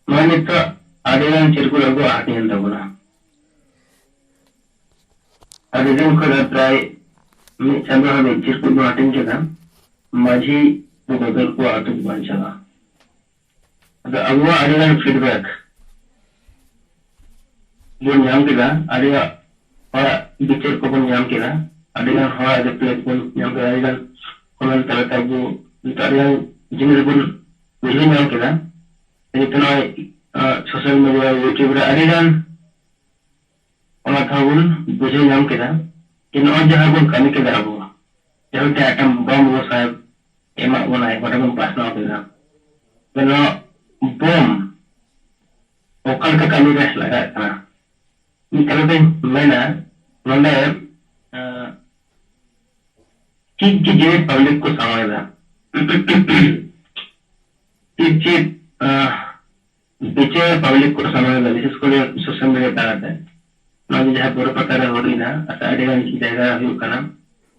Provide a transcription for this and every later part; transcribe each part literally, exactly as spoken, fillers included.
ᱱᱚᱜᱼᱚᱭ ᱱᱤᱛᱚᱜ ᱟᱹᱰᱤᱜᱟᱱ ᱪᱤᱨᱠᱩᱴ ᱟᱵᱚᱣᱟᱜ ᱦᱟᱹᱴᱤᱧ ᱮᱱ ᱛᱟᱵᱚᱱᱟ᱾ ᱟᱹᱰᱤ ᱫᱤᱱ ᱠᱷᱚᱱ ᱫᱚ ᱯᱨᱟᱭ ᱢᱤᱫ ᱪᱟᱸᱫᱳ ᱦᱟᱹᱵᱤᱡ ᱪᱤᱨᱠᱩᱴ ᱵᱚᱱ ᱦᱟᱹᱴᱤᱧ ᱠᱮᱫᱟ᱾ ᱢᱟᱹᱡᱷᱤ ᱵᱚ ᱵᱚᱫᱚᱞ ᱠᱚᱣᱟ, ᱟᱹᱛᱩ ᱵᱚ ᱵᱟᱧᱪᱟᱣᱟ᱾ ᱟᱫᱚ ᱟᱵᱚᱣᱟᱜ ᱟᱹᱰᱤᱜᱟᱱ feedback ᱵᱚᱱ ᱧᱟᱢ ᱠᱮᱫᱟ, ᱟᱹᱰᱤ ᱦᱚᱲᱟᱜ ᱵᱤᱪᱟᱹᱨ ᱠᱚᱵᱚᱱ ᱧᱟᱢ ᱠᱮᱫᱟ, ᱟᱹᱰᱤᱜᱟᱱ ᱦᱚᱲᱟᱜ reply ᱠᱚᱵᱚᱱ ᱧᱟᱢ ᱠᱮᱫᱟ, ᱟᱹᱰᱤᱜᱟᱱ comment ᱛᱟᱞᱟᱛᱮ ᱟᱵᱚ ᱱᱤᱛᱚᱜ ᱟᱹᱰᱤᱜᱟᱱ ᱡᱤᱱᱤᱥ ᱵᱚᱱ ᱵᱩᱡᱷᱟᱹᱣ ᱧᱟᱢ ᱠᱮᱫᱟ᱾ ᱱᱤᱛᱚᱜ ᱱᱚᱜᱼᱚᱭ, ᱟᱸ, social media, YouTube ᱨᱮ ᱟᱹᱰᱤᱜᱟᱱ ᱚᱱᱟ ᱛᱮᱦᱚᱸ ᱵᱚᱱ ᱵᱩᱡᱷᱟᱹᱣ ᱧᱟᱢ ᱠᱮᱫᱟ ᱡᱮ ᱱᱚᱜᱼᱚᱭ ᱡᱟᱦᱟᱸ ᱵᱚᱱ ᱠᱟᱹᱢᱤ ᱠᱮᱫᱟ ᱟᱵᱚ, ᱡᱟᱦᱟᱸ ᱢᱤᱫᱴᱮᱱ item bomb ᱜᱚᱸᱥᱟᱭ ᱮᱢᱟᱜ ᱵᱚᱱᱟᱭ, ᱚᱸᱰᱮ ᱵᱚᱱ ᱯᱟᱥᱱᱟᱣ ᱠᱮᱫᱟ᱾ ᱟᱫᱚ ᱱᱚᱣᱟ bomb ᱚᱠᱟ ᱞᱮᱠᱟ ᱠᱟᱹᱢᱤ ᱨᱮ ᱞᱟᱜᱟᱜ ᱠᱟᱱᱟ? ᱢᱤᱫ ᱠᱟᱛᱷᱟ ᱛᱮᱧ ᱢᱮᱱᱟ, ᱱᱚᱰᱮ, ᱟᱸ, ᱪᱮᱫ ᱪᱮᱫ ᱡᱤᱱᱤᱥ public ᱠᱚ ᱥᱟᱢᱟᱝ ᱮᱫᱟ? ᱪᱮᱫ ᱪᱮᱫ, ᱟᱸ, ᱵᱤᱪᱟᱹᱨ public ᱠᱚ ᱥᱟᱢᱟᱝ ᱮᱫᱟ, ᱵᱤᱥᱮᱥ ᱠᱚᱨᱮ social media ᱛᱟᱞᱟᱛᱮ? ᱱᱚᱣᱟ ᱡᱮ ᱡᱟᱦᱟᱸ ᱵᱳᱨᱳ ᱯᱟᱛᱟ ᱨᱮ ᱦᱩᱭᱱᱟ, ᱟᱨ ᱟᱹᱰᱤ ᱜᱟᱱ ᱡᱟᱭᱜᱟ ᱨᱮ ᱦᱩᱭᱩᱜ ᱠᱟᱱᱟ,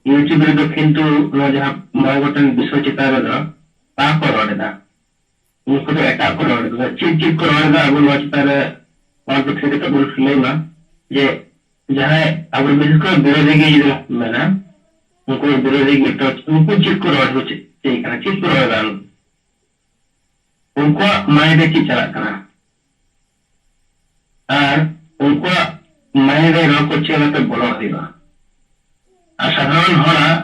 YouTube ᱨᱮᱫᱚ ᱠᱤᱱᱛᱩ ᱱᱚᱣᱟ ᱡᱟᱦᱟᱸ ᱢᱚᱬᱮ ᱜᱚᱴᱮᱱ ᱵᱤᱥᱚᱭ ᱪᱮᱛᱟᱱ ᱨᱮᱫᱚ ᱵᱟᱠᱚ ᱨᱚᱲ ᱮᱫᱟ᱾ ᱩᱱᱠᱩ ᱫᱚ ᱮᱴᱟᱜ ᱠᱚ ᱨᱚᱲ ᱮᱫᱟ᱾ ᱪᱮᱫ ᱪᱮᱫ ᱠᱚ ᱨᱚᱲ ᱮᱫᱟ, ᱟᱵᱚ ᱱᱚᱣᱟ ᱪᱮᱛᱟᱱ ᱨᱮ one, two, three ᱠᱟᱛᱮ ᱵᱚᱱ ᱞᱟᱹᱭ ᱢᱟ, ᱡᱮ ᱡᱟᱦᱟᱸᱭ ᱟᱵᱚ ᱵᱤᱥᱮᱥ ᱠᱚᱨᱮ ᱵᱤᱨᱳᱫᱷᱤ ᱜᱮ ᱡᱩᱫᱤ ᱵᱚᱱ ᱢᱮᱱᱟ, ᱩᱱᱠᱩ ᱫᱚ ᱵᱤᱨᱳᱫᱷᱤ ᱜᱮ, ᱛᱚ ᱩᱱᱠᱩ ᱪᱮᱫ ᱠᱚ ᱨᱚᱲ ᱦᱚᱪᱚᱭᱮᱫ ᱠᱟᱱᱟ, ᱪᱮᱫ ᱠᱚ ᱨᱚᱲ ᱮᱫᱟ ᱩᱱᱠᱩ? ᱩᱱᱠᱩᱣᱟᱜ mind ᱨᱮ ᱪᱮᱫ ᱪᱟᱞᱟᱜ ᱠᱟᱱᱟ? ᱟᱨ ᱩᱱᱠᱩᱣᱟᱜ mind ᱨᱮ ᱱᱚᱣᱟ ᱠᱚ ᱪᱮᱫ ᱞᱮᱠᱟᱛᱮ ᱵᱚᱞᱚ ᱦᱩᱭᱩᱜᱼᱟ? ᱟᱨ ᱥᱟᱫᱷᱟᱨᱚᱱ ᱦᱚᱲᱟᱜ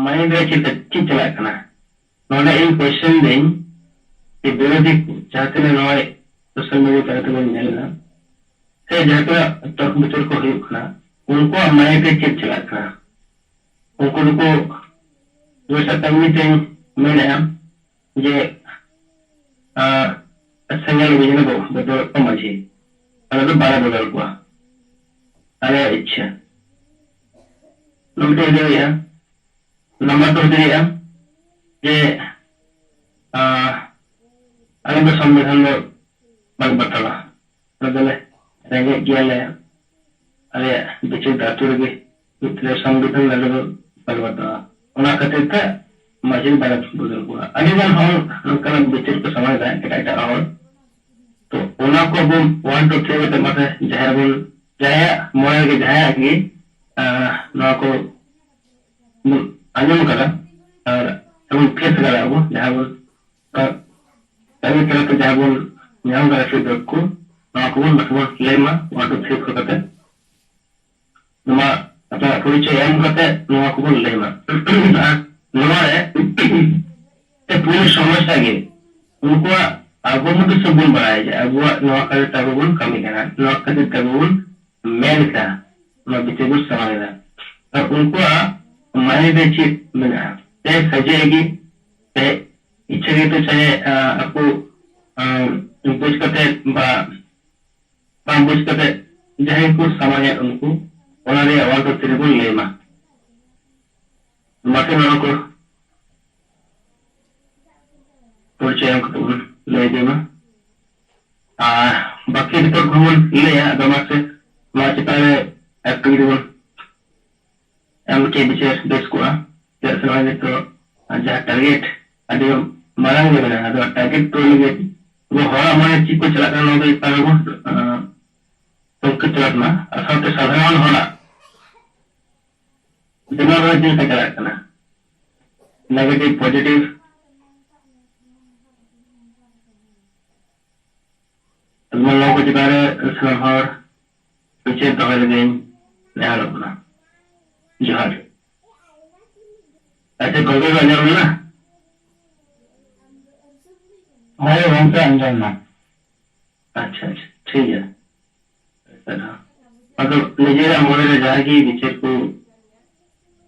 mind ᱨᱮ ᱪᱮᱫ ᱞᱮᱠᱟ, ᱪᱮᱫ ᱪᱟᱞᱟᱜ ᱠᱟᱱᱟ? ᱱᱚᱰᱮ ᱤᱧ question ᱫᱟᱹᱧ ᱡᱮ ᱵᱤᱨᱳᱫᱷᱤ ᱠᱚ ᱡᱟᱦᱟᱸ ᱛᱤᱱᱟᱹᱜ ᱱᱚᱜᱼᱚᱭ social media ᱛᱟᱞᱟ ᱛᱮᱵᱚᱱ ᱧᱮᱞ ᱮᱫᱟ, ᱥᱮ ᱡᱟᱦᱟᱸ ᱛᱤᱱᱟᱹᱜ ᱛᱚᱨᱠ ᱵᱤᱛᱚᱨᱠ ᱠᱚ ᱦᱩᱭᱩᱜ ᱠᱟᱱᱟ, ᱩᱱᱠᱩᱣᱟᱜ mind ᱨᱮ ᱪᱮᱫ ᱪᱟᱞᱟᱜ ᱠᱟᱱᱟ? ᱩᱱᱠᱩ ᱫᱚᱠᱚ, ᱡᱮᱭᱥᱮ ᱛᱮᱢᱱᱤ ᱛᱮᱧ ᱢᱮᱱᱮᱫᱼᱟ ᱡᱮ, ᱟᱸ, ᱥᱮᱸᱜᱮᱞ ᱚᱵᱷᱤᱡᱟᱱᱮ ᱵᱚ-, ᱵᱚᱫᱚᱞᱮᱫ ᱠᱚᱣᱟ ᱢᱟᱹᱡᱷᱤ, ᱟᱞᱮ ᱫᱚ ᱵᱟᱞᱮ ᱵᱚᱫᱚᱞ ᱠᱚᱣᱟ, ᱟᱞᱮᱭᱟᱜ ᱤᱪᱪᱷᱟᱹ᱾ ᱚᱱᱟ ᱢᱤᱫᱴᱮᱱ ᱦᱩᱭ ᱫᱟᱲᱮᱭᱟᱜᱼᱟ᱾ ᱱᱟᱢᱵᱟᱨ ᱫᱚ ᱦᱩᱭ ᱫᱟᱲᱮᱭᱟᱜᱼᱟ ᱡᱮ, ᱟᱸ, ᱟᱞᱮ ᱫᱚ ᱥᱚᱝᱵᱤᱫᱷᱟᱱ ᱫᱚ ᱵᱟᱞᱮ ᱵᱟᱛᱟᱣᱟ, ᱟᱞᱮ ᱫᱚᱞᱮ ᱨᱮᱸᱜᱮᱡ ᱜᱮᱭᱟᱞᱮ, ᱟᱞᱮᱭᱟᱜ ᱵᱤᱪᱟᱹᱨ ᱫᱚ ᱟᱹᱛᱩ ᱨᱮᱜᱮ ᱦᱩᱭᱩᱜ ᱛᱟᱞᱮᱭᱟ, ᱥᱚᱝᱵᱤᱫᱷᱟᱱ ᱟᱞᱮ ᱫᱚ ᱵᱟᱞᱮ ᱵᱟᱛᱟᱣᱟ᱾ ᱚᱱᱟ ᱠᱷᱟᱹᱛᱤᱨ ᱛᱮ ᱢᱟᱹᱡᱷᱤ ᱵᱟᱞᱮ ᱵᱚᱫᱚᱞ ᱠᱚᱣᱟ᱾ ᱟᱹᱰᱤ ᱜᱟᱱ ᱦᱚᱲ ᱱᱚᱝᱠᱟᱱᱟᱜ ᱵᱤᱪᱟᱹᱨ ᱠᱚ ᱥᱟᱢᱟᱝ ᱮᱫᱟ, ᱮᱴᱟᱜ ᱮᱴᱟᱜ ᱦᱚᱲ᱾ ᱛᱚ ᱚᱱᱟ ᱠᱚ ᱟᱵᱚ one two three ᱠᱟᱛᱮ ᱢᱟᱥᱮ ᱡᱟᱦᱟᱸᱭ ᱵᱚᱱ, ᱡᱟᱦᱟᱸᱭᱟᱜ ᱢᱚᱱᱮ ᱨᱮᱜᱮ ᱡᱟᱦᱟᱸᱭᱟᱜ ᱜᱮ ᱟᱸ, ᱱᱚᱣᱟ ᱠᱚ ᱵᱚᱱ ᱟᱸᱡᱚᱢ ᱟᱠᱟᱫᱟ ᱟᱨ ᱥᱮᱵᱚᱱ ᱯᱷᱮᱥ ᱟᱠᱟᱫᱟ ᱟᱵᱚ ᱡᱟᱦᱟᱸ ᱵᱚᱱ ᱠᱟ-, ᱠᱟᱹᱢᱤ ᱛᱟᱞᱟᱛᱮ ᱡᱟᱦᱟᱸ ᱵᱚᱱ ᱧᱟᱢ ᱟᱠᱟᱫᱟ ᱯᱷᱤᱰᱵᱮᱠ ᱠᱚ, ᱱᱚᱣᱟ ᱠᱚᱵᱚᱱ ᱢᱟᱥᱮ ᱵᱚᱱ ᱞᱟᱹᱭ ᱢᱟ one two three four ᱠᱟᱛᱮ᱾ ᱱᱚᱣᱟ ᱟᱯᱱᱟᱨᱟᱜ ᱯᱚᱨᱤᱪᱚᱭ ᱮᱢ ᱠᱟᱛᱮ ᱱᱚᱣᱟ ᱠᱚᱵᱚᱱ ᱞᱟᱹᱭ ᱢᱟ᱾ ᱟᱨ ᱱᱚᱣᱟ ᱨᱮ ᱯᱩᱭᱞᱩ ᱥᱚᱢᱚᱥᱥᱟ ᱜᱮ ᱩᱱᱠᱩᱣᱟᱜ, ᱟᱵᱚ ᱢᱟᱛᱚ ᱥᱚᱵ ᱵᱚᱱ ᱵᱟᱲᱟᱭᱟ ᱡᱮ ᱟᱵᱚᱣᱟᱜ ᱱᱚᱣᱟ ᱠᱷᱟᱹᱛᱤᱨ ᱛᱮ ᱟᱵᱚ ᱵᱚᱱ ᱠᱟᱹᱢᱤ ᱠᱟᱱᱟ, ᱱᱚᱣᱟ ᱠᱷᱟᱹᱛᱤᱨ ᱛᱮ ᱟᱵᱚ ᱵᱚᱱ ᱢᱮᱱ ᱠᱮᱫᱟ, ᱱᱚᱣᱟ ᱵᱤᱪᱟᱹᱨ ᱵᱚᱱ ᱥᱟᱢᱟᱝ ᱮᱫᱟ᱾ ᱛᱚ ᱩᱱᱠᱩᱣᱟᱜ ᱢᱟᱭᱤᱱᱰ ᱨᱮ ᱪᱮᱫ ᱢᱮᱱᱟᱜᱼᱟ? ᱥᱮ ᱠᱷᱟᱹᱡᱟᱹᱜ ᱜᱮ, ᱥᱮ ᱤᱪᱪᱷᱟᱹ ᱜᱮᱛᱚ ᱪᱟᱦᱮ, ᱟᱸ, ᱟᱠᱚ, ᱟᱸ, ᱵᱩᱡᱽ ᱠᱟᱛᱮ ᱵᱟ ᱵᱟᱝ ᱵᱩᱡᱽ ᱠᱟᱛᱮ ᱡᱟᱦᱟᱸᱭ ᱠᱚ ᱥᱟᱢᱟᱝ ᱮᱫ ᱩᱱᱠᱩ, ᱚᱱᱟ ᱨᱮᱭᱟᱜ one two three ᱵᱚᱱ ᱞᱟᱹᱭ ᱢᱟ᱾ ᱢᱟᱥᱮ ᱱᱚᱣᱟ ᱠᱚ ᱯᱚᱨᱤᱪᱚᱭ ᱮᱢ ᱠᱟᱛᱮ ᱵᱚᱱ ᱞᱟᱹᱭ ᱤᱫᱤ ᱢᱟ᱾ ᱟᱨ ᱵᱟᱹᱠᱤ ᱨᱤᱯᱳᱨᱴ ᱠᱚᱦᱚᱸ ᱵᱚᱱ ᱞᱟᱹᱭᱟ, ᱟᱫᱚ ᱢᱟᱥᱮ ᱱᱚᱣᱟ ᱪᱮᱛᱟᱱ ᱨᱮ ᱮᱠᱴᱩ ᱡᱩᱫᱤ ᱵᱚᱱ ᱮᱢ ᱠᱮ ᱵᱤᱪᱟᱹᱨ ᱵᱮᱥ ᱠᱚᱜᱼᱟ᱾ ᱪᱮᱫᱟᱜ ᱥᱮ ᱱᱚᱜᱼᱚᱭ ᱱᱤᱛᱚᱜ ᱡᱟᱦᱟᱸ ᱴᱟᱨᱜᱮᱴ ᱟᱹᱰᱤ ᱢᱟᱨᱟᱝ ᱜᱮ ᱢᱮᱱᱟᱜᱼᱟ, ᱟᱫᱚ ᱴᱟᱨᱜᱮᱴ ᱯᱩᱨᱟᱹᱣ ᱞᱟᱹᱜᱤᱫ ᱟᱵᱚ ᱦᱚᱲᱟᱜ ᱢᱚᱱᱮ ᱪᱮᱫ ᱠᱚ ᱪᱟᱞᱟᱜ ᱠᱟᱱᱟ ᱱᱚᱣᱟ ᱠᱚ ᱪᱮᱛᱟᱱ ᱨᱮᱵᱚᱱ, ᱟᱸ, ᱛᱩᱱᱠᱷᱤ ᱛᱚᱞᱟᱥ ᱢᱟ, ᱟᱨ ᱥᱟᱶᱛᱮ ᱥᱟᱫᱷᱟᱨᱚᱱ ᱦᱚᱲᱟᱜ ᱡᱮᱢᱚᱱ ᱦᱚᱸ ᱪᱮᱫ ᱞᱮᱠᱟ ᱪᱟᱞᱟᱜ ᱠᱟᱱᱟ, ᱱᱮᱜᱮᱴᱤᱵᱷ, ᱯᱚᱡᱮᱴᱤᱵᱷ, ᱟᱫᱚ ᱱᱚᱣᱟ ᱠᱚ ᱪᱮᱛᱟᱱ ᱨᱮ ᱥᱟᱱᱟᱢ ᱦᱚᱲ ᱵᱤᱪᱟᱹᱨ ᱫᱚᱦᱚᱭ ᱞᱟᱹᱜᱤᱫ ᱤᱧ ᱱᱮᱦᱚᱨᱚᱜ ᱠᱟᱱᱟ᱾ ᱡᱚᱦᱟᱨ᱾ ᱟᱪᱪᱷᱟ, ᱜᱚᱝᱠᱮ ᱠᱚ ᱟᱸᱡᱚᱢ ᱞᱮᱱᱟ? ᱦᱳᱭ ᱜᱚᱝᱠᱮ, ᱟᱸᱡᱚᱢ ᱱᱟ᱾ ᱟᱪᱪᱷᱟ, ᱟᱪᱪᱷᱟ, ᱴᱷᱤᱠ ᱜᱮᱭᱟ᱾ ᱟᱫᱚ ᱱᱤᱡᱮᱨᱟᱜ ᱢᱚᱱᱮᱨᱮ ᱡᱟᱦᱟᱸ ᱜᱮ ᱵᱤᱪᱟᱹᱨ ᱠᱚ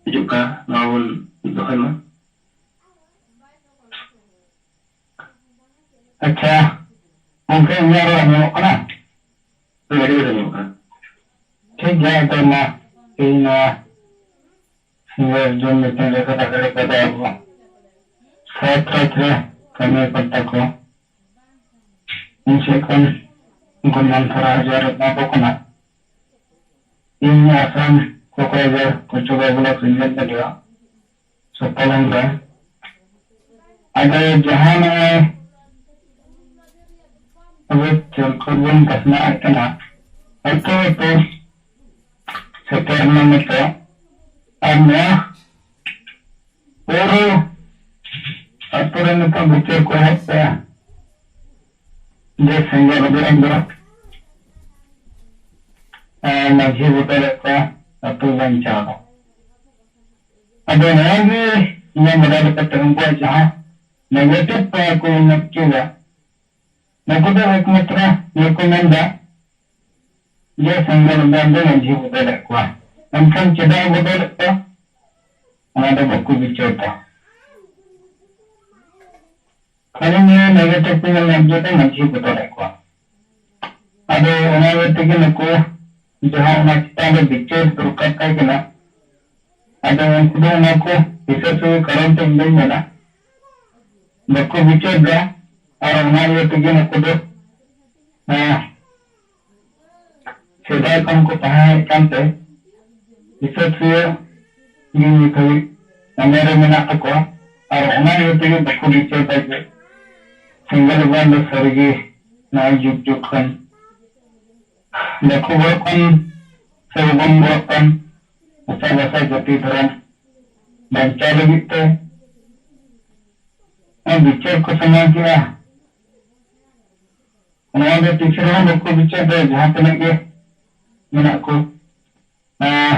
ᱦᱤᱡᱩᱜ ᱠᱟᱱᱟ, ᱱᱚᱣᱟ ᱵᱚᱱ ᱫᱚᱦᱚᱭ ᱢᱟ᱾ ᱟᱪᱪᱷᱟ, ᱜᱚᱝᱠᱮ, ᱤᱧᱟᱹᱜ ᱨᱚᱲ ᱟᱸᱡᱚᱢᱚᱜ ᱠᱟᱱᱟ? ᱦᱳᱭ, ᱟᱹᱰᱤ ᱵᱮᱥ ᱟᱸᱡᱚᱢᱚᱜ ᱠᱟᱱᱟ᱾ ᱴᱷᱤᱠ ᱜᱮᱭᱟ, ᱟᱫᱚ ᱢᱟ, ᱛᱮᱦᱮᱧ ᱱᱚᱣᱟ ᱥᱤᱸᱜᱟᱹᱲ ᱡᱚᱢ ᱢᱤᱴᱤᱝ ᱨᱮ ᱥᱮ ᱫᱟᱠᱟ ᱨᱮ ᱠᱟᱛᱮ ᱟᱵᱚ ᱥᱟᱶᱛᱟ ᱨᱮ ᱠᱟᱹᱢᱤ ᱠᱚᱨᱛᱟ ᱠᱚ ᱤᱧ ᱥᱮᱫ ᱠᱷᱚᱱ ᱜᱩᱱᱢᱟᱱ ᱥᱟᱨᱦᱟᱣ ᱡᱚᱦᱟᱨ ᱮᱢᱟ ᱠᱚ ᱠᱟᱱᱟ᱾ ᱤᱧ ᱟᱥᱟᱢ ᱠᱚᱠᱨᱟᱡᱷᱟᱲ ᱠᱚᱪᱩᱵᱟ ᱵᱞᱚᱠ ᱨᱮᱱ ᱢᱮᱱ ᱫᱚ ᱥᱩᱯᱚᱞ ᱦᱮᱢᱵᱨᱚᱢ᱾ ᱟᱫᱚ ᱡᱟᱦᱟᱸ ᱱᱚᱜᱼᱚᱭ ᱟᱵᱚ ᱪᱚᱞ ᱠᱚ ᱵᱚᱱ ᱯᱟᱥᱱᱟᱣᱮᱫ ᱠᱟᱱᱟ, ᱟᱹᱛᱩ ᱟᱹᱛᱩ ᱥᱮᱴᱮᱨ ᱮᱱᱟ ᱱᱤᱛᱚᱜ᱾ ᱟᱨ ᱱᱚᱣᱟ ᱯᱩᱨᱟᱹ ᱟᱹᱛᱩ ᱨᱮ ᱱᱤᱛᱚᱜ ᱵᱤᱪᱟᱹᱨ ᱠᱚ ᱮᱦᱚᱵ ᱠᱮᱜᱼᱟ ᱡᱮ ᱥᱮᱸᱜᱮᱞ ᱚᱵᱷᱤᱭᱟᱱ ᱫᱚ, ᱟᱨ ᱢᱟᱹᱡᱷᱤ ᱵᱚᱫᱚᱞᱮᱫ ᱠᱚᱣᱟ ᱟᱹᱛᱩ ᱵᱟᱧᱪᱟᱣ ᱫᱚ᱾ ᱟᱫᱚ ᱱᱚᱣᱟ ᱜᱮ ᱤᱧᱟᱹᱜ ᱵᱟᱰᱟᱭ ᱞᱮᱠᱟᱛᱮ ᱩᱱᱠᱩᱣᱟᱜ ᱡᱟᱦᱟᱸ negative power ᱠᱚ ᱧᱮᱞ ᱦᱚᱪᱚᱭᱮᱫᱟ, ᱱᱩᱠᱩ ᱫᱚ ᱮᱠᱢᱟᱛᱨᱚ ᱱᱤᱭᱟᱹ ᱠᱚ ᱢᱮᱱᱫᱟ ᱡᱮ ᱥᱮᱸᱜᱮᱞ ᱚᱵᱷᱤᱭᱟᱱ ᱫᱚ ᱢᱟᱹᱡᱷᱤ ᱵᱚᱫᱚᱞᱮᱫ ᱠᱚᱣᱟ, ᱢᱮᱱᱠᱷᱟᱱ ᱪᱮᱫᱟᱜ ᱮ ᱵᱚᱫᱚᱞᱮᱫ ᱠᱚᱣᱟ ᱚᱱᱟ ᱫᱚ ᱵᱟᱠᱚ ᱵᱤᱪᱟᱹᱨ ᱫᱟ᱾ ᱠᱷᱟᱹᱞᱤ ᱱᱤᱭᱟᱹ negative ᱠᱚ ᱧᱮᱞ ᱧᱟᱢ ᱦᱚᱪᱚᱭᱮᱫᱟ ᱢᱟᱹᱡᱷᱤ ᱵᱚᱫᱚᱞᱮᱫ ᱠᱚᱣᱟ᱾ ᱟᱫᱚ ᱚᱱᱟ ᱤᱭᱟᱹ ᱛᱮᱜᱮ ᱱᱩᱠᱩ ᱡᱟᱦᱟᱸ ᱚᱱᱟ ᱪᱮᱛᱟᱱ ᱨᱮ ᱵᱤᱪᱟᱹᱨ ᱫᱚᱨᱠᱟᱨ ᱛᱟᱦᱮᱸ ᱠᱟᱱᱟ, ᱟᱫᱚ ᱩᱱᱠᱩ ᱫᱚ ᱚᱱᱟ ᱠᱚ ᱦᱤᱥᱟᱹ ᱥᱩᱭᱟᱹ ᱠᱟᱨᱚᱱ ᱛᱮ ᱤᱧ ᱫᱚᱧ ᱢᱮᱱᱟ ᱵᱟᱠᱚ ᱵᱤᱪᱟᱹᱨ ᱫᱟ᱾ ᱟᱨ ᱚᱱᱟ ᱤᱭᱟᱹ ᱛᱮᱜᱮ ᱱᱩᱠᱩ ᱫᱚ, ᱦᱮᱸ, ᱥᱮᱫᱟᱭ ᱠᱷᱚᱱ ᱠᱚ ᱛᱟᱦᱮᱸ ᱦᱮᱡ ᱠᱟᱱᱛᱮ ᱦᱤᱥᱟᱹ ᱥᱩᱭᱟᱹ ᱜᱮ ᱱᱤᱛ ᱦᱟᱹᱵᱤᱡ ᱢᱚᱱᱮ ᱨᱮ ᱢᱮᱱᱟᱜ ᱛᱟᱠᱚᱣᱟ᱾ ᱟᱨ ᱚᱱᱟ ᱤᱭᱟᱹ ᱛᱮᱜᱮ ᱵᱟᱠᱚ ᱵᱤᱪᱟᱹᱨ ᱫᱟ ᱡᱮ ᱥᱮᱸᱜᱮᱞ ᱚᱵᱷᱤᱭᱟᱱ ᱫᱚ ᱥᱟᱹᱨᱤᱜᱮ ᱱᱚᱣᱟ ᱡᱩᱜᱽ ᱡᱩᱜᱽ ᱠᱷᱚᱱ ᱵᱟᱠᱚ ᱜᱚᱲᱚᱜ ᱠᱟᱱ ᱥᱮ ᱵᱟᱵᱚᱱ ᱜᱚᱲᱚᱜ ᱠᱟᱱ ᱦᱟᱥᱟ ᱵᱷᱟᱥᱟ ᱡᱟᱹᱛᱤ ᱫᱷᱚᱨᱚᱢ ᱵᱟᱧᱪᱟᱣ ᱞᱟᱹᱜᱤᱫ ᱛᱮ ᱵᱤᱪᱟᱹᱨ ᱠᱚ ᱥᱟᱱᱟᱢ ᱠᱮᱜᱼᱟ᱾ ᱱᱚᱣᱟ ᱫᱚ ᱛᱤᱥ ᱨᱮᱦᱚᱸ ᱵᱟᱠᱚ ᱵᱤᱪᱟᱹᱨ ᱫᱟ, ᱡᱟᱦᱟᱸ ᱛᱤᱱᱟᱹᱜ ᱜᱮ ᱢᱮᱱᱟᱜ ᱠᱚ, ᱟᱸ,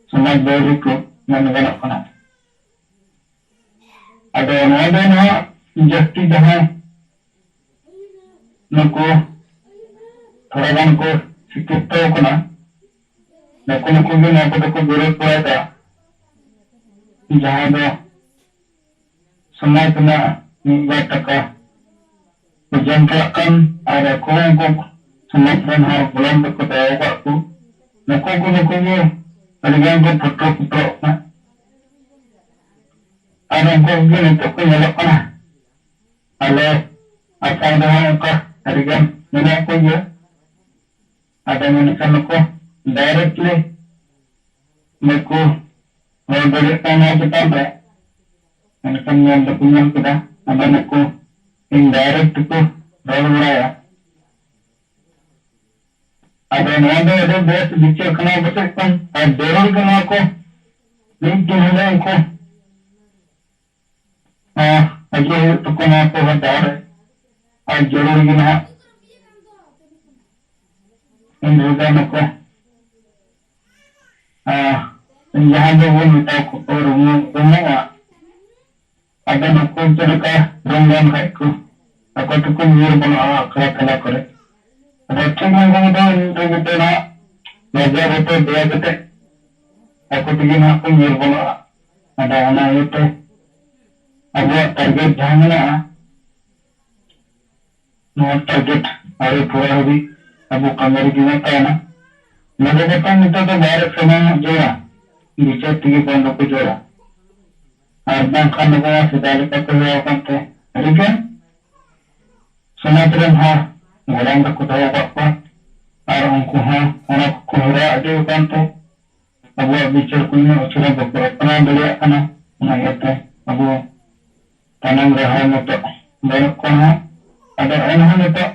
ᱥᱚᱢᱟᱡᱽ ᱵᱟᱹᱭᱨᱤ ᱠᱚ ᱢᱮᱱ ᱜᱟᱱᱚᱜ ᱠᱟᱱᱟ᱾ ᱟᱫᱚ ᱱᱚᱣᱟ ᱫᱚ ᱱᱟᱦᱟᱜ ᱡᱟᱹᱥᱛᱤ ᱡᱟᱦᱟᱸᱭ ᱱᱩᱠᱩ ᱛᱷᱚᱲᱟ ᱜᱟᱱ ᱠᱚ ᱥᱤᱠᱠᱷᱤᱛᱚ ᱠᱟᱱᱟ, ᱱᱩᱠᱩ ᱱᱩᱠᱩ ᱜᱮ ᱱᱚᱣᱟ ᱠᱚᱫᱚ ᱠᱚ ᱵᱤᱨᱳᱫ ᱵᱟᱲᱟᱭᱮᱫᱟ, ᱡᱟᱦᱟᱸᱭ ᱫᱚ ᱥᱚᱢᱟᱡᱽ ᱨᱮᱱᱟᱜ ᱢᱤᱫ ᱵᱟᱨ ᱴᱟᱠᱟ ᱠᱚ ᱡᱚᱢ ᱪᱟᱞᱟᱜ ᱠᱟᱱ, ᱟᱨ ᱟᱠᱚ ᱦᱚᱸ ᱩᱱᱠᱩ ᱥᱚᱢᱟᱡᱽ ᱨᱮᱱ ᱦᱚᱲ ᱵᱚᱞᱚᱱ ᱛᱮᱠᱚ ᱫᱚᱦᱚ ᱟᱠᱟᱫ ᱠᱚ, ᱱᱩᱠᱩ ᱠᱚ ᱱᱩᱠᱩ ᱜᱮ ᱟᱹᱰᱤ ᱜᱟᱱ ᱠᱚ ᱯᱷᱩᱴᱨᱚ ᱯᱷᱩᱴᱨᱚᱜ ᱠᱟᱱᱟ᱾ ᱟᱨ ᱩᱱᱠᱩ ᱠᱚᱜᱮ ᱱᱤᱛᱚᱜ ᱠᱚ ᱧᱮᱞᱚᱜ ᱠᱟᱱᱟ᱾ ᱟᱞᱮ ᱟᱥᱟᱢ ᱨᱮᱦᱚᱸ ᱚᱱᱠᱟ ᱟᱹᱰᱤ ᱜᱟᱱ ᱢᱮᱱᱟᱜ ᱠᱚ ᱜᱮᱭᱟ᱾ ᱟᱫᱚ ᱢᱮᱱᱠᱷᱟᱱ ᱱᱩᱠᱩ directly ᱵᱟᱠᱚ ᱨᱚᱲ ᱫᱟᱲᱮᱭᱟᱜ ᱠᱟᱱᱟ ᱱᱚᱣᱟ ᱪᱮᱛᱟᱱ ᱨᱮ, ᱢᱮᱱᱠᱷᱟᱱ ᱧᱮᱞ ᱫᱚᱠᱚ ᱧᱮᱞ ᱠᱮᱫᱟ᱾ ᱟᱫᱚ ᱱᱩᱠᱩ indirect ᱠᱚ ᱨᱚᱲ ᱵᱟᱲᱟᱭᱟ᱾ ᱟᱫᱚ ᱱᱚᱣᱟ ᱫᱚ ᱟᱹᱰᱤ ᱵᱮᱥ ᱵᱤᱪᱟᱹᱨ ᱠᱟᱱᱟ ᱟᱵᱚ ᱥᱮᱫ ᱠᱷᱚᱱ, ᱟᱨ ᱡᱟᱹᱨᱩᱲ ᱜᱮ ᱱᱚᱣᱟ ᱠᱚ ᱢᱤᱫ ᱫᱤᱱ ᱦᱤᱞᱳᱜ ᱩᱱᱠᱩ, ᱟᱸ, ᱦᱤᱡᱩᱜ ᱦᱩᱭᱩᱜ ᱛᱟᱠᱚ ᱱᱚᱣᱟ ᱠᱚ ᱦᱚᱨ ᱰᱟᱦᱟᱨ ᱨᱮ, ᱟᱨ ᱡᱟᱹᱨᱩᱲ ᱜᱮ ᱱᱟᱦᱟᱜ ᱤᱧ ᱨᱮᱱ ᱱᱩᱠᱩ, ᱟᱸ, ᱡᱟᱦᱟᱸ ᱫᱚᱵᱚᱱ ᱢᱮᱛᱟ ᱠᱚ ᱨᱩᱢᱩ-, ᱨᱩᱢᱩᱜᱼᱟ᱾ ᱟᱫᱚ ᱱᱩᱠᱩ ᱪᱮᱫ ᱞᱮᱠᱟ ᱨᱩᱢ ᱞᱮᱱ ᱠᱷᱟᱡ ᱠᱚ, ᱟᱠᱚ ᱛᱮᱠᱚ ᱧᱤᱨ ᱵᱚᱞᱚᱜᱼᱟ ᱟᱠᱷᱲᱟ ᱛᱟᱞᱟ ᱠᱚᱨᱮ᱾ ᱟᱫᱚ ᱴᱷᱤᱠ ᱱᱚᱝᱠᱟ ᱜᱮ ᱫᱚ ᱤᱧ ᱫᱚ ᱡᱚᱛᱚ ᱱᱟᱦᱟᱜ ᱞᱟᱡᱟᱣ ᱵᱚᱛᱚᱨ ᱫᱮᱭᱟ ᱠᱟᱛᱮ ᱟᱠᱚ ᱛᱮᱜᱮ ᱱᱟᱦᱟᱜ ᱠᱚ ᱧᱤᱨ ᱵᱚᱞᱚᱜᱼᱟ᱾ ᱟᱫᱚ ᱚᱱᱟ ᱤᱭᱟᱹᱛᱮ ᱟᱵᱚᱣᱟᱜ target ᱡᱟᱦᱟᱸ ᱢᱮᱱᱟᱜᱼᱟ, ᱱᱚᱣᱟ target ᱟᱹᱣᱨᱤ ᱯᱩᱨᱟᱹ ᱦᱟᱹᱵᱤᱡ ᱟᱵᱚ ᱠᱟᱹᱢᱤ ᱨᱮᱜᱮ ᱵᱚᱱ ᱛᱟᱦᱮᱱᱟ᱾ ᱞᱟᱹᱜᱩ ᱠᱟᱛᱮ ᱱᱤᱛᱚᱜ ᱫᱚ ᱵᱟᱭ ᱨᱮ ᱥᱮᱱᱚᱜ ᱡᱳᱨᱟ, ᱵᱤᱪᱟᱹᱨ ᱛᱮᱜᱮ ᱵᱚᱱᱫᱚ ᱠᱚ ᱡᱳᱨᱟ᱾ ᱟᱨ ᱵᱟᱝᱠᱷᱟᱱ ᱟᱵᱚ ᱢᱟ ᱥᱮᱫᱟᱭ ᱞᱮᱠᱟᱛᱮ ᱦᱮᱣᱟ ᱟᱠᱟᱱ ᱛᱮ ᱟᱹᱰᱤᱜᱟᱱ ᱥᱚᱢᱟᱡᱽ ᱨᱮᱱ ᱦᱚᱲ ᱜᱚᱞᱟᱢ ᱨᱮᱠᱚ ᱫᱚᱦᱚ ᱟᱠᱟᱫ ᱠᱚᱣᱟ᱾ ᱟᱨ ᱩᱱᱠᱩ ᱦᱚᱸ ᱚᱱᱟ ᱠᱚᱠᱚ ᱦᱮᱣᱟ ᱤᱫᱤ ᱟᱠᱟᱱ ᱛᱮ ᱟᱵᱚᱣᱟᱜ ᱵᱤᱪᱟᱹᱨ ᱠᱚ ᱤᱱᱟᱹᱜ ᱩᱥᱟᱹᱨᱟ ᱵᱟᱠᱚ ᱟᱯᱱᱟᱨ ᱫᱟᱲᱮᱭᱟᱜ ᱠᱟᱱᱟ᱾ ᱚᱱᱟ ᱤᱭᱟᱹᱛᱮ ᱟᱵᱚ ᱛᱟᱭᱱᱚᱢ ᱨᱮ ᱦᱚᱲ ᱱᱤᱛᱚᱜ ᱵᱟᱹᱱᱩᱜ ᱠᱚᱣᱟ ᱦᱟᱸᱜ᱾ ᱟᱫᱚ ᱮᱱᱦᱚᱸ ᱱᱤᱛᱚᱜ,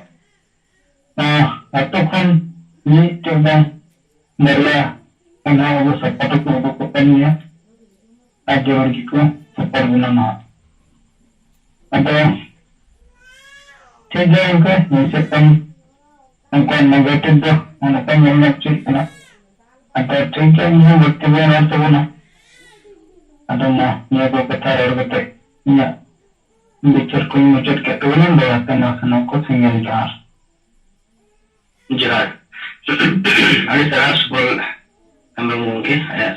ᱟᱸ, ᱟᱛᱳ ᱠᱷᱚᱱ ᱢᱤᱫᱴᱮᱡ ᱵᱟᱝ ᱵᱟᱨᱭᱟ ᱮᱱᱦᱚᱸ ᱟᱵᱚ support ᱠᱚ ᱩᱰᱩᱠᱚᱜ ᱠᱟᱱ ᱜᱮᱭᱟ᱾ ᱟᱨ ᱡᱟᱹᱨᱩᱲ ᱜᱮᱠᱚ support ᱵᱚᱱᱟ ᱱᱟᱦᱟᱜ᱾ ᱟᱫᱚ ᱴᱷᱤᱠ ᱜᱮᱭᱟ ᱜᱚᱢᱠᱮ, ᱤᱧ ᱥᱮᱫ ᱠᱷᱚᱱ ᱩᱱᱠᱩᱣᱟᱜ negative ᱫᱚ ᱚᱱᱠᱟ ᱧᱮᱞ ᱧᱚᱜ ᱦᱚᱪᱚᱭᱮᱫ ᱠᱟᱱᱟ᱾ ᱟᱫᱚ ᱴᱷᱤᱠ ᱜᱮᱭᱟ, ᱤᱧ ᱦᱚᱸ ᱵᱟᱹᱲᱛᱤ ᱵᱟᱹᱧ ᱨᱚᱲ ᱛᱟᱵᱚᱱᱟ᱾ ᱟᱫᱚ ᱢᱟ, ᱱᱤᱭᱟᱹ ᱠᱚ ᱠᱟᱛᱷᱟ ᱨᱚᱲ ᱠᱟᱛᱮ ᱤᱧᱟᱹᱜ ᱵᱤᱪᱟᱹᱨ ᱠᱚᱧ ᱢᱩᱪᱟᱹᱫ ᱠᱮᱫ ᱛᱟᱵᱚᱱᱟ᱾ ᱫᱚᱦᱲᱟ ᱛᱮ ᱢᱟ ᱥᱟᱱᱟᱢ ᱠᱚ ᱥᱟᱹᱜᱩᱱ ᱡᱚᱦᱟᱨ᱾ ᱡᱚᱦᱟᱨ᱾ ᱟᱹᱰᱤ ᱥᱟᱨᱦᱟᱣ ᱥᱩᱵᱚᱞ ᱦᱮᱢᱵᱨᱚᱢ ᱜᱚᱢᱠᱮ, ᱟᱭᱟᱜ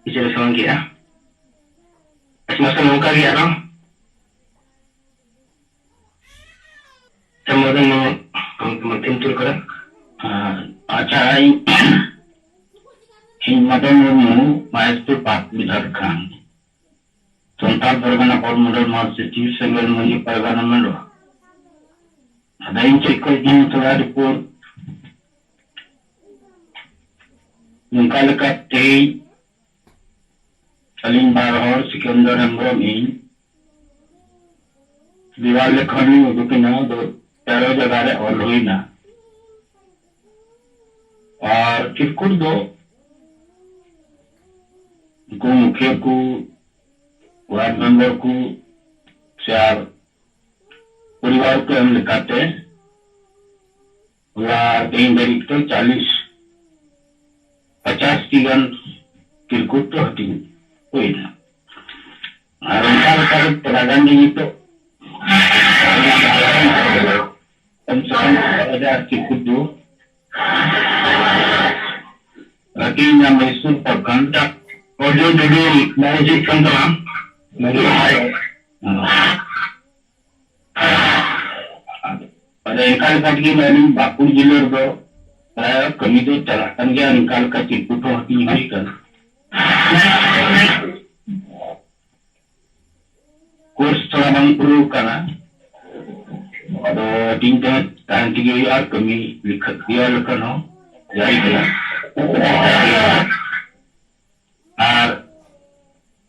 ᱵᱤᱪᱟᱹᱨ ᱮ ᱥᱚᱫᱚᱨ ᱠᱮᱫᱼᱟ᱾ ᱟᱪᱪᱷᱟ, ᱢᱟᱥᱮ ᱱᱚᱝᱠᱟ ᱜᱮ ᱟᱨᱚ᱾ ᱟᱪᱪᱷᱟ, ᱢᱚᱫᱚᱱ ᱢᱩᱨᱢᱩ, ᱟᱢ ᱠᱚ ᱢᱟᱫᱽᱫᱷᱚᱢ ᱛᱩᱨ ᱠᱟᱫᱟ᱾ ᱟᱨ ᱟᱪᱪᱷᱟ, ᱤᱧ, ᱤᱧ ᱢᱚᱫᱚᱱ ᱢᱩᱨᱢᱩ, ᱢᱚᱦᱮᱥᱯᱩᱨ ᱯᱟᱸᱪ ᱵᱤᱫᱷᱟ ᱠᱷᱚᱱ᱾ ᱥᱟᱱᱛᱟᱲ ᱯᱟᱨᱜᱟᱱᱟ ᱯᱚᱨ ᱢᱚᱰᱚᱞ ᱢᱟᱨᱥᱤ ᱪᱤᱯ ᱥᱮᱸᱜᱮᱞ ᱢᱟᱹᱡᱷᱤ ᱯᱟᱨᱜᱟᱱᱟ ᱢᱟᱰᱣᱟ᱾ ᱟᱫᱚ ᱤᱧ ᱪᱮᱫ ᱠᱚ ᱤᱫᱤᱧ ᱛᱷᱚᱲᱟ ᱨᱤᱯᱳᱨᱴ᱾ ᱱᱚᱝᱠᱟ ᱞᱮᱠᱟᱛᱮ ᱟᱹᱞᱤᱧ ᱵᱟᱨ ᱦᱚᱲ, ᱥᱤᱠᱟᱱᱫᱚᱨ ᱦᱮᱢᱵᱨᱚᱢ, ᱤᱧ, ᱫᱮᱣᱟᱞ ᱡᱚᱠᱷᱚᱱ ᱞᱤᱧ ᱩᱰᱩᱠ ᱮᱱᱟ, ᱟᱫᱚ ᱛᱮᱨᱚ ᱡᱟᱭᱜᱟ ᱨᱮ ᱚᱞ ᱦᱩᱭᱱᱟ᱾ ᱟᱨ ᱪᱤᱨᱠᱩᱴ ᱫᱚ ᱩᱱᱠᱩ ᱢᱩᱠᱷᱤᱭᱟᱹ ᱠᱚ, ᱣᱟᱨᱰ ᱢᱮᱢᱵᱟᱨ ᱠᱚ ᱥᱮ ᱟᱨ ᱯᱚᱨᱤᱵᱟᱨ ᱠᱚ ᱮᱢ ᱞᱮᱠᱟᱛᱮ ᱦᱚᱞᱟ ᱟᱨ ᱛᱮᱦᱮᱧ ᱫᱷᱟᱹᱨᱤᱡ ᱛᱮ ᱪᱟᱞᱤᱥ, ᱯᱚᱪᱟᱥ ᱴᱤ ᱜᱟᱱ ᱪᱤᱨᱠᱩᱴ ᱫᱚ ᱦᱟᱹᱴᱤᱧ ᱦᱩᱭᱱᱟ᱾ ᱟᱨ ᱚᱱᱠᱟ ᱞᱮᱠᱟᱛᱮ ᱛᱷᱚᱲᱟ ᱜᱟᱱ ᱜᱮ ᱱᱤᱛᱚᱜ ᱠᱚᱢ ᱥᱮ ᱠᱚᱢ ᱪᱷᱚ ᱦᱟᱡᱟᱨ ᱪᱤᱨᱠᱩᱴ ᱫᱚ ᱦᱟᱹᱴᱤᱧ ᱮᱱᱟ ᱢᱚᱭᱥᱩᱨ ᱯᱨᱚᱠᱷᱚᱸᱰ᱾ ᱚᱨᱡᱩᱱ ᱴᱩᱰᱩ ᱵᱟᱭ ᱦᱤᱡᱩᱜ ᱠᱟᱱ ᱛᱟᱢᱟ᱾ ᱟᱫᱚ ᱚᱱᱠᱟ ᱞᱮᱠᱟ ᱛᱮᱜᱮ ᱟᱹᱞᱤᱧ ᱯᱟᱹᱠᱩᱲ ᱡᱤᱞᱟᱹ ᱨᱮᱫᱚ ᱯᱨᱟᱭ ᱠᱟᱹᱢᱤ ᱫᱚ ᱪᱟᱞᱟᱜ ᱠᱟᱱ ᱜᱮᱭᱟ, ᱚᱱᱠᱟ ᱞᱮᱠᱟ ᱪᱤᱨᱠᱩᱴ ᱦᱚᱸ ᱦᱟᱹᱴᱤᱧ ᱦᱩᱭ ᱟᱠᱟᱱᱟ᱾ ᱠᱳᱨᱥ ᱛᱷᱚᱲᱟ ᱵᱟᱝ ᱯᱩᱨᱟᱹᱣ ᱠᱟᱱᱟ, ᱟᱫᱚ ᱦᱟᱹᱴᱤᱧ ᱛᱮᱦᱚᱸ ᱛᱟᱦᱮᱱ ᱛᱮᱜᱮ ᱦᱩᱭᱩᱜᱼᱟ, ᱟᱨ ᱠᱟᱹᱢᱤ ᱞᱮᱠᱷᱟ ᱠᱨᱤᱭᱟ ᱞᱮᱠᱷᱟᱱ ᱦᱚᱸ ᱡᱟᱹᱨᱤ ᱠᱟᱱᱟ᱾ ᱟᱨ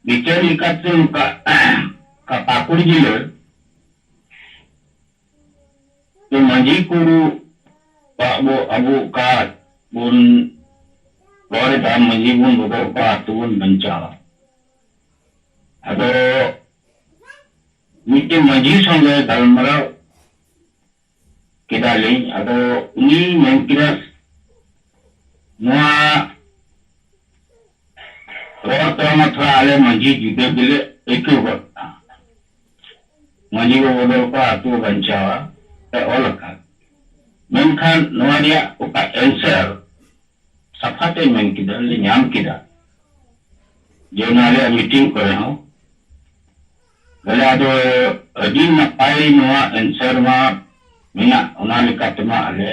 ᱵᱤᱪᱟᱹᱨ ᱞᱮᱠᱟᱛᱮ ᱱᱚᱝᱠᱟ, ᱚᱠᱟ ᱯᱟᱹᱠᱩᱲ ᱡᱤᱞᱟᱹ ᱫᱚ ᱢᱟᱹᱡᱷᱤ ᱠᱚ ᱟᱵᱚ, ᱟᱵᱚ ᱚᱠᱟ ᱵᱚᱱ ᱨᱚᱲ ᱮᱫᱟ, ᱢᱟᱹᱡᱷᱤ ᱵᱚᱱ ᱵᱚᱫᱚᱞ ᱠᱚᱣᱟ, ᱟᱹᱛᱩ ᱵᱚᱱ ᱵᱟᱧᱪᱟᱣᱟ᱾ ᱟᱫᱚ ᱢᱤᱫᱴᱮᱱ ᱢᱟᱹᱡᱷᱤ ᱥᱚᱸᱜᱮ ᱜᱟᱞᱢᱟᱨᱟᱣ ᱠᱮᱫᱟᱞᱤᱧ, ᱟᱫᱚ ᱩᱱᱤ ᱢᱮᱱ ᱠᱮᱫᱟ, ᱱᱚᱣᱟ ᱨᱚᱲ ᱛᱟᱞᱟ ᱢᱟ ᱛᱷᱚᱲᱟ ᱟᱞᱮ ᱢᱟᱹᱡᱷᱤ ᱡᱩᱫᱟᱹ ᱜᱮᱞᱮ ᱟᱹᱭᱠᱟᱹᱣ ᱜᱚᱫ ᱫᱟ᱾ ᱢᱟᱹᱡᱷᱤ ᱵᱚ ᱵᱚᱫᱚᱞ ᱠᱚᱣᱟ, ᱟᱹᱛᱩ ᱵᱚ ᱵᱟᱧᱪᱟᱣᱟ, ᱛᱮ ᱚᱞ ᱟᱠᱟᱫ᱾ ᱢᱮᱱᱠᱷᱟᱱ ᱱᱚᱣᱟ ᱨᱮᱭᱟᱜ ᱚᱠᱟ answer ᱥᱟᱯᱷᱟ ᱛᱮ ᱢᱮᱱ ᱠᱮᱫᱟ, ᱞᱮ ᱧᱟᱢ ᱠᱮᱫᱟ, ᱡᱮ ᱚᱱᱟ ᱨᱮᱭᱟᱜ meeting ᱠᱚᱨᱮ ᱦᱚᱸ ᱵᱚᱞᱮ ᱟᱫᱚ ᱟᱹᱰᱤ ᱱᱟᱯᱟᱭ ᱱᱚᱣᱟ answer ᱢᱟ ᱢᱮᱱᱟᱜ, ᱚᱱᱟ ᱞᱮᱠᱟᱛᱮ ᱢᱟ ᱟᱞᱮ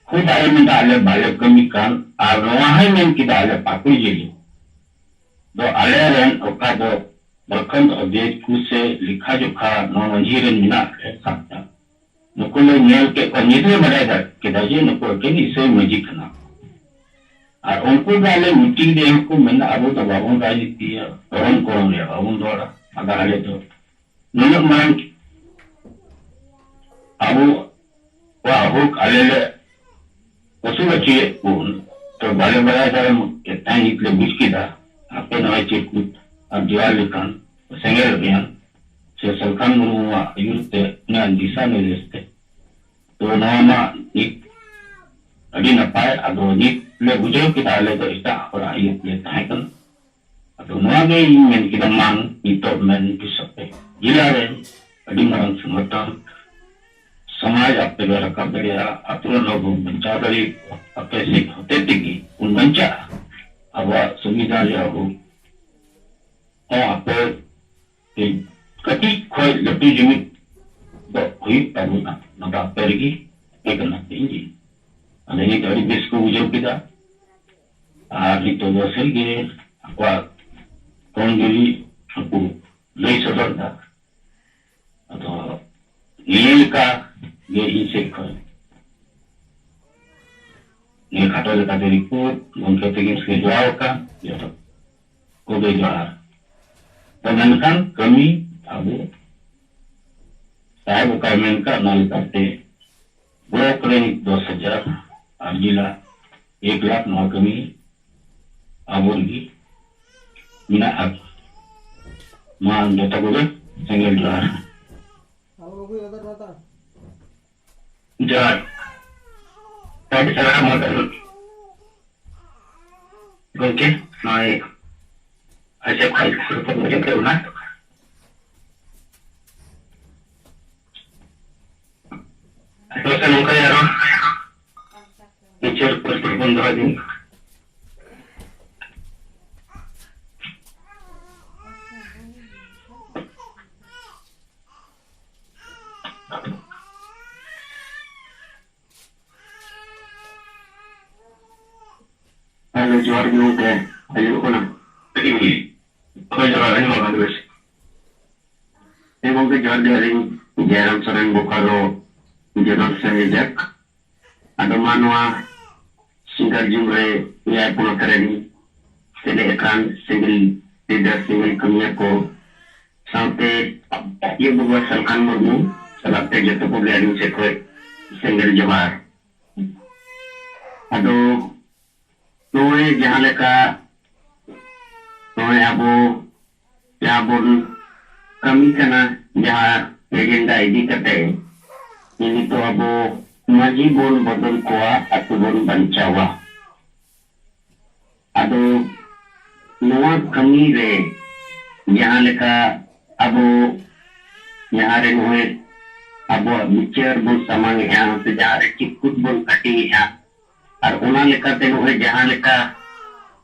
ᱠᱷᱩᱫ ᱟᱡ ᱢᱮᱱᱫᱟ ᱟᱞᱮ ᱵᱟᱞᱮ ᱠᱟᱹᱢᱤ ᱠᱟᱱ, ᱟᱨ ᱱᱚᱣᱟ ᱦᱚᱸᱭ ᱢᱮᱱ ᱠᱮᱫᱟ ᱟᱞᱮ ᱯᱟᱹᱠᱩᱲ ᱡᱤᱞᱟᱹ ᱫᱚ ᱟᱞᱮ ᱨᱮᱱ ᱚᱠᱟ ᱫᱚ ᱯᱨᱚᱠᱷᱚᱸᱰ ᱚᱫᱷᱭᱚᱠᱷ ᱠᱚ ᱥᱮ ᱞᱮᱠᱷᱟ ᱡᱚᱠᱷᱟ ᱱᱚᱣᱟ ᱢᱟᱹᱡᱷᱤ ᱨᱮᱱ ᱢᱮᱱᱟᱜ ᱞᱮ ᱥᱟᱱᱛᱟᱲ, ᱱᱩᱠᱩ ᱞᱮ ᱧᱮᱞ ᱠᱮᱫ ᱠᱚᱣᱟ, ᱱᱤᱛ ᱞᱮ ᱵᱟᱰᱟᱭ ᱫᱟᱲᱮ ᱠᱮᱫᱟ ᱡᱮ ᱱᱩᱠᱩ ᱮᱠᱮᱱ ᱤᱥᱟᱹᱭ ᱢᱟᱹᱡᱷᱤ ᱠᱟᱱᱟ ᱠᱚ᱾ ᱟᱨ ᱩᱱᱠᱩ ᱜᱮ ᱟᱞᱮ meeting ᱨᱮ ᱦᱚᱸᱠᱚ ᱢᱮᱱᱟ, ᱟᱵᱚ ᱫᱚ ᱵᱟᱵᱚᱱ ᱨᱟᱡᱽᱱᱤᱛᱤᱭᱟ, ᱫᱷᱚᱨᱚᱢ ᱠᱚᱨᱚᱢ ᱨᱮᱭᱟᱜ ᱵᱟᱵᱚᱱ ᱨᱚᱲᱟ, ᱟᱫᱚ ᱟᱞᱮ ᱫᱚ ᱱᱩᱱᱟᱹᱜ ᱢᱟᱨᱟᱝ ᱟᱵᱚᱣᱟᱜ ᱦᱚᱠ ᱟᱞᱮ ᱞᱮ ᱟᱹᱥᱩᱞ ᱦᱚᱪᱚᱭᱮᱫ ᱵᱚᱱ, ᱛᱚ ᱵᱟᱞᱮ ᱵᱟᱲᱟᱭ ᱫᱟᱲᱮ ᱠᱮᱫ ᱛᱟᱦᱮᱸᱫ, ᱱᱤᱛ ᱞᱮ ᱵᱩᱡᱽ ᱠᱮᱫᱟ᱾ ᱟᱯᱮ ᱱᱚᱜᱼᱚᱭ ᱪᱤᱨᱠᱩᱴ ᱟᱨ ᱡᱚᱦᱟᱨ ᱞᱮᱠᱟᱱ ᱥᱮᱸᱜᱮᱞ ᱚᱵᱷᱤᱭᱟᱱ ᱥᱮ ᱥᱟᱞᱠᱷᱟᱱ ᱢᱩᱨᱢᱩᱣᱟᱜ ᱟᱹᱭᱩᱨ ᱛᱮ, ᱩᱱᱤᱭᱟᱜ ᱫᱤᱥᱟ ᱱᱤᱨᱫᱮᱥ ᱛᱮ, ᱛᱚ ᱱᱚᱣᱟ ᱢᱟ ᱱᱤᱛ ᱟᱹᱰᱤ ᱱᱟᱯᱟᱭ᱾ ᱟᱫᱚ ᱱᱤᱛ ᱞᱮ ᱵᱩᱡᱷᱟᱹᱣ ᱠᱮᱫᱟ, ᱟᱞᱮ ᱫᱚ ᱮᱴᱟᱜ ᱦᱚᱲᱟᱜ ᱤᱭᱟᱹ ᱛᱮᱞᱮ ᱛᱟᱦᱮᱸ ᱠᱟᱱᱟ᱾ ᱟᱫᱚ ᱱᱚᱣᱟ ᱜᱮ ᱤᱧ ᱢᱮᱱ ᱠᱮᱫᱟ, ᱢᱟᱱ ᱱᱤᱛᱚᱜ ᱢᱮᱱ ᱵᱤᱥᱚᱭ ᱛᱮ ᱡᱮᱞᱟ ᱨᱮ ᱟᱹᱰᱤ ᱢᱟᱨᱟᱝ ᱥᱚᱝᱜᱚᱴᱷᱚᱱ, ᱥᱚᱢᱟᱡᱽ ᱟᱯᱮ ᱯᱮ ᱨᱟᱠᱟᱵ ᱫᱟᱲᱮᱭᱟᱜᱼᱟ, ᱟᱹᱛᱩ ᱨᱮᱱ ᱦᱚᱲ ᱵᱚᱱ ᱵᱟᱧᱪᱟᱣ ᱫᱟᱲᱮᱭᱟᱠᱚᱣᱟ, ᱟᱯᱮ ᱥᱮᱫ ᱦᱚᱛᱮ ᱛᱮᱜᱮ ᱵᱚᱱ ᱵᱟᱧᱪᱟᱜᱼᱟ᱾ ᱟᱵᱚᱣᱟᱜ ᱥᱚᱝᱵᱤᱫᱷᱟᱱ ᱨᱮᱭᱟᱜ ᱦᱚᱠ ᱦᱚᱸ ᱟᱯᱮ ᱠᱟᱹᱴᱤᱡ ᱠᱷᱚᱡ ᱞᱟᱹᱴᱩ ᱡᱩᱢᱤᱫ ᱫᱚ ᱦᱩᱭᱩᱜ ᱛᱟᱵᱚᱱᱟ᱾ ᱚᱱᱟ ᱫᱚ ᱟᱯᱮ ᱨᱮᱜᱮ, ᱟᱯᱮ ᱠᱟᱱᱟ ᱯᱮ ᱤᱧᱡᱤᱱ᱾ ᱟᱫᱚ ᱱᱤᱛ ᱟᱹᱰᱤ ᱵᱮᱥ ᱠᱚ ᱵᱩᱡᱷᱟᱹᱣ ᱠᱮᱫᱟ᱾ ᱟᱨ ᱱᱤᱛᱚᱜ ᱫᱚ ᱥᱟᱹᱨᱤᱜᱮ ᱟᱠᱚᱣᱟᱜ ᱠᱚᱢᱡᱩᱨᱤ ᱦᱚᱸᱠᱚ ᱞᱟᱹᱭ ᱥᱚᱫᱚᱨ ᱮᱫᱟ᱾ ᱟᱫᱚ ᱱᱤᱭᱟᱹ ᱞᱮᱠᱟ ᱜᱮ ᱤᱧ ᱥᱮᱫ ᱠᱷᱚᱱ ᱱᱤᱭᱟᱹ ᱠᱷᱟᱴᱚ ᱞᱮᱠᱟᱛᱮ ᱨᱤᱯᱳᱨᱴ ᱜᱚᱢᱠᱮ ᱛᱟᱹᱠᱤᱱ ᱥᱮ ᱡᱚᱲᱟᱣ ᱟᱠᱟᱱ ᱡᱚᱛᱚ ᱠᱚᱜᱮ ᱡᱚᱦᱟᱨ᱾ ᱛᱚ ᱢᱮᱱᱠᱷᱟᱱ ᱠᱟᱹᱢᱤ ᱟᱵᱚ ᱥᱟᱦᱮᱵ ᱚᱠᱟᱭ ᱢᱮᱱ ᱠᱟᱜ, ᱚᱱᱟ ᱞᱮᱠᱟᱛᱮ ᱵᱞᱚᱠ ᱨᱮ ᱫᱚᱥ ᱦᱟᱡᱟᱨ ᱟᱨ ᱡᱮᱞᱟ ᱮᱠ ᱞᱟᱠᱷ, ᱱᱚᱣᱟ ᱠᱟᱹᱢᱤ ᱟᱵᱚ ᱨᱮᱜᱮ ᱢᱮᱱᱟᱜᱼᱟ᱾ ᱢᱟ ᱡᱚᱛᱚ ᱠᱚᱜᱮ ᱥᱮᱸᱜᱮᱞ ᱡᱚᱦᱟᱨ᱾ ᱡᱚᱦᱟᱨ᱾ ᱟᱹᱰᱤ ᱥᱟᱨᱦᱟᱣ ᱢᱚᱦᱚᱫᱚᱭ ᱜᱚᱢᱠᱮ, ᱱᱚᱜᱼᱚᱭ ᱟᱪᱪᱷᱟ, ᱠᱷᱚᱱ ᱨᱚᱯᱚᱲ ᱦᱩᱭᱩᱜ ᱛᱟᱵᱚᱱᱟ᱾ ᱟᱫᱚ ᱥᱮ ᱱᱚᱝᱠᱟ ᱜᱮ ᱟᱨᱚ ᱵᱤᱪᱟᱹᱨ ᱯᱚᱨᱤᱥᱛᱷᱤᱛᱤ ᱵᱚᱱ ᱫᱚᱦᱚ ᱤᱫᱤ᱾ ᱦᱮᱞᱳ, ᱡᱚᱦᱟᱨ ᱜᱮ ᱜᱚᱢᱠᱮ, ᱟᱸᱡᱚᱢᱚᱜ ᱠᱟᱱᱟ? ᱦᱳᱭ, ᱡᱚᱦᱟᱨ, ᱟᱸᱡᱚᱢᱚᱜ ᱠᱟᱱᱟ ᱵᱮᱥ᱾ ᱦᱮᱸ ᱜᱚᱢᱠᱮ, ᱡᱚᱦᱟᱨ ᱜᱮ, ᱟᱹᱞᱤᱧ ᱡᱟᱭᱨᱟᱢ ᱥᱚᱨᱮᱱ, ᱵᱳᱠᱟᱨᱳ ᱡᱚᱱᱚᱞ ᱥᱮᱱ ᱨᱤᱡᱮᱠᱴ᱾ ᱟᱫᱚ ᱢᱟ ᱱᱚᱣᱟ ᱥᱤᱝᱜᱟᱨ ᱡᱩᱢ ᱨᱮ ᱮᱭᱟᱭ ᱯᱚᱱᱚᱛ ᱨᱮᱱ ᱥᱮᱞᱮᱫ ᱟᱠᱟᱱ ᱥᱤᱝᱜᱮᱞ ᱞᱤᱰᱟᱨ, ᱥᱤᱝᱜᱮᱞ ᱠᱟᱹᱢᱤᱭᱟᱹ ᱠᱚ ᱥᱟᱶᱛᱮ ᱤᱭᱟᱹ ᱵᱟᱵᱟ ᱥᱟᱞᱠᱷᱟᱱ ᱢᱩᱨᱢᱩ ᱥᱟᱞᱟᱜ ᱛᱮ ᱡᱚᱛᱚ ᱠᱚᱜᱮ ᱟᱹᱞᱤᱧ ᱥᱮᱫ ᱠᱷᱚᱱ ᱥᱮᱸᱜᱮᱞ ᱡᱚᱦᱟᱨ᱾ ᱟᱫᱚ ᱱᱚᱜᱼᱚᱭ ᱡᱟᱦᱟᱸ ᱞᱮᱠᱟ ᱱᱚᱜᱼᱚᱭ ᱟᱵᱚ ᱡᱟᱦᱟᱸ ᱵᱚᱱ ᱠᱟᱹᱢᱤ ᱠᱟᱱᱟ, ᱡᱟᱦᱟᱸ ᱮᱡᱮᱱᱰᱟ ᱤᱫᱤ ᱠᱟᱛᱮ ᱱᱤᱛᱚᱜ ᱟᱵᱚ ᱢᱟᱹᱡᱷᱤ ᱵᱚᱱ ᱵᱚᱫᱚᱞ ᱠᱚᱣᱟ, ᱟᱹᱛᱩ ᱵᱚᱱ ᱵᱟᱧᱪᱟᱣᱟ᱾ ᱟᱫᱚ ᱱᱚᱣᱟ ᱠᱟᱹᱢᱤ ᱨᱮ ᱡᱟᱦᱟᱸ ᱞᱮᱠᱟ ᱟᱵᱚ ᱡᱟᱦᱟᱸ ᱨᱮ ᱱᱚᱜᱼᱚᱭ ᱟᱵᱚᱣᱟᱜ ᱵᱤᱪᱟᱹᱨ ᱵᱚᱱ ᱥᱟᱢᱟᱝ ᱮᱜᱼᱟ, ᱥᱮ ᱡᱟᱦᱟᱸ ᱨᱮ ᱪᱤᱨᱠᱩᱴ ᱵᱚᱱ ᱦᱟᱹᱴᱤᱧ ᱮᱜᱼᱟ, ᱟᱨ ᱚᱱᱟ ᱞᱮᱠᱟᱛᱮ ᱱᱚᱜᱼᱚᱭ ᱡᱟᱦᱟᱸ ᱞᱮᱠᱟ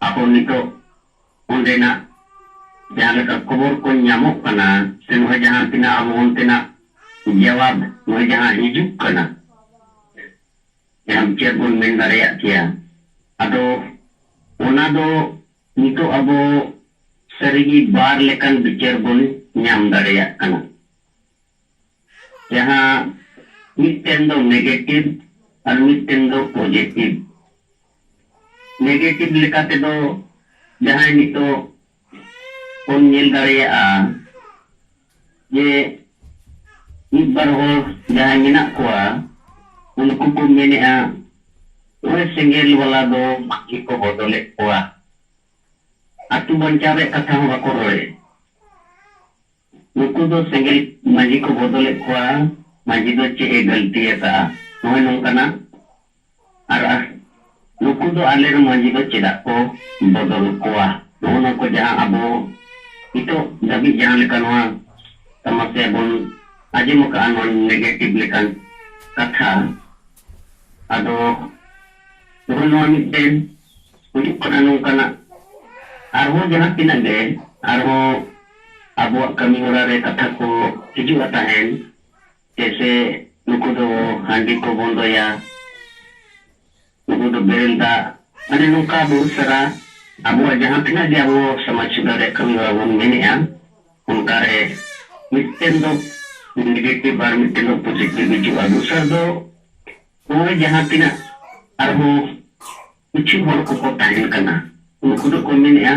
ᱟᱵᱚ ᱱᱤᱛᱚᱜ ᱚᱸᱰᱮᱱᱟᱜ ᱡᱟᱦᱟᱸ ᱞᱮᱠᱟ ᱠᱷᱚᱵᱚᱨ ᱠᱚ ᱧᱟᱢᱚᱜ ᱠᱟᱱᱟ, ᱥᱮ ᱱᱚᱜᱼᱚᱭ ᱡᱟᱦᱟᱸ ᱛᱤᱱᱟᱹᱜ ᱟᱵᱚ ᱚᱱᱛᱮᱱᱟᱜ ᱡᱟᱣᱟᱵ ᱱᱚᱜᱼᱚᱭ ᱡᱟᱦᱟᱸ ᱦᱤᱡᱩᱜ ᱠᱟᱱᱟ, ᱡᱟᱦᱟᱸ ᱵᱤᱪᱟᱹᱨ ᱵᱚᱱ ᱢᱮᱱ ᱫᱟᱲᱮᱭᱟᱜ ᱜᱮᱭᱟ᱾ ᱟᱫᱚ ᱚᱱᱟ ᱫᱚ ᱱᱤᱛᱚᱜ ᱟᱵᱚ ᱥᱟᱹᱨᱤᱜᱮ ᱵᱟᱨ ᱞᱮᱠᱟᱱ ᱵᱤᱪᱟᱹᱨ ᱵᱚᱱ ᱧᱟᱢ ᱫᱟᱲᱮᱭᱟᱜ ᱠᱟᱱᱟ, ᱡᱟᱦᱟᱸ ᱢᱤᱫᱴᱮᱱ ᱫᱚ ᱱᱮᱜᱮᱴᱤᱵᱷ ᱟᱨ ᱢᱤᱫᱴᱮᱱ ᱫᱚ ᱯᱚᱡᱮᱴᱤᱵᱷ᱾ ᱱᱮᱜᱮᱴᱤᱵᱷ ᱞᱮᱠᱟ ᱛᱮᱫᱚ ᱡᱟᱦᱟᱸᱭ ᱱᱤᱛᱚᱜ ᱵᱚᱱ ᱧᱮᱞ ᱫᱟᱲᱮᱭᱟᱜᱼᱟ ᱡᱮ ᱢᱤᱫ ᱵᱟᱨ ᱦᱚᱲ ᱡᱟᱦᱟᱸᱭ ᱢᱮᱱᱟᱜ ᱠᱚᱣᱟ, ᱩᱱᱠᱩ ᱠᱚ ᱢᱮᱱᱮᱜᱼᱟ, ᱱᱚᱜᱼᱚᱭ ᱥᱮᱸᱜᱮᱞ ᱵᱟᱞᱟ ᱫᱚ ᱢᱟᱹᱡᱷᱤ ᱠᱚ ᱵᱚᱫᱚᱞᱮᱫ ᱠᱚᱣᱟ, ᱟᱹᱛᱩ ᱵᱟᱧᱪᱟᱣ ᱨᱮᱭᱟᱜ ᱠᱟᱛᱷᱟ ᱦᱚᱸ ᱵᱟᱠᱚ ᱨᱚᱲᱮᱫ᱾ ᱱᱩᱠᱩ ᱫᱚ ᱥᱮᱸᱜᱮᱞ ᱢᱟᱹᱡᱷᱤ ᱠᱚ ᱵᱚᱫᱚᱞᱮᱫ ᱠᱚᱣᱟ, ᱢᱟᱹᱡᱷᱤ ᱫᱚ ᱪᱮᱫ ᱮ ᱜᱟᱹᱞᱛᱤ ᱟᱠᱟᱫᱼᱟ, ᱱᱚᱜᱼᱚᱭ ᱱᱚᱝᱠᱟᱱᱟᱜ᱾ ᱟᱨ ᱱᱩᱠᱩ ᱫᱚ ᱟᱞᱮᱨᱮᱱ ᱢᱟᱹᱡᱷᱤ ᱫᱚ ᱪᱮᱫᱟᱜ ᱠᱚ ᱵᱚᱫᱚᱞ ᱠᱚᱣᱟ? ᱱᱚᱜᱼᱚ ᱱᱚᱣᱟ ᱠᱚ ᱡᱟᱦᱟᱸ ᱟᱵᱚ ᱱᱤᱛᱚᱜ ᱫᱷᱟᱹᱵᱤᱡ ᱡᱟᱦᱟᱸ ᱞᱮᱠᱟ ᱱᱚᱣᱟ ᱥᱚᱢᱚᱥᱥᱟ ᱵᱚᱱ ᱟᱸᱡᱚᱢ ᱟᱠᱟᱫᱼᱟ, ᱱᱚᱣᱟ ᱱᱮᱜᱮᱴᱤᱵᱷ ᱞᱮᱠᱟᱱ ᱠᱟᱛᱷᱟ᱾ ᱟᱫᱚ ᱱᱚᱜᱼᱚᱭ ᱱᱚᱣᱟ ᱢᱤᱫᱴᱮᱱ ᱦᱩᱭᱩᱜ ᱠᱟᱱᱟ ᱱᱚᱝᱠᱟᱱᱟᱜ, ᱟᱨᱦᱚᱸ ᱡᱟᱦᱟᱸ ᱛᱤᱱᱟᱹᱜ ᱜᱮ ᱟᱨᱦᱚᱸ ᱟᱵᱚᱣᱟᱜ ᱠᱟᱹᱢᱤ ᱦᱚᱨᱟ ᱨᱮ ᱠᱟᱛᱷᱟ ᱠᱚ ᱦᱤᱡᱩᱜᱼᱟ ᱛᱟᱦᱮᱱ, ᱡᱮᱭᱥᱮ ᱱᱩᱠᱩ ᱫᱚ ᱦᱟᱺᱰᱤ ᱠᱚ ᱵᱚᱱᱫᱚᱭᱟ, ᱱᱩᱠᱩ ᱫᱚ ᱵᱮᱨᱮᱞ ᱫᱟᱜ, ᱢᱟᱱᱮ ᱱᱚᱝᱠᱟ ᱵᱚᱦᱩᱛ ᱥᱟᱨᱟ ᱟᱵᱚᱣᱟᱜ ᱡᱟᱦᱟᱸ ᱛᱤᱱᱟᱹᱜ ᱜᱮ ᱟᱵᱚ ᱥᱚᱢᱟᱡᱽ ᱥᱩᱫᱷᱟᱹᱨ ᱨᱮᱭᱟᱜ ᱠᱟᱹᱢᱤ ᱦᱚᱨᱟ ᱵᱚᱱ ᱢᱮᱱᱮᱜᱼᱟ, ᱚᱱᱠᱟ ᱨᱮ ᱢᱤᱫᱴᱮᱱ ᱫᱚ ᱱᱮᱜᱮᱴᱤᱵᱷ ᱟᱨ ᱢᱤᱫᱴᱮᱱ ᱫᱚ ᱯᱚᱡᱮᱴᱤᱵᱷ ᱦᱤᱡᱩᱜᱼᱟ᱾ ᱫᱚᱥᱟᱨ ᱫᱚ ᱱᱚᱜᱼᱚᱭ ᱡᱟᱦᱟᱸ ᱛᱤᱱᱟᱹᱜ ᱟᱨᱦᱚᱸ ᱠᱤᱪᱷᱩ ᱦᱚᱲ ᱠᱚᱠᱚ ᱛᱟᱦᱮᱱ ᱠᱟᱱᱟ, ᱩᱱᱠᱩ ᱫᱚᱠᱚ ᱢᱮᱱᱮᱜᱼᱟ,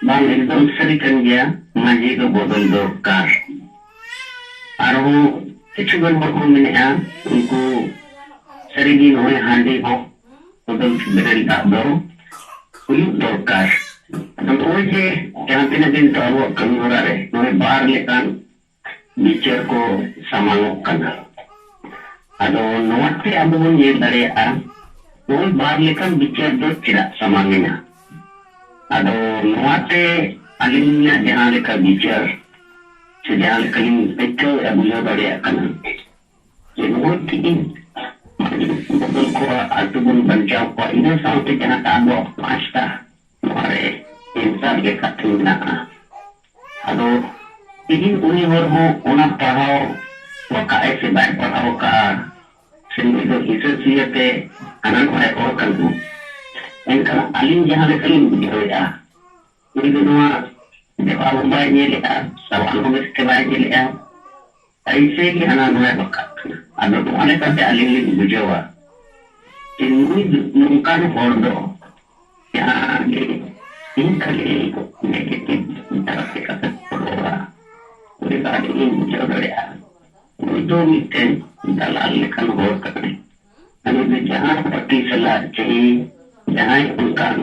ᱵᱟᱝ, ᱮᱠᱫᱚᱢ ᱥᱟᱹᱨᱤ ᱠᱟᱱ ᱜᱮᱭᱟ, ᱢᱟᱹᱡᱷᱤ ᱫᱚ ᱵᱚᱫᱚᱞ ᱫᱚᱨᱠᱟᱨ᱾ ᱟᱨᱦᱚᱸ ᱠᱤᱪᱷᱩ ᱜᱟᱱ ᱦᱚᱲ ᱠᱚ ᱢᱮᱱᱮᱫᱼᱟ, ᱩᱱᱠᱩ ᱥᱟᱹᱨᱤᱜᱮ ᱱᱚᱜᱼᱚᱭ ᱦᱟᱺᱰᱤ ᱦᱚᱸ ᱵᱚᱫᱚᱞ ᱵᱮᱨᱮᱞ ᱫᱟᱜ ᱫᱚ ᱦᱩᱭᱩᱜ ᱫᱚᱨᱠᱟᱨ᱾ ᱟᱫᱚ ᱱᱚᱜᱼᱚᱭ ᱡᱮ ᱡᱟᱦᱟᱸ ᱛᱤᱱᱟᱹᱜ ᱫᱤᱱ ᱫᱚ ᱟᱵᱚᱣᱟᱜ ᱠᱟᱹᱢᱤ ᱦᱚᱨᱟ ᱨᱮ ᱱᱚᱜᱼᱚᱭ ᱵᱟᱨ ᱞᱮᱠᱟᱱ ᱵᱤᱪᱟᱹᱨ ᱠᱚ ᱥᱟᱢᱟᱝᱚᱜ ᱠᱟᱱᱟ᱾ ᱟᱫᱚ ᱱᱚᱣᱟ ᱛᱮ ᱟᱵᱚ ᱵᱚᱱ ᱧᱮᱞ ᱫᱟᱲᱮᱭᱟᱜᱼᱟ, ᱱᱚᱜᱼᱚᱭ ᱵᱟᱨ ᱞᱮᱠᱟᱱ ᱵᱤᱪᱟᱹᱨ ᱫᱚ ᱪᱮᱫᱟᱜ ᱥᱟᱢᱟᱝ ᱮᱱᱟ? ᱟᱫᱚ ᱱᱚᱣᱟ ᱛᱮ ᱟᱹᱞᱤᱧᱟᱜ ᱡᱟᱦᱟᱸ ᱞᱮᱠᱟ ᱵᱤᱪᱟᱹᱨ ᱥᱮ ᱡᱟᱦᱟᱸ ᱞᱮᱠᱟᱞᱤᱧ ᱟᱹᱭᱠᱟᱹᱣᱮᱫᱼᱟ, ᱵᱩᱡᱷᱟᱹᱣ ᱫᱟᱲᱮᱭᱟᱜ ᱠᱟᱱᱟ ᱡᱮ ᱱᱚᱜᱼᱚᱭ ᱛᱮᱦᱮᱧ ᱢᱟᱹᱡᱷᱤ ᱵᱚᱫᱚᱞ ᱠᱚᱣᱟ, ᱟᱹᱛᱩ ᱵᱚᱱ ᱵᱟᱧᱪᱟᱣ ᱠᱚᱣᱟ, ᱤᱱᱟᱹ ᱥᱟᱶᱛᱮ ᱡᱟᱦᱟᱸ ᱟᱵᱚᱣᱟᱜ ᱯᱟᱸᱪᱴᱟ ᱱᱚᱣᱟ ᱨᱮ answer ᱞᱮᱠᱟᱛᱮ ᱢᱮᱱᱟᱜᱼᱟ᱾ ᱟᱫᱚ ᱛᱮᱦᱮᱧ ᱩᱱᱤ ᱦᱚᱲ ᱦᱚᱸ ᱚᱱᱟ ᱯᱟᱲᱦᱟᱣ ᱟᱠᱟᱫᱼᱟᱭ ᱥᱮ ᱵᱟᱭ ᱯᱟᱲᱦᱟᱣ ᱟᱠᱟᱫᱼᱟ, ᱥᱮ ᱱᱩᱭ ᱫᱚ ᱦᱤᱥᱟᱹ ᱥᱩᱭᱟᱹ ᱛᱮ ᱦᱟᱱᱟ ᱱᱚᱣᱟᱭ ᱚᱞ ᱠᱟᱱᱟ᱾ ᱮᱱᱠᱷᱟᱱ ᱟᱹᱞᱤᱧ ᱡᱟᱦᱟᱸ ᱞᱮᱠᱟᱞᱤᱧ ᱵᱩᱡᱷᱟᱹᱣᱮᱫᱼᱟ, ᱩᱱᱤ ᱫᱚ ᱱᱚᱣᱟ ᱡᱟᱭᱜᱟ ᱦᱚᱸ ᱵᱟᱭ ᱧᱮᱞᱮᱫᱼᱟ, ᱥᱟᱣᱟᱞ ᱦᱚᱸ ᱵᱮᱥ ᱛᱮ ᱵᱟᱭ ᱧᱮᱞᱮᱫᱼᱟ, ᱟᱭᱥᱮ ᱜᱮ ᱦᱟᱱᱟ ᱱᱚᱣᱟᱭ ᱵᱟᱠᱟᱜ ᱠᱟᱱᱟ᱾ ᱟᱫᱚ ᱱᱚᱣᱟ ᱞᱮᱠᱟᱛᱮ ᱟᱹᱞᱤᱧ ᱞᱤᱧ ᱵᱩᱡᱷᱟᱹᱣᱟ ᱡᱮ ᱱᱩᱭ ᱫᱚ ᱱᱚᱝᱠᱟᱱ ᱦᱚᱲ ᱫᱚ ᱡᱟᱦᱟᱸ ᱜᱮ ᱤᱧ ᱠᱷᱟᱹᱞᱤ negative ᱫᱷᱟᱨᱟ ᱛᱮ ᱠᱟᱛᱷᱟ ᱠᱚ ᱨᱚᱲᱟ, ᱩᱱᱤ ᱫᱚ ᱟᱹᱞᱤᱧ ᱞᱤᱧ ᱵᱩᱡᱷᱟᱹᱣ ᱫᱟᱲᱮᱭᱟᱜᱼᱟ, ᱱᱩᱭ ᱫᱚ ᱢᱤᱫᱴᱮᱱ ᱫᱟᱞᱟᱞ ᱞᱮᱠᱟᱱ ᱦᱚᱲ ᱠᱟᱱᱟᱭ᱾ ᱩᱱᱤ ᱫᱚ ᱡᱟᱦᱟᱸ ᱯᱟᱨᱴᱤ ᱥᱟᱞᱟᱜ ᱪᱟᱹᱦᱤ ᱡᱟᱦᱟᱸᱭ ᱚᱱᱠᱟᱱ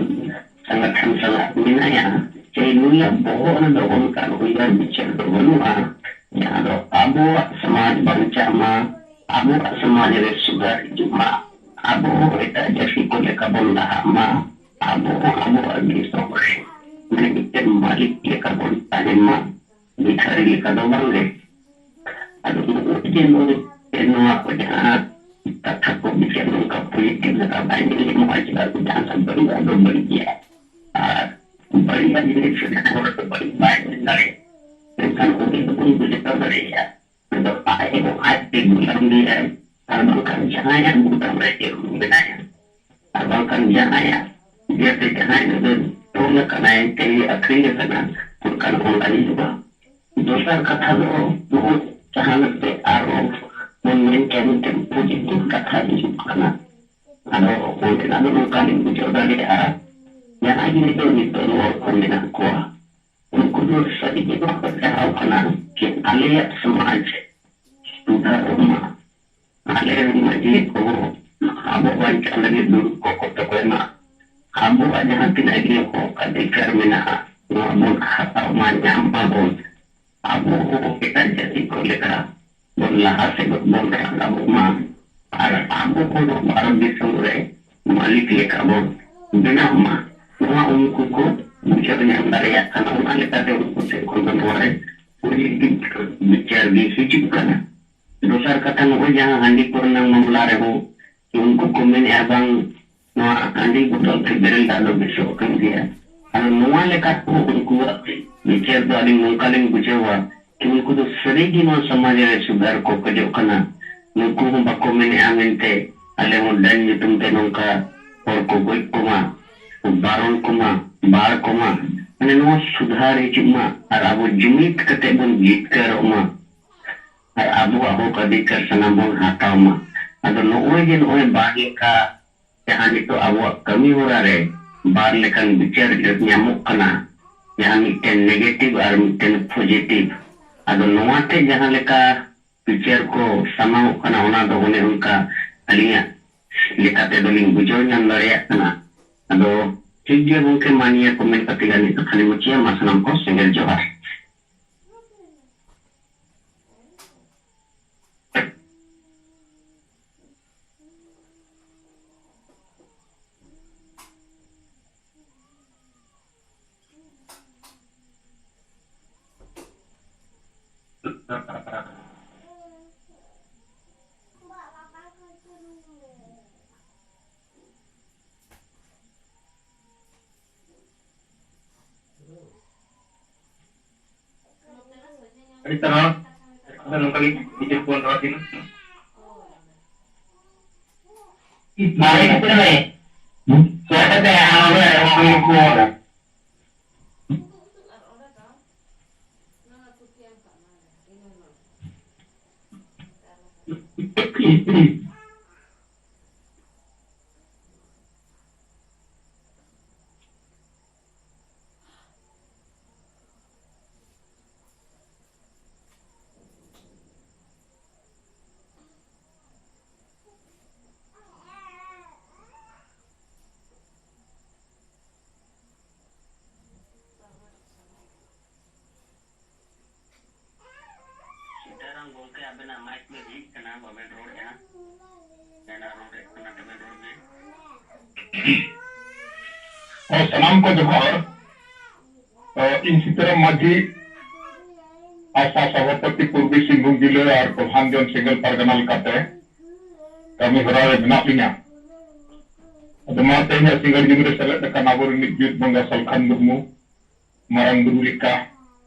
ᱥᱚᱝᱜᱚᱴᱷᱚᱱ ᱥᱟᱞᱟᱜ ᱢᱮᱱᱟᱭᱟ, ᱪᱟᱹᱦᱤ ᱱᱩᱭᱟᱜ ᱵᱚᱦᱚᱜ ᱨᱮᱫᱚ ᱚᱱᱠᱟᱱ ᱩᱭᱦᱟᱹᱨ ᱵᱤᱪᱟᱹᱨ ᱫᱚ ᱵᱟᱹᱱᱩᱜᱼᱟ, ᱡᱟᱦᱟᱸ ᱫᱚ ᱟᱵᱚᱣᱟᱜ ᱥᱚᱢᱟᱡᱽ ᱵᱟᱧᱪᱟᱜ ᱢᱟ, ᱟᱵᱚᱣᱟᱜ ᱥᱚᱢᱟᱡᱽ ᱨᱮ ᱥᱩᱫᱷᱟᱹᱨ ᱦᱤᱡᱩᱜ ᱢᱟ, ᱟᱵᱚ ᱦᱚᱸ ᱮᱴᱟᱜ ᱡᱟᱹᱛᱤ ᱠᱚ ᱞᱮᱠᱟ ᱵᱚᱱ ᱞᱟᱦᱟᱜ ᱢᱟ, ᱟᱵᱚ ᱦᱚᱸ ᱟᱵᱚᱣᱟᱜ ᱫᱤᱥᱚᱢ ᱨᱮ ᱢᱟᱱᱮ ᱢᱤᱫᱴᱮᱱ ᱢᱟᱹᱞᱤᱠ ᱞᱮᱠᱟ ᱵᱚᱱ ᱛᱟᱦᱮᱱ ᱢᱟ, ᱵᱷᱤᱠᱷᱟᱨᱤ ᱞᱮᱠᱟ ᱫᱚ ᱵᱟᱝᱜᱮ᱾ ᱟᱫᱚ ᱱᱚᱜᱼᱚᱭ ᱡᱮ ᱱᱚᱜᱼᱚᱭ ᱱᱚᱣᱟ ᱠᱚ ᱡᱟᱦᱟᱸ ᱠᱟᱛᱷᱟ ᱠᱚ ᱵᱤᱪᱟᱹᱨ ᱱᱚᱝᱠᱟ positive ᱞᱮᱠᱟ ᱵᱟᱭ ᱧᱮᱞ ᱧᱟᱢᱚᱜᱼᱟ, ᱪᱮᱫᱟᱜ ᱥᱮ ᱡᱟᱦᱟᱸ ᱥᱮᱫ ᱵᱟᱹᱲᱤᱡᱟᱜ ᱫᱚ ᱵᱟᱹᱲᱤᱡ ᱜᱮᱭᱟ, ᱟᱨ ᱵᱟᱹᱲᱤᱡᱟᱜ ᱡᱤᱱᱤᱥ ᱨᱮ ᱡᱟᱦᱟᱸᱭ ᱦᱚᱲ ᱫᱚ ᱵᱟᱹᱲᱤᱡ ᱵᱟᱭ ᱧᱮᱞ ᱫᱟᱲᱮᱭᱟᱜᱼᱟ, ᱢᱮᱱᱠᱷᱟᱱ ᱩᱱᱤ ᱫᱚᱵᱚᱱ ᱵᱩᱡᱷᱟᱹᱣ ᱫᱟᱲᱮᱭᱟᱜᱼᱟ, ᱩᱱᱤ ᱫᱚ ᱟᱡ ᱦᱚᱸ ᱟᱡ ᱛᱮ ᱜᱩᱞᱟᱢ ᱜᱮᱭᱟᱭ, ᱟᱨ ᱵᱟᱝᱠᱷᱟᱱ ᱡᱟᱦᱟᱸᱭᱟᱜ ᱜᱩᱞᱟᱢ ᱨᱮ ᱡᱟᱹᱨᱩᱲ ᱢᱮᱱᱟᱭᱟ, ᱟᱨ ᱵᱟᱝᱠᱷᱟᱱ ᱡᱟᱦᱟᱸᱭᱟᱜ ᱤᱭᱟᱹᱛᱮ ᱡᱟᱦᱟᱸᱭ ᱫᱚ ᱛᱚᱞ ᱟᱠᱟᱱᱟᱭ, ᱛᱮᱜᱮ ᱟᱹᱠᱷᱨᱤᱧ ᱟᱠᱟᱱᱟ, ᱚᱱᱠᱟᱱ ᱚᱱᱠᱟ ᱦᱩᱭᱩᱜᱼᱟ᱾ ᱫᱚᱥᱟᱨ ᱠᱟᱛᱷᱟ ᱫᱚ ᱱᱚᱜᱼᱚᱭ ᱡᱟᱦᱟᱸ ᱢᱤᱫᱴᱮᱡ ᱟᱨᱚ ᱵᱚᱱ ᱢᱮᱱ ᱠᱮᱭᱟ, ᱢᱤᱫᱴᱮᱡ positive ᱠᱟᱛᱷᱟ ᱦᱤᱡᱩᱜ ᱠᱟᱱᱟ᱾ ᱟᱫᱚ ᱚᱸᱰᱮᱱᱟᱜ ᱫᱚ ᱱᱚᱝᱠᱟ ᱞᱤᱧ ᱵᱩᱡᱷᱟᱹᱣ ᱫᱟᱲᱮᱭᱟᱜᱼᱟ, ᱡᱟᱦᱟᱸᱭ ᱱᱤᱛᱚᱜ, ᱱᱤᱛᱚᱜ ᱱᱚᱣᱟ ᱠᱚ ᱢᱮᱱᱟᱜ ᱠᱚᱣᱟ, ᱩᱱᱠᱩ ᱫᱚ ᱥᱟᱹᱨᱤ ᱜᱮ ᱵᱟᱠᱚ ᱪᱟᱦᱟᱣ ᱠᱟᱱᱟ ᱡᱮ ᱟᱞᱮᱭᱟᱜ ᱥᱚᱢᱟᱡᱽ ᱥᱩᱫᱷᱟᱹᱨᱚᱜ ᱢᱟ, ᱟᱞᱮ ᱨᱮᱱ ᱢᱟᱹᱡᱷᱤ ᱠᱚᱦᱚᱸ ᱟᱵᱚ ᱵᱟᱧᱪᱟᱣ ᱞᱟᱹᱜᱤᱫ ᱫᱩᱲᱩᱵ ᱠᱚᱠᱚ ᱛᱚᱠᱚᱭ ᱢᱟ, ᱟᱵᱚᱣᱟᱜ ᱡᱟᱦᱟᱸ ᱛᱤᱱᱟᱹᱜ ᱜᱮ ᱦᱚᱠ ᱚᱫᱷᱤᱠᱟᱨ ᱢᱮᱱᱟᱜᱼᱟ, ᱱᱚᱣᱟ ᱵᱚᱱ ᱦᱟᱛᱟᱣ ᱢᱟ, ᱧᱟᱢ ᱢᱟᱵᱚᱱ᱾ ᱟᱵᱚ ᱦᱚᱸ ᱮᱴᱟᱜ ᱡᱟᱹᱛᱤ ᱠᱚ ᱞᱮᱠᱟ ᱵᱚᱱ ᱞᱟᱦᱟ ᱥᱮᱫᱚᱜ ᱵᱚᱱ ᱨᱟᱠᱟᱵᱚᱜ ᱢᱟ ᱟᱨ ᱟᱵᱚ ᱦᱚᱸ ᱱᱚᱣᱟ ᱵᱷᱟᱨᱚᱛ ᱫᱤᱥᱚᱢ ᱨᱮ ᱢᱟᱹᱞᱤᱠ ᱞᱮᱠᱟ ᱵᱚᱱ ᱵᱮᱱᱟᱣ ᱢᱟ᱾ ᱱᱚᱣᱟ ᱩᱱᱠᱩ ᱠᱚ ᱵᱩᱡᱷᱟᱹᱣ ᱧᱟᱢ ᱫᱟᱲᱮᱭᱟᱜ ᱠᱟᱱᱟ, ᱚᱱᱟ ᱞᱮᱠᱟᱛᱮ ᱩᱱᱠᱩ ᱥᱮᱫ ᱠᱷᱚᱱ ᱫᱚ ᱱᱚᱣᱟ ᱨᱮ ᱯᱚᱡᱤᱴᱤᱵᱷ ᱵᱤᱪᱟᱹᱨ ᱜᱮ ᱦᱤᱡᱩᱜ ᱠᱟᱱᱟ᱾ ᱫᱚᱥᱟᱨ ᱠᱟᱛᱷᱟ, ᱱᱚᱜᱼᱚᱭ ᱡᱟᱦᱟᱸ ᱦᱟᱺᱰᱤ ᱠᱚᱨᱮᱱᱟᱜ ᱢᱟᱢᱞᱟ ᱨᱮᱦᱚᱸ ᱩᱱᱠᱩ ᱠᱚ ᱢᱮᱱᱮᱫᱼᱟ, ᱵᱟᱝ, ᱱᱚᱣᱟ ᱦᱟᱺᱰᱤ ᱵᱚᱫᱚᱞ ᱛᱮ ᱵᱮᱨᱮᱞ ᱫᱟᱜ ᱫᱚ ᱵᱮᱥᱚᱜ ᱠᱟᱱ ᱜᱮᱭᱟ᱾ ᱟᱫᱚ ᱱᱚᱣᱟ ᱞᱮᱠᱟ ᱛᱮᱦᱚᱸ ᱩᱱᱠᱩᱣᱟᱜ ᱵᱤᱪᱟᱹᱨ ᱫᱚ ᱟᱹᱞᱤᱧ ᱱᱚᱝᱠᱟ ᱞᱤᱧ ᱵᱩᱡᱷᱟᱹᱣᱟ ᱠᱤ ᱩᱱᱠᱩ ᱫᱚ ᱥᱟᱹᱨᱤ ᱜᱮ ᱱᱚᱣᱟ ᱥᱚᱢᱟᱡᱽ ᱨᱮ ᱥᱩᱫᱷᱟᱨ ᱠᱚ ᱠᱷᱚᱡᱚᱜ ᱠᱟᱱᱟ᱾ ᱱᱩᱠᱩ ᱦᱚᱸ ᱵᱟᱠᱚ ᱢᱮᱱᱮᱫᱼᱟ ᱢᱮᱱᱛᱮ ᱟᱞᱮ ᱦᱚᱸ ᱰᱟᱹᱱ ᱧᱩᱛᱩᱢ ᱛᱮ ᱱᱚᱝᱠᱟ ᱦᱚᱲ ᱠᱚ ᱜᱚᱡ ᱠᱚᱢᱟ, ᱵᱟᱨᱚᱱ ᱠᱚᱢᱟ, ᱵᱟᱲ ᱠᱚᱢᱟ, ᱢᱟᱱᱮ ᱱᱚᱣᱟ ᱥᱩᱫᱷᱟᱨ ᱦᱤᱡᱩᱜ ᱢᱟ ᱟᱨ ᱟᱵᱚ ᱡᱩᱢᱤᱫ ᱠᱟᱛᱮ ᱵᱚᱱ ᱡᱤᱛᱠᱟᱹᱨᱚᱜ ᱢᱟ᱾ ᱟᱨ ᱟᱵᱚᱣᱟᱜ ᱦᱚᱠ ᱚᱫᱷᱤᱠᱟᱨ ᱥᱟᱱᱟᱢ ᱵᱚᱱ ᱦᱟᱛᱟᱣ ᱢᱟ᱾ ᱟᱫᱚ ᱱᱚᱜᱼᱚᱭ ᱡᱮ ᱱᱚᱜᱼᱚᱭ ᱵᱟᱨ ᱞᱮᱠᱟ ᱡᱟᱦᱟᱸ ᱱᱤᱛᱚᱜ ᱟᱵᱚᱣᱟᱜ ᱠᱟᱹᱢᱤ ᱦᱚᱨᱟ ᱨᱮ ᱵᱟᱨ ᱞᱮᱠᱟᱱ ᱵᱤᱪᱟᱹᱨ ᱧᱟᱢᱚᱜ ᱠᱟᱱᱟ, ᱡᱟᱦᱟᱸ ᱢᱤᱫᱴᱮᱱ ᱱᱮᱜᱮᱴᱤᱵᱷ ᱟᱨ ᱢᱤᱫᱴᱮᱱ ᱯᱚᱡᱮᱴᱤᱵᱷ᱾ ᱟᱫᱚ ᱱᱚᱣᱟ ᱛᱮ ᱡᱟᱦᱟᱸ ᱞᱮᱠᱟ ᱵᱤᱪᱟᱹᱨ ᱠᱚ ᱥᱟᱢᱟᱝᱚᱜ ᱠᱟᱱᱟ, ᱚᱱᱟ ᱫᱚ ᱚᱱᱮ ᱚᱱᱠᱟ ᱟᱹᱞᱤᱧᱟᱜ ᱞᱮᱠᱟ ᱛᱮᱫᱚ ᱞᱤᱧ ᱵᱩᱡᱷᱟᱹᱣ ᱧᱟᱢ ᱫᱟᱲᱮᱭᱟᱜ ᱠᱟᱱᱟ᱾ ᱟᱫᱚ ᱴᱷᱤᱠ ᱜᱮᱭᱟ ᱜᱚᱢᱠᱮ, ᱢᱟ ᱱᱤᱭᱟᱹ ᱠᱚ ᱢᱮᱱ ᱠᱟᱛᱮ ᱜᱮ ᱟᱹᱞᱤᱧ ᱠᱟᱛᱷᱟ ᱞᱤᱧ ᱢᱩᱪᱟᱹᱫᱟ᱾ ᱢᱟ ᱥᱟᱱᱟᱢ ᱠᱚ ᱥᱮᱸᱜᱮᱞ ᱡᱚᱦᱟᱨ᱾ ᱟᱹᱰᱤ ᱥᱟᱨᱦᱟᱣ᱾ ᱟᱫᱚ ᱱᱚᱝᱠᱟ ᱜᱮ ᱱᱤᱡᱮ ᱠᱚᱵᱚᱱ ᱨᱚᱲ ᱤᱫᱤ ᱢᱟ᱾ ᱢᱟᱨᱮ ᱠᱟᱛᱮ ᱢᱟᱨᱮ᱾ ᱥᱚᱭ ᱠᱟᱛᱮ ᱟᱨ ᱚᱸᱰᱮ ᱚᱱᱟ ᱠᱚ ᱚᱲᱟᱜ᱾ ᱜᱚᱢᱠᱮ, ᱟᱵᱮᱱᱟᱜ ᱢᱟᱭᱤᱠ ᱵᱮᱱ ᱡᱷᱤᱡ ᱠᱟᱱᱟ, ᱵᱟᱵᱮᱱ ᱨᱚᱲᱮᱫᱼᱟ᱾ ᱡᱟᱦᱟᱱᱟᱜ ᱨᱚᱲᱮᱫ ᱠᱟᱱᱟ ᱛᱚᱵᱮ ᱨᱚᱲ ᱵᱮᱱ᱾ ᱦᱚᱸ, ᱥᱟᱱᱟᱢ ᱠᱚ ᱡᱚᱦᱟᱨ᱾ ᱚ, ᱤᱧ ᱥᱤᱛᱟᱹᱨᱟᱢ ᱢᱟᱹᱡᱷᱤ, ᱟᱥᱟ ᱥᱚᱵᱷᱟᱯᱚᱛᱤ ᱯᱩᱨᱵᱤ ᱥᱤᱝᱵᱷᱩᱢ ᱡᱤᱞᱟᱹ ᱟᱨ ᱯᱨᱚᱫᱷᱟᱱ ᱡᱚᱱ ᱥᱮᱸᱜᱮᱞ ᱯᱟᱨᱜᱟᱱᱟ ᱞᱮᱠᱟᱛᱮ ᱠᱟᱹᱢᱤ ᱦᱚᱨᱟ ᱨᱮ ᱢᱮᱱᱟᱜ ᱞᱤᱧᱟ᱾ ᱟᱫᱚ ᱢᱟ ᱛᱮᱦᱮᱧᱟᱜ ᱥᱤᱸᱜᱟᱹᱲ ᱡᱩᱢᱤ ᱨᱮ ᱥᱮᱞᱮᱫ ᱟᱠᱟᱱ ᱟᱵᱚᱨᱮᱱ ᱢᱤᱫ ᱡᱩᱛ ᱵᱚᱸᱜᱟ ᱥᱟᱞᱠᱷᱟᱱ ᱢᱩᱨᱢᱩ, ᱢᱟᱨᱟᱝ ᱵᱩᱨᱩ ᱞᱮᱠᱟ,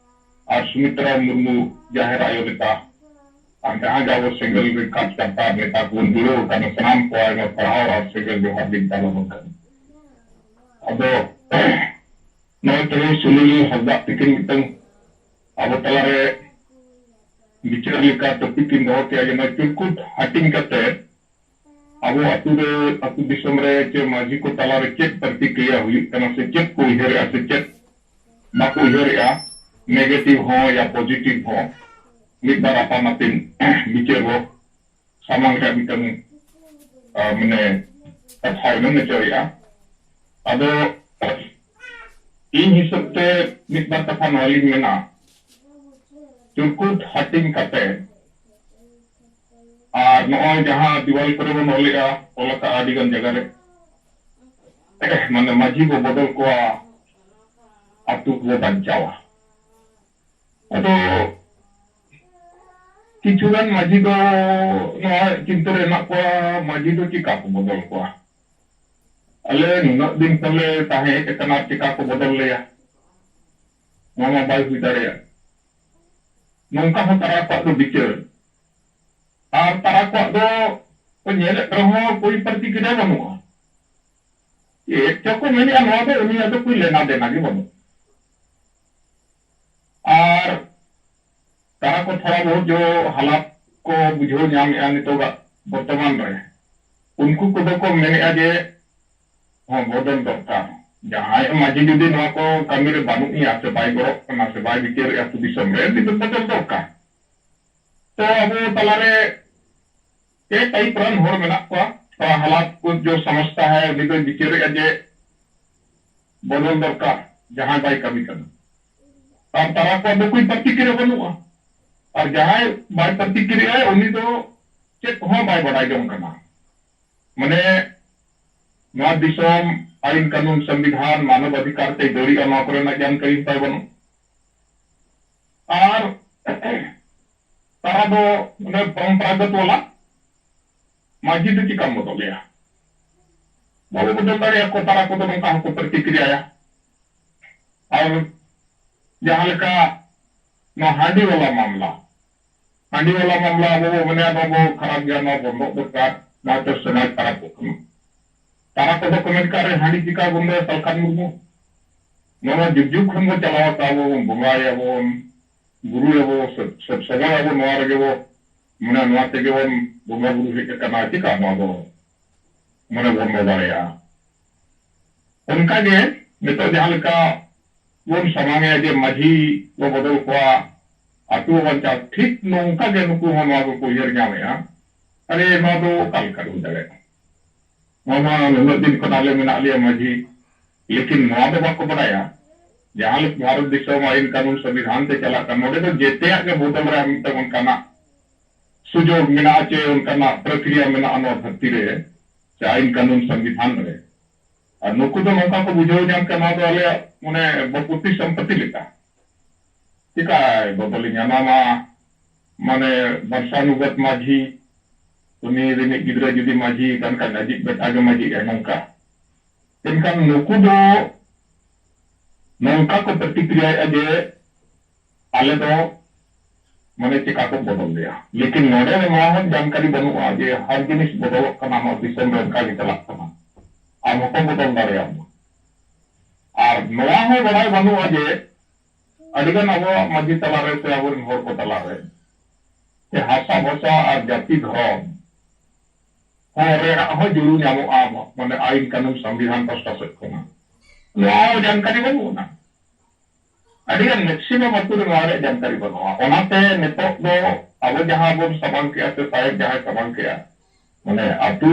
ᱟᱨ ᱥᱩᱢᱤᱛᱨᱟ ᱢᱩᱨᱢᱩ ᱡᱟᱦᱮᱨ ᱟᱭᱳ ᱞᱮᱠᱟ, ᱟᱨ ᱡᱟᱦᱟᱸ ᱜᱮ ᱟᱵᱚ ᱥᱮᱸᱜᱮᱞ ᱨᱮ ᱠᱟᱡᱽ ᱠᱟᱨᱛᱟ ᱟᱨ ᱱᱮᱛᱟ ᱠᱚᱵᱚᱱ ᱡᱩᱲᱟᱹᱣ ᱟᱠᱟᱱᱟ, ᱥᱟᱱᱟᱢ ᱠᱚ ᱟᱭᱢᱟ ᱥᱟᱨᱦᱟᱣ ᱟᱨ ᱥᱮᱸᱜᱮᱞ ᱡᱚᱦᱟᱨ ᱞᱤᱧ ᱪᱟᱞ ᱟᱵᱚᱱ ᱠᱟᱱᱟ᱾ ᱟᱫᱚ ᱱᱚᱜᱼᱚᱭ ᱛᱮᱦᱮᱧ ᱥᱩᱱᱤᱞ ᱦᱟᱸᱥᱫᱟᱜ ᱛᱤᱠᱤᱱ ᱢᱤᱫᱴᱟᱝ ᱟᱵᱚ ᱛᱟᱞᱟᱨᱮ ᱵᱤᱪᱟᱹᱨ ᱞᱮᱠᱟ ᱴᱚᱯᱤᱠ ᱠᱤᱱ ᱫᱚᱦᱚ ᱠᱮᱜᱼᱟ ᱡᱮ ᱱᱚᱣᱟ ᱪᱩᱨᱠᱩᱴ ᱦᱟᱹᱴᱤᱧ ᱠᱟᱛᱮ ᱟᱵᱚ ᱟᱹᱛᱩ ᱨᱮ, ᱟᱹᱛᱩ ᱫᱤᱥᱚᱢ ᱨᱮ ᱪᱮ ᱢᱟᱹᱡᱷᱤ ᱠᱚ ᱛᱟᱞᱟᱨᱮ ᱪᱮᱫ ᱯᱨᱚᱛᱤᱠᱨᱤᱭᱟ ᱦᱩᱭᱩᱜ ᱠᱟᱱᱟ ᱥᱮ ᱪᱮᱫ ᱠᱚ ᱩᱭᱦᱟᱹᱨᱮᱜᱼᱟ ᱥᱮ ᱪᱮᱫ ᱵᱟᱠᱚ ᱩᱭᱦᱟᱹᱨᱮᱜᱼᱟ, ᱱᱮᱜᱮᱴᱤᱵᱷ ᱦᱚᱸ ᱭᱟ ᱯᱚᱡᱤᱴᱤᱵᱷ ᱦᱚᱸ, ᱢᱤᱫ ᱵᱟᱨ ᱟᱯᱟᱱ ᱟᱹᱯᱤᱱ ᱵᱤᱪᱟᱹᱨ ᱵᱚ ᱥᱟᱢᱟᱝ ᱨᱮ ᱢᱤᱫᱴᱟᱝ, ᱟ, ᱢᱟᱱᱮ ᱠᱟᱛᱷᱟ ᱵᱮᱱ ᱢᱮᱪᱚᱭᱮᱜᱼᱟ᱾ ᱟᱫᱚ ᱤᱧ ᱦᱤᱥᱟᱹᱵ ᱛᱮ ᱢᱤᱫ ᱵᱟᱨ ᱠᱟᱛᱷᱟ ᱱᱚᱣᱟ ᱞᱤᱧ ᱢᱮᱱᱟ, ᱪᱩᱨᱠᱩᱴ ᱦᱟᱹᱴᱤᱧ ᱠᱟᱛᱮ ᱟᱨ ᱱᱚᱜᱼᱚᱭ ᱡᱟᱦᱟᱸ ᱫᱤᱣᱟᱞ ᱠᱚᱨᱮ ᱵᱚᱱ ᱚᱞᱮᱜᱼᱟ, ᱚᱞ ᱟᱠᱟᱜᱼᱟ ᱟᱹᱰᱤ ᱜᱟᱱ ᱡᱟᱭᱜᱟ ᱨᱮ, ᱢᱟᱱᱮ ᱢᱟᱹᱡᱷᱤ ᱵᱚ ᱵᱚᱫᱚᱞ ᱠᱚᱣᱟ, ᱟᱹᱛᱩ ᱵᱚ ᱵᱟᱧᱪᱟᱣᱟ᱾ ᱟᱫᱚ ᱠᱤᱪᱷᱩ ᱜᱟᱱ ᱢᱟᱹᱡᱷᱤ ᱫᱚ ᱱᱚᱣᱟ ᱪᱤᱱᱛᱟᱹ ᱨᱮ ᱦᱮᱱᱟᱜ ᱠᱚᱣᱟ, ᱢᱟᱹᱡᱷᱤ ᱫᱚ ᱪᱮᱠᱟ ᱠᱚ ᱵᱚᱫᱚᱞ ᱠᱚᱣᱟ? ᱟᱞᱮ ᱱᱩᱱᱟᱹᱜ ᱫᱤᱱ ᱠᱷᱚᱱ ᱞᱮ ᱛᱟᱦᱮᱸ ᱦᱮᱡ ᱟᱠᱟᱱᱟ, ᱟᱨ ᱪᱮᱠᱟ ᱠᱚ ᱵᱚᱫᱚᱞ ᱞᱮᱭᱟ? ᱱᱚᱣᱟ ᱢᱟ ᱵᱟᱭ ᱦᱩᱭ ᱫᱟᱲᱮᱭᱟᱜ᱾ ᱱᱚᱝᱠᱟ ᱦᱚᱸ ᱛᱟᱨᱟ ᱠᱚᱣᱟᱜ ᱫᱚ ᱵᱤᱪᱟᱹᱨ᱾ ᱟᱨ ᱛᱟᱨᱟ ᱠᱚᱣᱟᱜ ᱫᱚ ᱠᱚ ᱧᱮᱞᱮᱫ ᱨᱮᱦᱚᱸ ᱠᱳᱭ ᱯᱨᱚᱛᱤᱠᱨᱤᱭᱟ ᱵᱟᱹᱱᱩᱜᱼᱟ᱾ ᱪᱮᱫ ᱪᱚ ᱠᱚ ᱢᱮᱱᱮᱫᱼᱟ, ᱱᱚᱣᱟ ᱫᱚ ᱩᱱᱤᱭᱟᱜ ᱫᱚ ᱠᱳᱭ ᱞᱮᱱᱟ ᱫᱮᱱᱟ ᱜᱮ ᱵᱟᱹᱱᱩᱜ᱾ ᱟᱨ ᱛᱟᱨᱟ ᱠᱚ ᱛᱷᱚᱲᱟ ᱵᱚᱦᱩᱛ ᱡᱚ ᱦᱟᱞᱟᱛ ᱠᱚ ᱵᱩᱡᱷᱟᱹᱣ ᱧᱟᱢᱮᱫᱼᱟ ᱱᱤᱛᱚᱜᱟᱜ ᱵᱚᱨᱛᱚᱢᱟᱱ ᱨᱮ, ᱩᱱᱠᱩ ᱠᱚᱫᱚ ᱠᱚ ᱢᱮᱱᱮᱫᱼᱟ ᱡᱮ ᱦᱚᱸ, ᱵᱚᱫᱚᱞ ᱫᱚᱨᱠᱟᱨ᱾ ᱡᱟᱦᱟᱸᱭ ᱢᱟᱹᱡᱷᱤ ᱡᱩᱫᱤ ᱱᱚᱣᱟ ᱠᱚ ᱠᱟᱹᱢᱤ ᱨᱮ ᱵᱟᱹᱱᱩᱜ ᱮᱭᱟ ᱥᱮ ᱵᱟᱭ ᱜᱚᱲᱚᱜ ᱠᱟᱱᱟ ᱥᱮ ᱵᱟᱭ ᱵᱤᱪᱟᱹᱨᱮᱜᱼᱟ ᱟᱹᱛᱩ ᱫᱤᱥᱚᱢ ᱨᱮ, ᱩᱱᱤ ᱫᱚ ᱵᱚᱫᱚᱞ ᱫᱚᱨᱠᱟᱨ᱾ ᱛᱚ ᱟᱵᱚ ᱛᱟᱞᱟᱨᱮ ᱯᱮ ᱴᱟᱭᱤᱯ ᱨᱟᱱ ᱦᱚᱲ ᱢᱮᱱᱟᱜ ᱠᱚᱣᱟ᱾ ᱛᱷᱚᱲᱟ ᱦᱟᱞᱟᱛ ᱠᱚ ᱡᱚ ᱥᱚᱢᱚᱥᱛᱟ ᱦᱟᱭ, ᱩᱱᱤ ᱫᱚᱭ ᱵᱤᱪᱟᱹᱨᱮᱜᱼᱟ ᱡᱮ ᱵᱚᱫᱚᱞ ᱫᱚᱨᱠᱟᱨ, ᱡᱟᱦᱟᱸᱭ ᱵᱟᱭ ᱠᱟᱹᱢᱤ ᱠᱟᱱᱟ᱾ ᱟᱨ ᱛᱟᱨᱟ ᱠᱚᱣᱟᱜ ᱫᱚ ᱠᱳᱭ ᱯᱨᱚᱛᱤᱠᱨᱤᱭᱟ ᱵᱟᱹᱱᱩᱜᱼᱟ᱾ ᱟᱨ ᱡᱟᱦᱟᱸᱭ ᱵᱟᱭ ᱯᱨᱚᱛᱤᱠᱨᱤᱭᱟᱭ, ᱩᱱᱤ ᱫᱚ ᱪᱮᱫ ᱦᱚᱸ ᱵᱟᱭ ᱵᱟᱰᱟᱭ ᱡᱚᱝ ᱠᱟᱱᱟ᱾ ᱢᱟᱱᱮ, ᱱᱚᱣᱟ ᱫᱤᱥᱚᱢ ᱟᱹᱭᱤᱱ ᱠᱟᱹᱱᱩᱱ ᱥᱚᱝᱵᱤᱫᱷᱟᱱ ᱢᱟᱱᱚᱵ ᱚᱫᱷᱤᱠᱟᱨ ᱛᱮᱭ ᱫᱟᱹᱲᱤᱜᱼᱟ, ᱱᱚᱣᱟ ᱠᱚᱨᱮᱱᱟᱜ ᱡᱟᱱᱠᱟᱨᱤ ᱦᱚᱸ ᱛᱟᱭ ᱵᱟᱹᱱᱩᱜ᱾ ᱟᱨ ᱛᱟᱨᱟ ᱫᱚ ᱚᱱᱮ ᱯᱚᱨᱚᱢᱯᱚᱨᱟᱜᱚᱛ ᱣᱟᱞᱟ, ᱢᱟᱹᱡᱷᱤ ᱫᱚ ᱪᱤᱠᱟᱢ ᱵᱚᱫᱚᱞᱮᱭᱟ? ᱵᱟᱵᱚ ᱵᱚᱫᱚᱞ ᱫᱟᱲᱮᱭᱟᱠᱚ, ᱛᱟᱨᱟ ᱠᱚᱫᱚ ᱱᱚᱝᱠᱟ ᱦᱚᱸᱠᱚ ᱯᱨᱚᱛᱤᱠᱨᱤᱭᱟᱭᱟ᱾ ᱟᱨ ᱡᱟᱦᱟᱸ ᱞᱮᱠᱟ ᱱᱚᱣᱟ ᱦᱟᱺᱰᱤ ᱣᱟᱞᱟ ᱢᱟᱢᱞᱟ, ᱦᱟᱺᱰᱤ ᱣᱟᱞᱟ ᱢᱟᱢᱞᱟ ᱟᱵᱚ ᱵᱚ ᱢᱮᱱᱟ ᱱᱚᱣᱟ ᱵᱚ ᱠᱷᱟᱨᱟᱯ ᱜᱮᱭᱟ, ᱱᱚᱣᱟ ᱵᱚᱱᱫᱚᱜ ᱫᱚᱨᱠᱟᱨ, ᱱᱚᱣᱟ ᱛᱮ ᱥᱚᱢᱟᱡᱽ ᱠᱷᱟᱨᱟᱯᱚᱜ ᱠᱟᱱᱟ᱾ ᱛᱟᱨᱟ ᱠᱚᱫᱚ ᱠᱚ ᱢᱮᱱ ᱠᱟᱜ ᱨᱮ ᱦᱟᱺᱰᱤ ᱪᱤᱠᱟ ᱵᱚᱱᱫᱚᱭᱟ ᱥᱟᱞᱠᱷᱟᱱ ᱢᱩᱨᱢᱩ? ᱱᱚᱣᱟ ᱡᱩᱜᱽ ᱡᱩᱜᱽ ᱠᱷᱚᱱ ᱵᱚ ᱪᱟᱞᱟᱣ ᱟᱠᱟᱫ, ᱟᱵᱚ ᱵᱚᱱ ᱵᱚᱸᱜᱟᱭᱟᱵᱚᱱ, ᱵᱩᱨᱩᱭᱟᱵᱚ, ᱥᱚᱵ, ᱥᱚᱵ ᱥᱚᱢᱚᱭ ᱟᱵᱚ ᱱᱚᱣᱟ ᱨᱮᱜᱮ ᱵᱚ, ᱢᱟᱱᱮ ᱱᱚᱣᱟ ᱛᱮᱜᱮ ᱵᱚᱱ ᱵᱚᱸᱜᱟ ᱵᱩᱨᱩ ᱦᱮᱡ ᱟᱠᱟᱱᱟ, ᱪᱮᱠᱟ ᱱᱚᱣᱟ ᱫᱚ ᱢᱟᱱᱮ ᱵᱚᱱᱫᱚ ᱫᱟᱲᱮᱭᱟᱜᱼᱟ? ᱚᱱᱠᱟ ᱜᱮ ᱱᱤᱛᱚᱜ ᱡᱟᱦᱟᱸ ᱞᱮᱠᱟ ᱵᱚᱱ ᱥᱟᱢᱟᱝ ᱮᱫ ᱡᱮ ᱢᱟᱹᱡᱷᱤ ᱵᱚ ᱵᱚᱫᱚᱞ ᱠᱚᱣᱟ, ᱟᱹᱛᱩ ᱵᱚ ᱵᱟᱧᱪᱟᱣ, ᱴᱷᱤᱠ ᱱᱚᱝᱠᱟ ᱜᱮ ᱱᱩᱠᱩ ᱦᱚᱸ ᱱᱚᱣᱟ ᱠᱚᱠᱚ ᱩᱭᱦᱟᱹᱨ ᱧᱟᱢᱮᱫᱼᱟ, ᱟᱨᱮ ᱱᱚᱣᱟ ᱫᱚ ᱚᱠᱟ ᱞᱮᱠᱟ ᱦᱩᱭ ᱫᱟᱲᱮᱭᱟᱜᱼᱟ? ᱱᱚᱣᱟ ᱢᱟ ᱱᱩᱱᱟᱹᱜ ᱫᱤᱱ ᱠᱷᱚᱱ ᱟᱞᱮ ᱢᱮᱱᱟᱜ ᱞᱮᱭᱟ ᱢᱟᱹᱡᱷᱤ, ᱞᱮᱠᱤᱱ ᱱᱚᱣᱟ ᱫᱚ ᱵᱟᱠᱚ ᱵᱟᱰᱟᱭᱟ᱾ ᱡᱟᱦᱟᱸ ᱞᱮᱠᱟ ᱵᱷᱟᱨᱚᱛ ᱫᱤᱥᱚᱢ ᱟᱹᱭᱤᱱ ᱠᱟᱹᱱᱩᱱ ᱥᱚᱝᱵᱤᱫᱷᱟᱱ ᱛᱮ ᱪᱟᱞᱟᱜ ᱠᱟᱱ, ᱱᱚᱰᱮ ᱫᱚ ᱡᱮᱛᱮᱭᱟᱜ ᱜᱮ ᱵᱚᱫᱚᱞ ᱨᱮᱭᱟᱜ ᱢᱤᱫᱴᱟᱝ ᱚᱱᱠᱟᱱᱟᱜ ᱥᱩᱡᱳᱜᱽ ᱢᱮᱱᱟᱜᱼᱟ ᱪᱮ ᱚᱱᱠᱟᱱᱟᱜ ᱯᱨᱚᱠᱨᱤᱭᱟ ᱢᱮᱱᱟᱜᱼᱟ ᱱᱚᱣᱟ ᱫᱷᱟᱹᱨᱛᱤ ᱨᱮ, ᱪᱮ ᱟᱹᱭᱤᱱ ᱠᱟᱹᱱᱩᱱ ᱥᱚᱝᱵᱤᱫᱷᱟᱱ ᱨᱮ? ᱟᱨ ᱱᱩᱠᱩ ᱫᱚ ᱱᱚᱝᱠᱟ ᱠᱚ ᱵᱩᱡᱷᱟᱹᱣ ᱧᱟᱢ ᱠᱮᱫ, ᱱᱚᱣᱟ ᱫᱚ ᱟᱞᱮᱭᱟᱜ ᱢᱟᱱᱮ ᱵᱟᱯᱩᱛᱤ ᱥᱚᱢᱯᱚᱛᱤ ᱞᱮᱠᱟ᱾ ᱪᱮᱠᱟᱭ ᱵᱚᱫᱚᱞᱤᱧᱟ? ᱱᱚᱣᱟ ᱢᱟ ᱢᱟᱱᱮ ᱵᱚᱝᱥᱟᱱᱩᱜᱚᱛ ᱢᱟᱹᱡᱷᱤ, ᱩᱱᱤ ᱨᱤᱱᱤᱡ ᱜᱤᱫᱽᱨᱟᱹ ᱡᱩᱫᱤ ᱢᱟᱹᱡᱷᱤ ᱠᱟᱱ ᱠᱷᱟᱱ ᱟᱡᱤᱡ ᱵᱮᱴᱟ ᱜᱮ ᱢᱟᱹᱡᱷᱤᱜᱼᱟ, ᱱᱚᱝᱠᱟ᱾ ᱮᱱᱠᱷᱟᱱ ᱱᱩᱠᱩ ᱫᱚ ᱱᱚᱝᱠᱟ ᱠᱚ ᱯᱨᱚᱛᱤᱠᱨᱤᱭᱟᱭᱮᱫᱼᱟ ᱡᱮ ᱟᱞᱮ ᱫᱚ ᱢᱟᱱᱮ ᱪᱮᱠᱟ ᱠᱚ ᱵᱚᱫᱚᱞ ᱞᱮᱭᱟ᱾ ᱞᱮᱠᱤᱱ ᱱᱚᱰᱮ ᱫᱚ ᱱᱚᱣᱟ ᱦᱚᱸ ᱡᱟᱱᱠᱟᱨᱤ ᱵᱟᱹᱱᱩᱜᱼᱟ ᱡᱮ ᱦᱟᱨ ᱡᱤᱱᱤᱥ ᱵᱚᱫᱚᱞᱚᱜ ᱠᱟᱱᱟ, ᱱᱚᱣᱟ ᱫᱤᱥᱚᱢ ᱨᱮ ᱚᱱᱠᱟ ᱜᱮ ᱪᱟᱞᱟᱜ ᱠᱟᱱᱟ, ᱟᱢ ᱦᱚᱸᱠᱚ ᱵᱚᱫᱚᱞ ᱫᱟᱲᱮᱭᱟᱢᱟ᱾ ᱟᱨ ᱱᱚᱣᱟ ᱦᱚᱸ ᱵᱟᱲᱟᱭ ᱵᱟᱹᱱᱩᱜᱼᱟ ᱡᱮ ᱟᱹᱰᱤᱜᱟᱱ ᱟᱵᱚᱣᱟᱜ ᱢᱟᱹᱡᱷᱤ ᱛᱟᱞᱟᱨᱮ ᱥᱮ ᱟᱵᱚᱨᱮᱱ ᱦᱚᱲ ᱠᱚ ᱛᱟᱞᱟᱨᱮ ᱡᱮ ᱦᱟᱥᱟ ᱵᱷᱟᱥᱟ ᱟᱨ ᱡᱟᱹᱛᱤ ᱫᱷᱚᱨᱚᱢ ᱦᱚᱸ ᱨᱮᱭᱟᱜ ᱦᱚᱸ ᱡᱩᱲᱩ ᱧᱟᱢᱚᱜᱼᱟ, ᱢᱟᱱᱮ ᱟᱹᱭᱤᱱ ᱠᱟᱹᱱᱩᱱ ᱥᱚᱝᱵᱤᱫᱷᱟᱱ ᱯᱟᱥᱴᱟ ᱥᱮᱫ ᱠᱷᱚᱱᱟᱜ᱾ ᱱᱚᱣᱟ ᱦᱚᱸ ᱡᱟᱱᱠᱟᱨᱤ ᱵᱟᱹᱱᱩᱜ ᱟᱱᱟ᱾ ᱟᱹᱰᱤᱜᱟᱱ maximum ᱟᱹᱛᱩ ᱨᱮ ᱱᱚᱣᱟ ᱨᱮᱭᱟᱜ ᱡᱟᱱᱠᱟᱨᱤ ᱵᱟᱹᱱᱩᱜᱼᱟ᱾ ᱚᱱᱟᱛᱮ ᱱᱤᱛᱚᱜ ᱫᱚ ᱟᱵᱚ ᱡᱟᱦᱟᱸ ᱵᱚᱱ ᱥᱟᱢᱟᱝ ᱠᱮᱜᱼᱟ ᱥᱮ ᱥᱟᱦᱮᱵᱽ ᱡᱟᱦᱟᱸᱭ ᱥᱟᱢᱟᱝ ᱠᱮᱜᱼᱟ, ᱢᱟᱱᱮ ᱟᱹᱛᱩ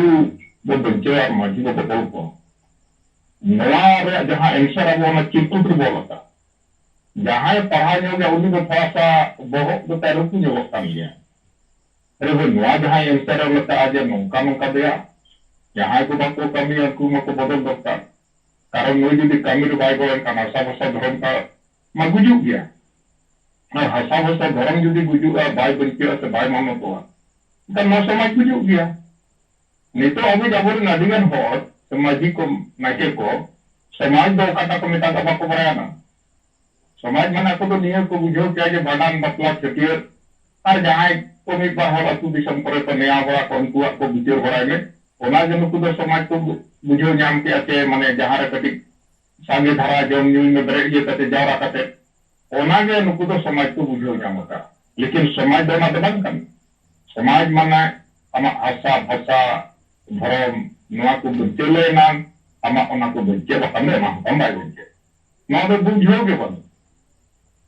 ᱵᱚ ᱵᱟᱧᱪᱟᱣ ᱟᱨ ᱢᱟᱹᱡᱷᱤ ᱵᱚ ᱵᱚᱫᱚᱞ ᱠᱚᱣᱟ, ᱱᱚᱣᱟ ᱨᱮᱭᱟᱜ ᱡᱟᱦᱟᱸ answer ᱟᱵᱚ ᱚᱱᱟ ᱪᱤᱨᱠᱩᱴ ᱨᱮᱵᱚ ᱚᱞ ᱟᱠᱟᱫ, ᱡᱟᱦᱟᱸᱭ ᱯᱟᱲᱦᱟᱣ ᱧᱚᱜ ᱜᱮᱭᱟ, ᱩᱱᱤ ᱫᱚ ᱛᱷᱚᱲᱟ ᱥᱟ ᱵᱚᱦᱚᱜ ᱫᱚ ᱛᱟᱭ ᱨᱩᱠᱩ ᱧᱚᱜᱚᱜ ᱠᱟᱱ ᱜᱮᱭᱟ᱾ ᱟᱨᱮ ᱵᱷᱟᱹᱭ, ᱱᱚᱣᱟ ᱡᱟᱦᱟᱸᱭ answer ᱮ ᱚᱞ ᱟᱠᱟᱫᱼᱟ ᱡᱮ ᱱᱚᱝᱠᱟ ᱱᱚᱝᱠᱟ ᱫᱚᱭᱟ, ᱡᱟᱦᱟᱸᱭ ᱠᱚ ᱵᱟᱠᱚ ᱠᱟᱹᱢᱤᱭᱟ, ᱩᱱᱠᱩ ᱢᱟᱠᱚ ᱵᱚᱫᱚᱞ ᱫᱚᱨᱠᱟᱨ᱾ ᱠᱟᱨᱚᱱ ᱱᱩᱭ ᱡᱩᱫᱤ ᱠᱟᱹᱢᱤ ᱨᱮ ᱵᱟᱭ ᱜᱚᱲᱚ ᱮᱱᱠᱷᱟᱱ ᱦᱟᱥᱟ ᱵᱷᱟᱥᱟ ᱫᱷᱚᱨᱚᱢ ᱠᱟ ᱢᱟ ᱜᱩᱡᱩᱜ ᱜᱮᱭᱟ᱾ ᱟᱨ ᱦᱟᱥᱟ ᱵᱷᱟᱥᱟ ᱫᱷᱚᱨᱚᱢ ᱡᱩᱫᱤ ᱜᱩᱡᱩᱜᱼᱟ, ᱵᱟᱭ ᱵᱟᱧᱪᱟᱜᱼᱟ ᱥᱮ ᱵᱟᱭ ᱢᱟᱱᱚᱛᱚᱜᱼᱟ, ᱮᱱᱠᱷᱟᱱ ᱱᱚᱣᱟ ᱥᱚᱢᱟᱡᱽ ᱜᱩᱡᱩᱜ ᱜᱮᱭᱟ᱾ ᱱᱤᱛᱚᱜ ᱦᱟᱹᱵᱤᱡ ᱟᱵᱚᱨᱮᱱ ᱟᱹᱰᱤᱜᱟᱱ ᱦᱚᱲ, ᱥᱮ ᱢᱟᱹᱡᱷᱤ ᱠᱚ, ᱱᱟᱭᱠᱮ ᱠᱚ, ᱥᱚᱢᱟᱡᱽ ᱫᱚ ᱚᱠᱟᱴᱟᱜ ᱠᱚ ᱢᱮᱛᱟᱜᱼᱟ ᱵᱟᱠᱚ ᱵᱟᱲᱟᱭᱟ ᱱᱟ᱾ ᱥᱚᱢᱟᱡᱽ ᱢᱟᱱᱮ ᱟᱠᱚ ᱫᱚ ᱱᱤᱭᱟᱹ ᱠᱚ ᱵᱩᱡᱷᱟᱹᱣ ᱠᱮᱭᱟ ᱡᱮ ᱵᱷᱟᱸᱰᱟᱱ, ᱵᱟᱯᱞᱟ, ᱪᱷᱟᱹᱴᱭᱟᱹᱨ ᱟᱨ ᱡᱟᱦᱟᱸᱭ ᱠᱚ ᱢᱤᱫ ᱵᱟᱨ ᱦᱚᱲ ᱟᱹᱛᱩ ᱫᱤᱥᱚᱢ ᱠᱚᱨᱮ ᱠᱚ ᱱᱮᱭᱟᱣ ᱵᱟᱲᱟ ᱠᱚ, ᱩᱱᱠᱩᱣᱟᱜ ᱠᱚ ᱵᱤᱪᱟᱹᱨ ᱵᱟᱲᱟᱭ ᱢᱮ᱾ ᱚᱱᱟ ᱜᱮ ᱱᱩᱠᱩ ᱫᱚ ᱥᱚᱢᱟᱡᱽ ᱠᱚ ᱵᱩ-, ᱵᱩᱡᱷᱟᱹᱣ ᱧᱟᱢ ᱠᱮᱜᱼᱟ ᱥᱮ, ᱢᱟᱱᱮ, ᱡᱟᱦᱟᱸ ᱨᱮ ᱠᱟᱹᱴᱤᱡ ᱥᱟᱸᱜᱮ ᱫᱷᱟᱨᱟ ᱡᱚᱢ ᱧᱩᱭ ᱢᱮ, ᱵᱮᱨᱮᱫ ᱤᱭᱟᱹ ᱠᱟᱛᱮ, ᱡᱟᱣᱨᱟ ᱠᱟᱛᱮ, ᱚᱱᱟ ᱜᱮ ᱱᱩᱠᱩ ᱫᱚ ᱥᱚᱢᱟᱡᱽ ᱠᱚ ᱵᱩᱡᱷᱟᱹᱣ ᱧᱟᱢ ᱟᱠᱟᱫᱼᱟ᱾ ᱞᱮᱠᱤᱱ ᱥᱚᱢᱟᱡᱽ ᱫᱚ ᱚᱱᱟ ᱫᱚ ᱵᱟᱝ ᱠᱟᱱᱟ᱾ ᱥᱚᱢᱟᱡᱽ ᱢᱟᱱᱮ ᱟᱢᱟᱜ ᱦᱟᱥᱟ, ᱵᱷᱟᱥᱟ, ᱫᱷᱚᱨᱚᱢ, ᱱᱚᱣᱟ ᱠᱚ ᱵᱟᱧᱪᱟᱣ ᱞᱮ ᱮᱱᱟᱝ ᱟᱢᱟᱜ ᱚᱱᱟ ᱠᱚ ᱵᱟᱧᱪᱟᱣ, ᱵᱟᱠᱷᱟᱱ ᱫᱚ ᱮᱢᱟ ᱦᱚᱸ ᱛᱟᱢ ᱵᱟᱭ ᱵᱟᱧᱪᱟᱣ᱾ ᱱᱚᱣᱟ ᱫᱚ ᱵᱩᱡᱷᱟᱹᱣ ᱜᱮ ᱵᱟᱹᱱᱩᱜ᱾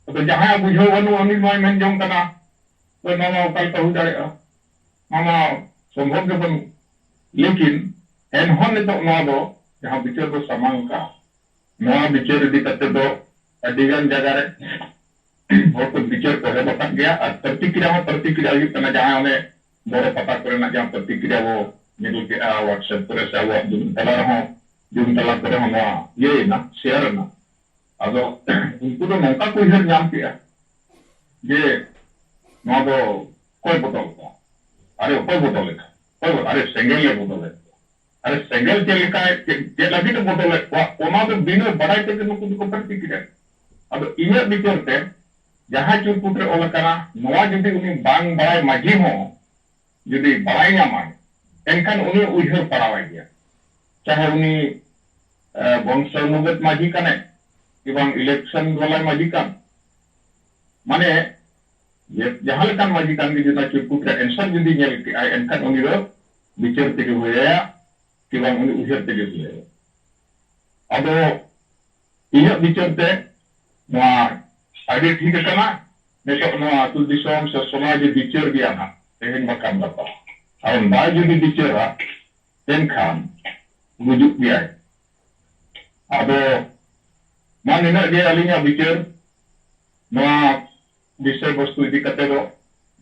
ᱟᱫᱚ ᱡᱟᱦᱟᱸᱭᱟᱜ ᱵᱩᱡᱷᱟᱹᱣ ᱵᱟᱹᱱᱩᱜ, ᱩᱱᱤ ᱱᱚᱣᱟᱭ ᱢᱮᱱ ᱡᱚᱝ ᱠᱟᱱᱟ, "ᱛᱚ, ᱱᱚᱣᱟ ᱢᱟ ᱚᱠᱟ ᱞᱮᱠᱟ ᱦᱩᱭ ᱫᱟᱲᱮᱭᱟᱜᱼᱟ? ᱱᱚᱣᱟ ᱢᱟ ᱥᱚᱢᱵᱷᱚᱵ ᱜᱮ ᱵᱟᱹᱱᱩᱜ᱾" ᱞᱮᱠᱤᱱ ᱮᱱᱦᱚᱸ ᱱᱤᱛᱚᱜ ᱱᱚᱣᱟ ᱫᱚ ᱡᱟᱦᱟᱸ ᱵᱤᱪᱟᱹᱨ ᱫᱚ ᱥᱟᱢᱟᱝ ᱠᱟᱱ, ᱱᱚᱣᱟ ᱵᱤᱪᱟᱹᱨ ᱤᱫᱤ ᱠᱟᱛᱮ ᱫᱚ ᱟᱹᱰᱤ ᱜᱟᱱ ᱡᱟᱭᱜᱟ ᱨᱮ ᱦᱚᱲ ᱠᱚ ᱵᱤᱪᱟᱹᱨ ᱠᱚ ᱮᱦᱚᱵ ᱟᱠᱟᱫ ᱜᱮᱭᱟ ᱟᱨ ᱯᱨᱚᱛᱤᱠᱨᱤᱭᱟ ᱦᱚᱸ ᱯᱨᱚᱛᱤᱠᱨᱤᱭᱟ ᱦᱩᱭᱩᱜ ᱠᱟᱱᱟ᱾ ᱡᱟᱦᱟᱸ ᱚᱱᱮ ᱵᱚᱨᱚ ᱯᱟᱛᱟ ᱠᱚᱨᱮᱱᱟᱜ ᱡᱟᱦᱟᱸ ᱯᱨᱚᱛᱤᱠᱨᱤᱭᱟ ᱵᱚ ᱧᱮᱞ ᱠᱮᱜᱼᱟ WhatsApp ᱠᱚᱨᱮ ᱥᱮ ᱟᱵᱚᱣᱟᱜ Zoom ᱛᱟᱞᱟ ᱨᱮᱦᱚᱸ, Zoom ᱛᱟᱞᱟ ᱠᱚᱨᱮ ᱦᱚᱸ ᱱᱚᱣᱟ ᱤᱭᱟᱹᱭᱮᱱᱟ, share ᱮᱱᱟ᱾ ᱟᱫᱚ ᱩᱱᱠᱩ ᱫᱚ ᱱᱚᱝᱠᱟ ᱠᱚ ᱩᱭᱦᱟᱹᱨ ᱧᱟᱢ ᱠᱮᱜᱼᱟ ᱡᱮ ᱱᱚᱣᱟ ᱫᱚ ᱚᱠᱚᱭ ᱵᱚᱫᱚᱞ ᱠᱚᱣᱟ? ᱟᱨᱮ ᱚᱠᱚᱭ ᱵᱚᱫᱚᱞᱮ ᱠᱟᱱᱟ? ᱚᱠᱚᱭ ᱵᱚᱫᱚᱞ? ᱟᱨᱮ ᱥᱮᱸᱜᱮᱞ ᱞᱮ ᱵᱚᱫᱚᱞᱮᱫ ᱠᱚᱣᱟ᱾ ᱟᱨᱮ ᱥᱮᱸᱜᱮᱞ ᱪᱮᱫ ᱞᱮᱠᱟ, ᱪᱮᱫ, ᱪᱮᱫ ᱞᱟᱹᱜᱤᱫ ᱮ ᱵᱚᱫᱚᱞᱮᱫ ᱠᱚᱣᱟ? ᱚᱱᱟ ᱫᱚ ᱵᱤᱱᱟᱹ ᱵᱟᱰᱟᱭ ᱛᱮᱜᱮ ᱱᱩᱠᱩ ᱫᱚᱠᱚ ᱯᱨᱚᱛᱤᱠᱨᱤᱭᱟ᱾ ᱟᱫᱚ ᱤᱧᱟᱹᱜ ᱵᱤᱪᱟᱹᱨ ᱛᱮ ᱡᱟᱦᱟᱸ ᱪᱩᱨᱠᱩᱴ ᱨᱮ ᱚᱞ ᱟᱠᱟᱱᱟ, ᱱᱚᱣᱟ ᱡᱩᱫᱤ ᱩᱱᱤ ᱵᱟᱝ ᱵᱟᱲᱟᱭ ᱢᱟᱹᱡᱷᱤ ᱦᱚᱸ ᱡᱩᱫᱤ ᱵᱟᱲᱟᱭ ᱧᱟᱢᱟᱭ, ᱮᱱᱠᱷᱟᱱ ᱩᱱᱤ ᱩᱭᱦᱟᱹᱨ ᱯᱟᱲᱟᱣᱟᱭ ᱜᱮᱭᱟ᱾ ᱪᱟᱦᱮ ᱩᱱᱤ, ᱮ, ᱵᱚᱝᱥᱚᱱᱩᱜᱚᱛ ᱢᱟᱹᱡᱷᱤ ᱠᱟᱱᱟᱭ, ᱠᱤ ᱵᱟᱝ election ᱵᱟᱞᱟᱭ ᱢᱟᱹᱡᱷᱤ ᱠᱟᱱ, ᱢᱟᱱᱮ, ᱡᱮ, ᱡᱟᱦᱟᱸ ᱞᱮᱠᱟᱱ ᱢᱟᱹᱡᱷᱤ ᱠᱟᱱ ᱜᱮ, ᱡᱩᱫᱤ ᱚᱱᱟ ᱪᱩᱨᱠᱩᱴ ᱨᱮ answer ᱡᱩᱫᱤ ᱧᱮᱞ ᱠᱮᱜᱼᱟᱭ, ᱮᱱᱠᱷᱟᱱ ᱩᱱᱤ ᱫᱚ ᱵᱤᱪᱟᱹᱨ ᱛᱮᱜᱮ ᱦᱩᱭᱟᱭᱟ, ᱠᱤ ᱵᱟᱝ ᱩᱱᱤ ᱩᱭᱦᱟᱹᱨ ᱛᱮᱜᱮ ᱦᱩᱭᱟᱭᱟ᱾ ᱟᱫᱚ ᱤᱧᱟᱹᱜ ᱵᱤᱪᱟᱹᱨ ᱛᱮ ᱱᱚᱣᱟ ᱟᱹᱰᱤ ᱴᱷᱤᱠ ᱟᱠᱟᱱᱟ᱾ ᱱᱤᱛᱚᱜ ᱱᱚᱣᱟ ᱟᱹᱛᱩ ᱫᱤᱥᱚᱢ ᱥᱮ ᱥᱚᱢᱟᱡᱽ ᱮ ᱵᱤᱪᱟᱹᱨ ᱜᱮᱭᱟ ᱱᱟᱦᱟᱜ, ᱛᱮᱦᱮᱧ ᱵᱟᱠᱷᱟᱱ ᱜᱟᱯᱟ᱾ ᱟᱨ ᱵᱟᱭ ᱡᱩᱫᱤ ᱵᱤᱪᱟᱹᱨᱟ, ᱮᱱᱠᱷᱟᱱ ᱜᱩᱡᱩᱜ ᱜᱮᱭᱟᱭ᱾ ᱟᱫᱚ ᱢᱟ ᱱᱤᱱᱟᱹᱜ ᱜᱮ ᱟᱹᱞᱤᱧᱟᱜ ᱵᱤᱪᱟᱹᱨ᱾ ᱱᱚᱣᱟ ᱵᱤᱥᱚᱭ ᱵᱚᱥᱛᱩ ᱤᱫᱤ ᱠᱟᱛᱮ ᱫᱚ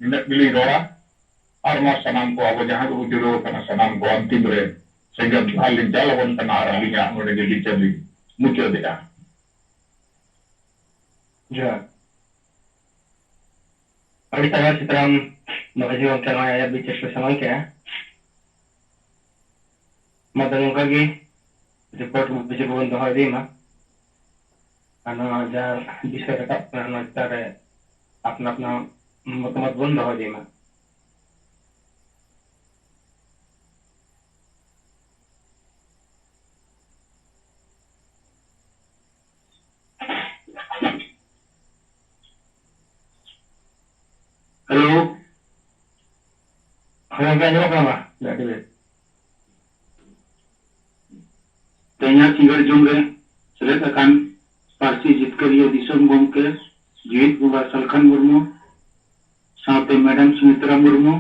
ᱱᱤᱱᱟᱹᱜ ᱜᱮᱞᱤᱧ ᱨᱚᱲᱟ᱾ ᱟᱨ ᱢᱟ ᱥᱟᱱᱟᱢ ᱠᱚ, ᱟᱵᱚ ᱡᱟᱦᱟᱸ ᱜᱮᱵᱚ ᱡᱩᱲᱟᱹᱣ ᱟᱠᱟᱱᱟ, ᱥᱟᱱᱟᱢ ᱠᱚ ᱟᱱᱛᱤᱢ ᱨᱮ ᱥᱮᱸᱜᱮᱞ ᱡᱚᱦᱟᱨ ᱞᱤᱧ ᱪᱟᱞ ᱟᱵᱚᱱ ᱠᱟᱱᱟ ᱟᱨ ᱟᱹᱞᱤᱧᱟᱜ ᱱᱚᱰᱮ ᱜᱮ ᱵᱤᱪᱟᱹᱨ ᱞᱤᱧ ᱢᱩᱪᱟᱹᱫᱮᱜᱼᱟ᱾ ᱡᱚᱦᱟᱨ᱾ ᱟᱹᱰᱤ ᱥᱟᱨᱦᱟᱣ ᱥᱤᱛᱟᱨᱟᱢ ᱢᱟᱹᱡᱷᱤ ᱜᱚᱢᱠᱮ, ᱱᱚᱜᱼᱚᱭ ᱟᱭᱟᱜ ᱵᱤᱪᱟᱹᱨ ᱠᱚ ᱥᱟᱢᱟᱝ ᱠᱮᱜᱼᱟ᱾ ᱢᱟ ᱛᱚᱵᱮ ᱱᱚᱝᱠᱟ ᱜᱮ ᱨᱤᱯᱳᱨᱴ ᱵᱤᱪᱟᱹᱨ ᱠᱚᱵᱚᱱ ᱫᱚᱦᱚ ᱤᱫᱤᱭ ᱢᱟ᱾ ᱟᱨ ᱱᱚᱣᱟ ᱡᱟᱦᱟᱸ ᱵᱤᱥᱚᱭ ᱨᱟᱠᱟᱵ ᱠᱟᱱᱟ, ᱱᱚᱣᱟ ᱪᱮᱛᱟᱱ ᱨᱮ ᱟᱯᱱᱟ ᱟᱯᱱᱟ ᱢᱚᱛᱟᱢᱚᱛ ᱵᱚᱱ ᱫᱚᱦᱚ ᱤᱫᱤᱭ ᱢᱟ᱾ ᱦᱮᱞᱳ, ᱦᱮᱸ ᱜᱚᱢᱠᱮ, ᱟᱸᱡᱚᱢᱚᱜ ᱠᱟᱱᱟ, ᱢᱟ ᱟᱹᱰᱤ ᱵᱮᱥ᱾ ᱛᱮᱦᱮᱧᱟᱜ ᱥᱤᱸᱜᱟᱹᱲ ᱡᱚᱢ ᱨᱮ ᱥᱮᱞᱮᱫ ᱟᱠᱟᱱ ᱯᱟᱹᱨᱥᱤ ᱡᱤᱛᱠᱟᱹᱨᱤᱭᱟᱹ ᱫᱤᱥᱚᱢ ᱜᱚᱢᱠᱮ ᱡᱤᱣᱤᱫ ᱵᱚᱸᱜᱟ ᱥᱟᱞᱠᱷᱟᱱ ᱢᱩᱨᱢᱩ ᱥᱟᱶᱛᱮ ᱢᱮᱰᱟᱢ ᱥᱩᱢᱤᱛᱨᱟ ᱢᱩᱨᱢᱩ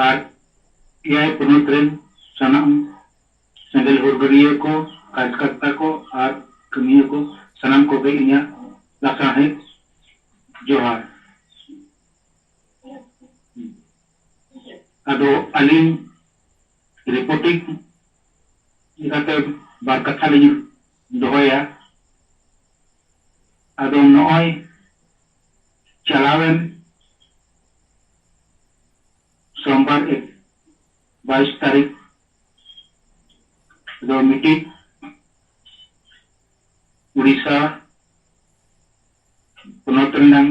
ᱟᱨ ᱮᱭᱟᱭ ᱯᱚᱱᱚᱛ ᱨᱮᱱ ᱥᱟᱱᱟᱢ ᱥᱮᱸᱜᱮᱞ ᱦᱩᱞᱜᱟᱹᱨᱤᱭᱟᱹ ᱠᱚ, ᱠᱟᱨᱡᱽᱠᱚᱨᱛᱟ ᱠᱚ ᱟᱨ ᱠᱟᱹᱢᱤᱭᱟᱹ ᱠᱚ, ᱥᱟᱱᱟᱢ ᱠᱚᱜᱮ ᱤᱧᱟᱹᱜ ᱞᱟᱥᱟᱲᱦᱮᱫ ᱡᱚᱦᱟᱨ᱾ ᱟᱫᱚ ᱟᱹᱞᱤᱧ ᱨᱤᱯᱳᱨᱴᱤᱝ ᱞᱮᱠᱟᱛᱮ ᱵᱟᱨ ᱠᱟᱛᱷᱟ ᱞᱤᱧ ᱫᱚᱦᱚᱭᱟ᱾ ᱟᱫᱚ ᱱᱚᱜᱼᱚᱭ ᱪᱟᱞᱟᱣᱮᱱ ᱥᱳᱢᱵᱟᱨ ᱮᱠ-, ᱵᱟᱭᱤᱥ ᱛᱟᱹᱨᱤᱠᱷ ᱫᱚ ᱢᱤᱫᱴᱤᱡ ᱩᱲᱤᱥᱥᱟ ᱯᱚᱱᱚᱛ ᱨᱮᱱᱟᱝ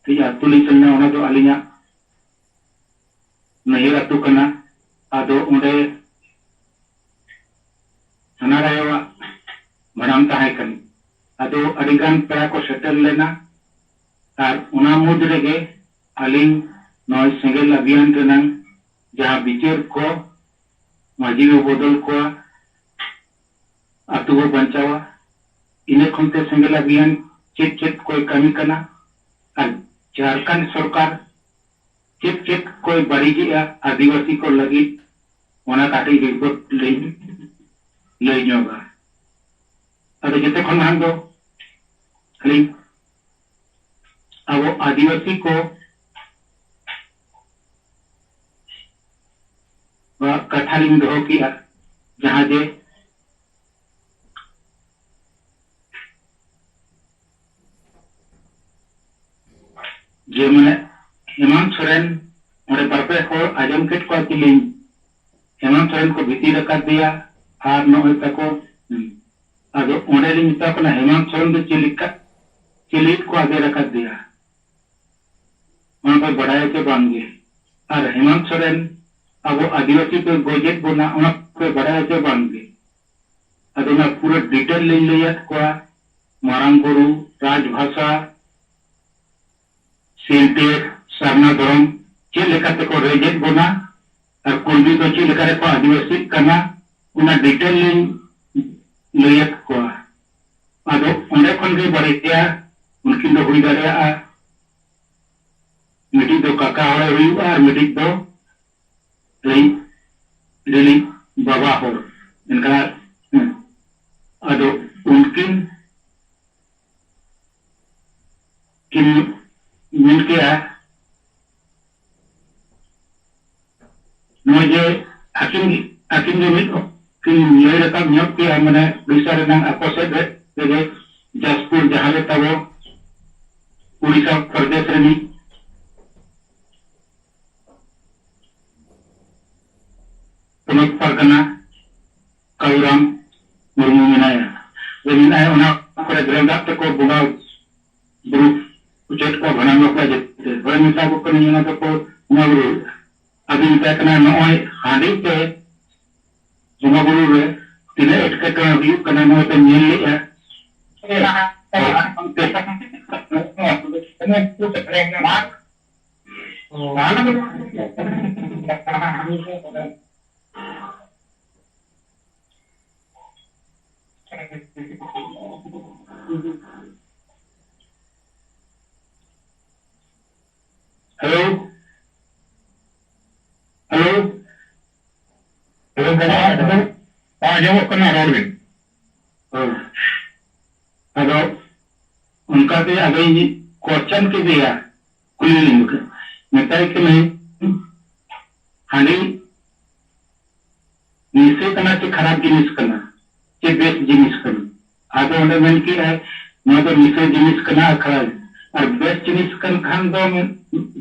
ᱢᱤᱫᱴᱤᱡ ᱟᱹᱛᱩ ᱞᱤᱧ ᱥᱮᱱ ᱞᱮᱱᱟ, ᱚᱱᱟ ᱫᱚ ᱟᱹᱞᱤᱧᱟᱜ ᱱᱟᱹᱭᱦᱟᱹᱨ ᱟᱹᱛᱩ ᱠᱟᱱᱟ᱾ ᱟᱫᱚ ᱚᱸᱰᱮ ᱥᱟᱱᱟᱨᱟᱭᱚᱣᱟᱜ ᱵᱷᱟᱸᱰᱟᱱ ᱛᱟᱦᱮᱸ ᱠᱟᱱᱟ᱾ ᱟᱫᱚ ᱟᱹᱰᱤᱜᱟᱱ ᱯᱮᱲᱟ ᱠᱚ ᱥᱮᱴᱮᱨ ᱞᱮᱱᱟ᱾ ᱟᱨ ᱚᱱᱟ ᱢᱩᱫᱽ ᱨᱮᱜᱮ ᱟᱹᱞᱤᱧ ᱱᱚᱜᱼᱚᱭ ᱥᱮᱸᱜᱮᱞ ᱚᱵᱷᱤᱭᱟᱱ ᱨᱮᱱᱟᱝ ᱡᱟᱦᱟᱸ ᱵᱤᱪᱟᱹᱨ ᱠᱚ, ᱢᱟᱹᱡᱷᱤ ᱵᱚ ᱵᱚᱫᱚᱞ ᱠᱚᱣᱟ, ᱟᱹᱛᱩ ᱵᱚ ᱵᱟᱧᱪᱟᱣᱟ, ᱤᱱᱟᱹ ᱠᱷᱚᱱ ᱛᱮ ᱥᱮᱸᱜᱮᱞ ᱚᱵᱷᱤᱭᱟᱱ ᱪᱮᱫ ᱪᱮᱫ ᱠᱚᱭ ᱠᱟᱹᱢᱤ ᱠᱟᱱᱟ ᱟᱨ ᱡᱷᱟᱲᱠᱷᱚᱸᱰ ᱥᱚᱨᱠᱟᱨ ᱪᱮᱫ ᱪᱮᱫ ᱠᱚᱭ ᱵᱟᱹᱲᱤᱡᱮᱜᱼᱟ ᱟᱹᱫᱤᱵᱟᱹᱥᱤ ᱠᱚ ᱞᱟᱹᱜᱤᱫ, ᱚᱱᱟ ᱠᱟᱹᱴᱤᱡ ᱨᱤᱯᱳᱨᱴ ᱞᱤᱧ ᱞᱟᱹᱭ ᱧᱚᱜᱟ᱾ ᱟᱫᱚ ᱡᱚᱛᱚ ᱠᱷᱚᱱ ᱢᱟᱲᱟᱝ ᱫᱚ ᱟᱹᱞᱤᱧ ᱟᱵᱚ ᱟᱹᱫᱤᱵᱟᱹᱥᱤ ᱠᱚ ᱠᱟᱛᱷᱟ ᱞᱤᱧ ᱫᱚᱦᱚ ᱠᱮᱜᱼᱟ, ᱡᱟᱦᱟᱸ ᱡᱮ, ᱡᱮ ᱢᱟᱱᱮ ᱦᱮᱢᱟᱱᱛ ᱥᱚᱨᱮᱱ, ᱚᱸᱰᱮ ᱵᱟᱨᱯᱮ ᱦᱚᱲ ᱟᱸᱡᱚᱢ ᱠᱮᱫ ᱠᱚᱣᱟ ᱠᱤᱞᱤᱧ, ᱦᱮᱢᱟᱱᱛ ᱥᱚᱨᱮᱱ ᱠᱚ ᱵᱷᱤᱛᱤᱨ ᱟᱠᱟᱫᱮᱭᱟ, ᱟᱨ ᱱᱚᱜᱼᱚᱭ ᱛᱟᱠᱚ, ᱦᱩᱸ᱾ ᱟᱫᱚ ᱚᱸᱰᱮ ᱞᱤᱧ ᱢᱮᱛᱟ ᱠᱚ ᱠᱟᱱᱟ, ᱦᱮᱢᱟᱱᱛ ᱥᱚᱨᱮᱱ ᱫᱚ ᱪᱮᱫ ᱞᱮᱠᱟ, ᱪᱮᱫ ᱞᱟᱹᱜᱤᱫ ᱠᱚ ᱟᱫᱮᱨ ᱟᱠᱟᱫᱮᱭᱟ? ᱚᱱᱟ ᱯᱮ ᱵᱟᱰᱟᱭᱟ ᱪᱮ ᱵᱟᱝᱜᱮ? ᱟᱨ ᱦᱮᱢᱟᱱᱛ ᱥᱚᱨᱮᱱ ᱟᱵᱚ ᱟᱹᱫᱤᱵᱟᱹᱥᱤ ᱯᱮ ᱜᱚᱡᱮᱫ ᱵᱚᱱᱟ, ᱚᱱᱟ ᱯᱮ ᱵᱟᱰᱟᱭᱟ ᱪᱮ ᱵᱟᱝᱜᱮ? ᱟᱫᱚ ᱚᱱᱟ ᱯᱩᱨᱟᱹ detail ᱞᱤᱧ ᱞᱟᱹᱭᱟᱫ ᱠᱚᱣᱟ, ᱢᱟᱨᱟᱝ ᱵᱩᱨᱩ, ᱨᱟᱡᱽ ᱵᱷᱟᱥᱟ, ᱥᱤᱞᱴᱮᱨ, ᱥᱟᱨᱱᱟ ᱫᱷᱚᱨᱚᱢ, ᱪᱮᱫ ᱞᱮᱠᱟ ᱛᱮᱠᱚ ᱨᱮᱡᱮᱫ ᱵᱚᱱᱟ, ᱟᱨ ᱠᱩᱲᱢᱤ ᱫᱚ ᱪᱮᱫ ᱞᱮᱠᱟ ᱨᱮᱠᱚ ᱟᱹᱫᱤᱵᱟᱹᱥᱤᱜ ᱠᱟᱱᱟ, ᱚᱱᱟ detail ᱞᱤᱧ ᱞᱟᱹᱭᱟᱫ ᱠᱚᱣᱟ᱾ ᱟᱫᱚ ᱚᱸᱰᱮ ᱠᱷᱚᱱ ᱜᱮ ᱵᱟᱨᱭᱟ, ᱩᱱᱠᱤᱱ ᱫᱚ ᱦᱩᱭ ᱫᱟᱲᱮᱭᱟᱜᱼᱟ, ᱢᱤᱫᱴᱤᱡ ᱫᱚ ᱠᱟᱠᱟ ᱦᱚᱲᱮ ᱦᱩᱭᱩᱜᱼᱟ ᱟᱨ ᱢᱤᱫᱴᱤᱡ ᱫᱚ ᱟᱹᱞᱤᱧ, ᱟᱹᱞᱤᱧ ᱵᱟᱵᱟ ᱦᱚᱲ᱾ ᱢᱮᱱᱠᱷᱟᱱ, ᱦᱮᱸ, ᱟᱫᱚ ᱩᱱᱠᱤᱱ ᱠᱤᱱ ᱢᱮᱱ ᱠᱮᱜᱼᱟ, ᱱᱚᱜᱼᱚᱭ ᱡᱮ ᱟᱹᱠᱤᱱ, ᱟᱹᱠᱤᱱ ᱜᱮ ᱢᱤᱫ ᱚᱠᱛᱚ ᱠᱤᱱ ᱞᱟᱹᱭ ᱨᱟᱠᱟᱵ ᱧᱚᱜ ᱠᱮᱜᱼᱟ, ᱢᱟᱱᱮ ᱩᱲᱤᱥᱥᱟ ᱨᱮᱱᱟᱝ ᱟᱠᱚ ᱥᱮᱫ ᱨᱮ, ᱨᱮᱜᱮ ᱡᱟᱡᱽᱯᱩᱨ ᱡᱟᱦᱟᱸ ᱨᱮ ᱛᱟᱵᱚ ᱩᱲᱤᱥᱥᱟ ᱯᱨᱚᱫᱮᱥ ᱨᱤᱱᱤᱡ ᱯᱚᱱᱚᱛ ᱯᱟᱨᱜᱟᱱᱟ ᱠᱟᱞᱩᱨᱟᱢ ᱢᱩᱨᱢᱩ ᱢᱮᱱᱟᱭᱟ᱾ ᱡᱮ ᱢᱮᱱᱟᱭ, ᱚᱱᱟ ᱠᱚᱨᱮ ᱫᱷᱚᱨᱚᱢ ᱫᱟᱜ ᱛᱮᱠᱚ ᱵᱚᱸᱜᱟ ᱵᱩᱨᱩ ᱦᱚᱪᱚᱭᱮᱫ ᱠᱚᱣᱟ, ᱵᱷᱟᱸᱰᱟᱱ ᱵᱟᱯᱞᱟ ᱡᱮᱛᱮ᱾ ᱦᱳᱭ, ᱢᱮᱛᱟ ᱠᱚ ᱠᱟᱹᱱᱟᱹᱧ, ᱚᱱᱟ ᱫᱚᱠᱚ ᱵᱚᱸᱜᱟ ᱵᱩᱨᱩᱭᱮᱫᱟ᱾ ᱟᱫᱚᱧ ᱢᱮᱛᱟᱭ ᱠᱟᱱᱟ, ᱱᱚᱜᱼᱚᱭ ᱦᱟᱺᱰᱤ ᱛᱮ ᱵᱚᱸᱜᱟ ᱵᱩᱨᱩ ᱨᱮ ᱛᱤᱱᱟᱹᱜ ᱮᱴᱠᱮᱴᱚᱬᱮ ᱦᱩᱭᱩᱜ ᱠᱟᱱᱟ, ᱱᱚᱜᱼᱚᱭ ᱯᱮ ᱧᱮᱞ ᱞᱮᱜᱼᱟ᱾ Hello? Hello? Hello, ᱦᱮᱸ, ᱟᱸᱡᱚᱢᱚᱜ ᱠᱟᱱᱟ, ᱨᱚᱲ ᱵᱤᱱ᱾ ᱦᱮᱸ᱾ ᱟᱫᱚ ᱟᱫᱚᱧ question ᱠᱮᱫᱮᱭᱟ, ᱠᱩᱞᱤ ᱞᱤᱧ ᱵᱟᱠᱷᱟᱱ᱾ ᱢᱮᱛᱟᱭ ᱠᱟᱹᱱᱟᱹᱧ, "ᱦᱟᱺᱰᱤ ᱱᱤᱥᱟᱹ ᱠᱟᱱᱟ ᱥᱮ ᱠᱷᱟᱨᱟᱯ ᱡᱤᱱᱤᱥ ᱠᱟᱱᱟ, ᱪᱮ ᱵᱮᱥ ᱡᱤᱱᱤᱥ ᱠᱟᱱᱟ?" ᱟᱫᱚ ᱚᱸᱰᱮ ᱢᱮᱱ ᱠᱮᱜᱼᱟᱭ, "ᱱᱚᱣᱟ ᱫᱚ ᱱᱤᱥᱟᱹ ᱡᱤᱱᱤᱥ ᱠᱟᱱᱟ ᱟᱨ ᱠᱷᱟᱨᱟᱯ, ᱟᱨ ᱵᱮᱥ ᱡᱤᱱᱤᱥ ᱠᱟᱱ ᱠᱷᱟᱱ ᱫᱚ ᱢᱮᱱ-,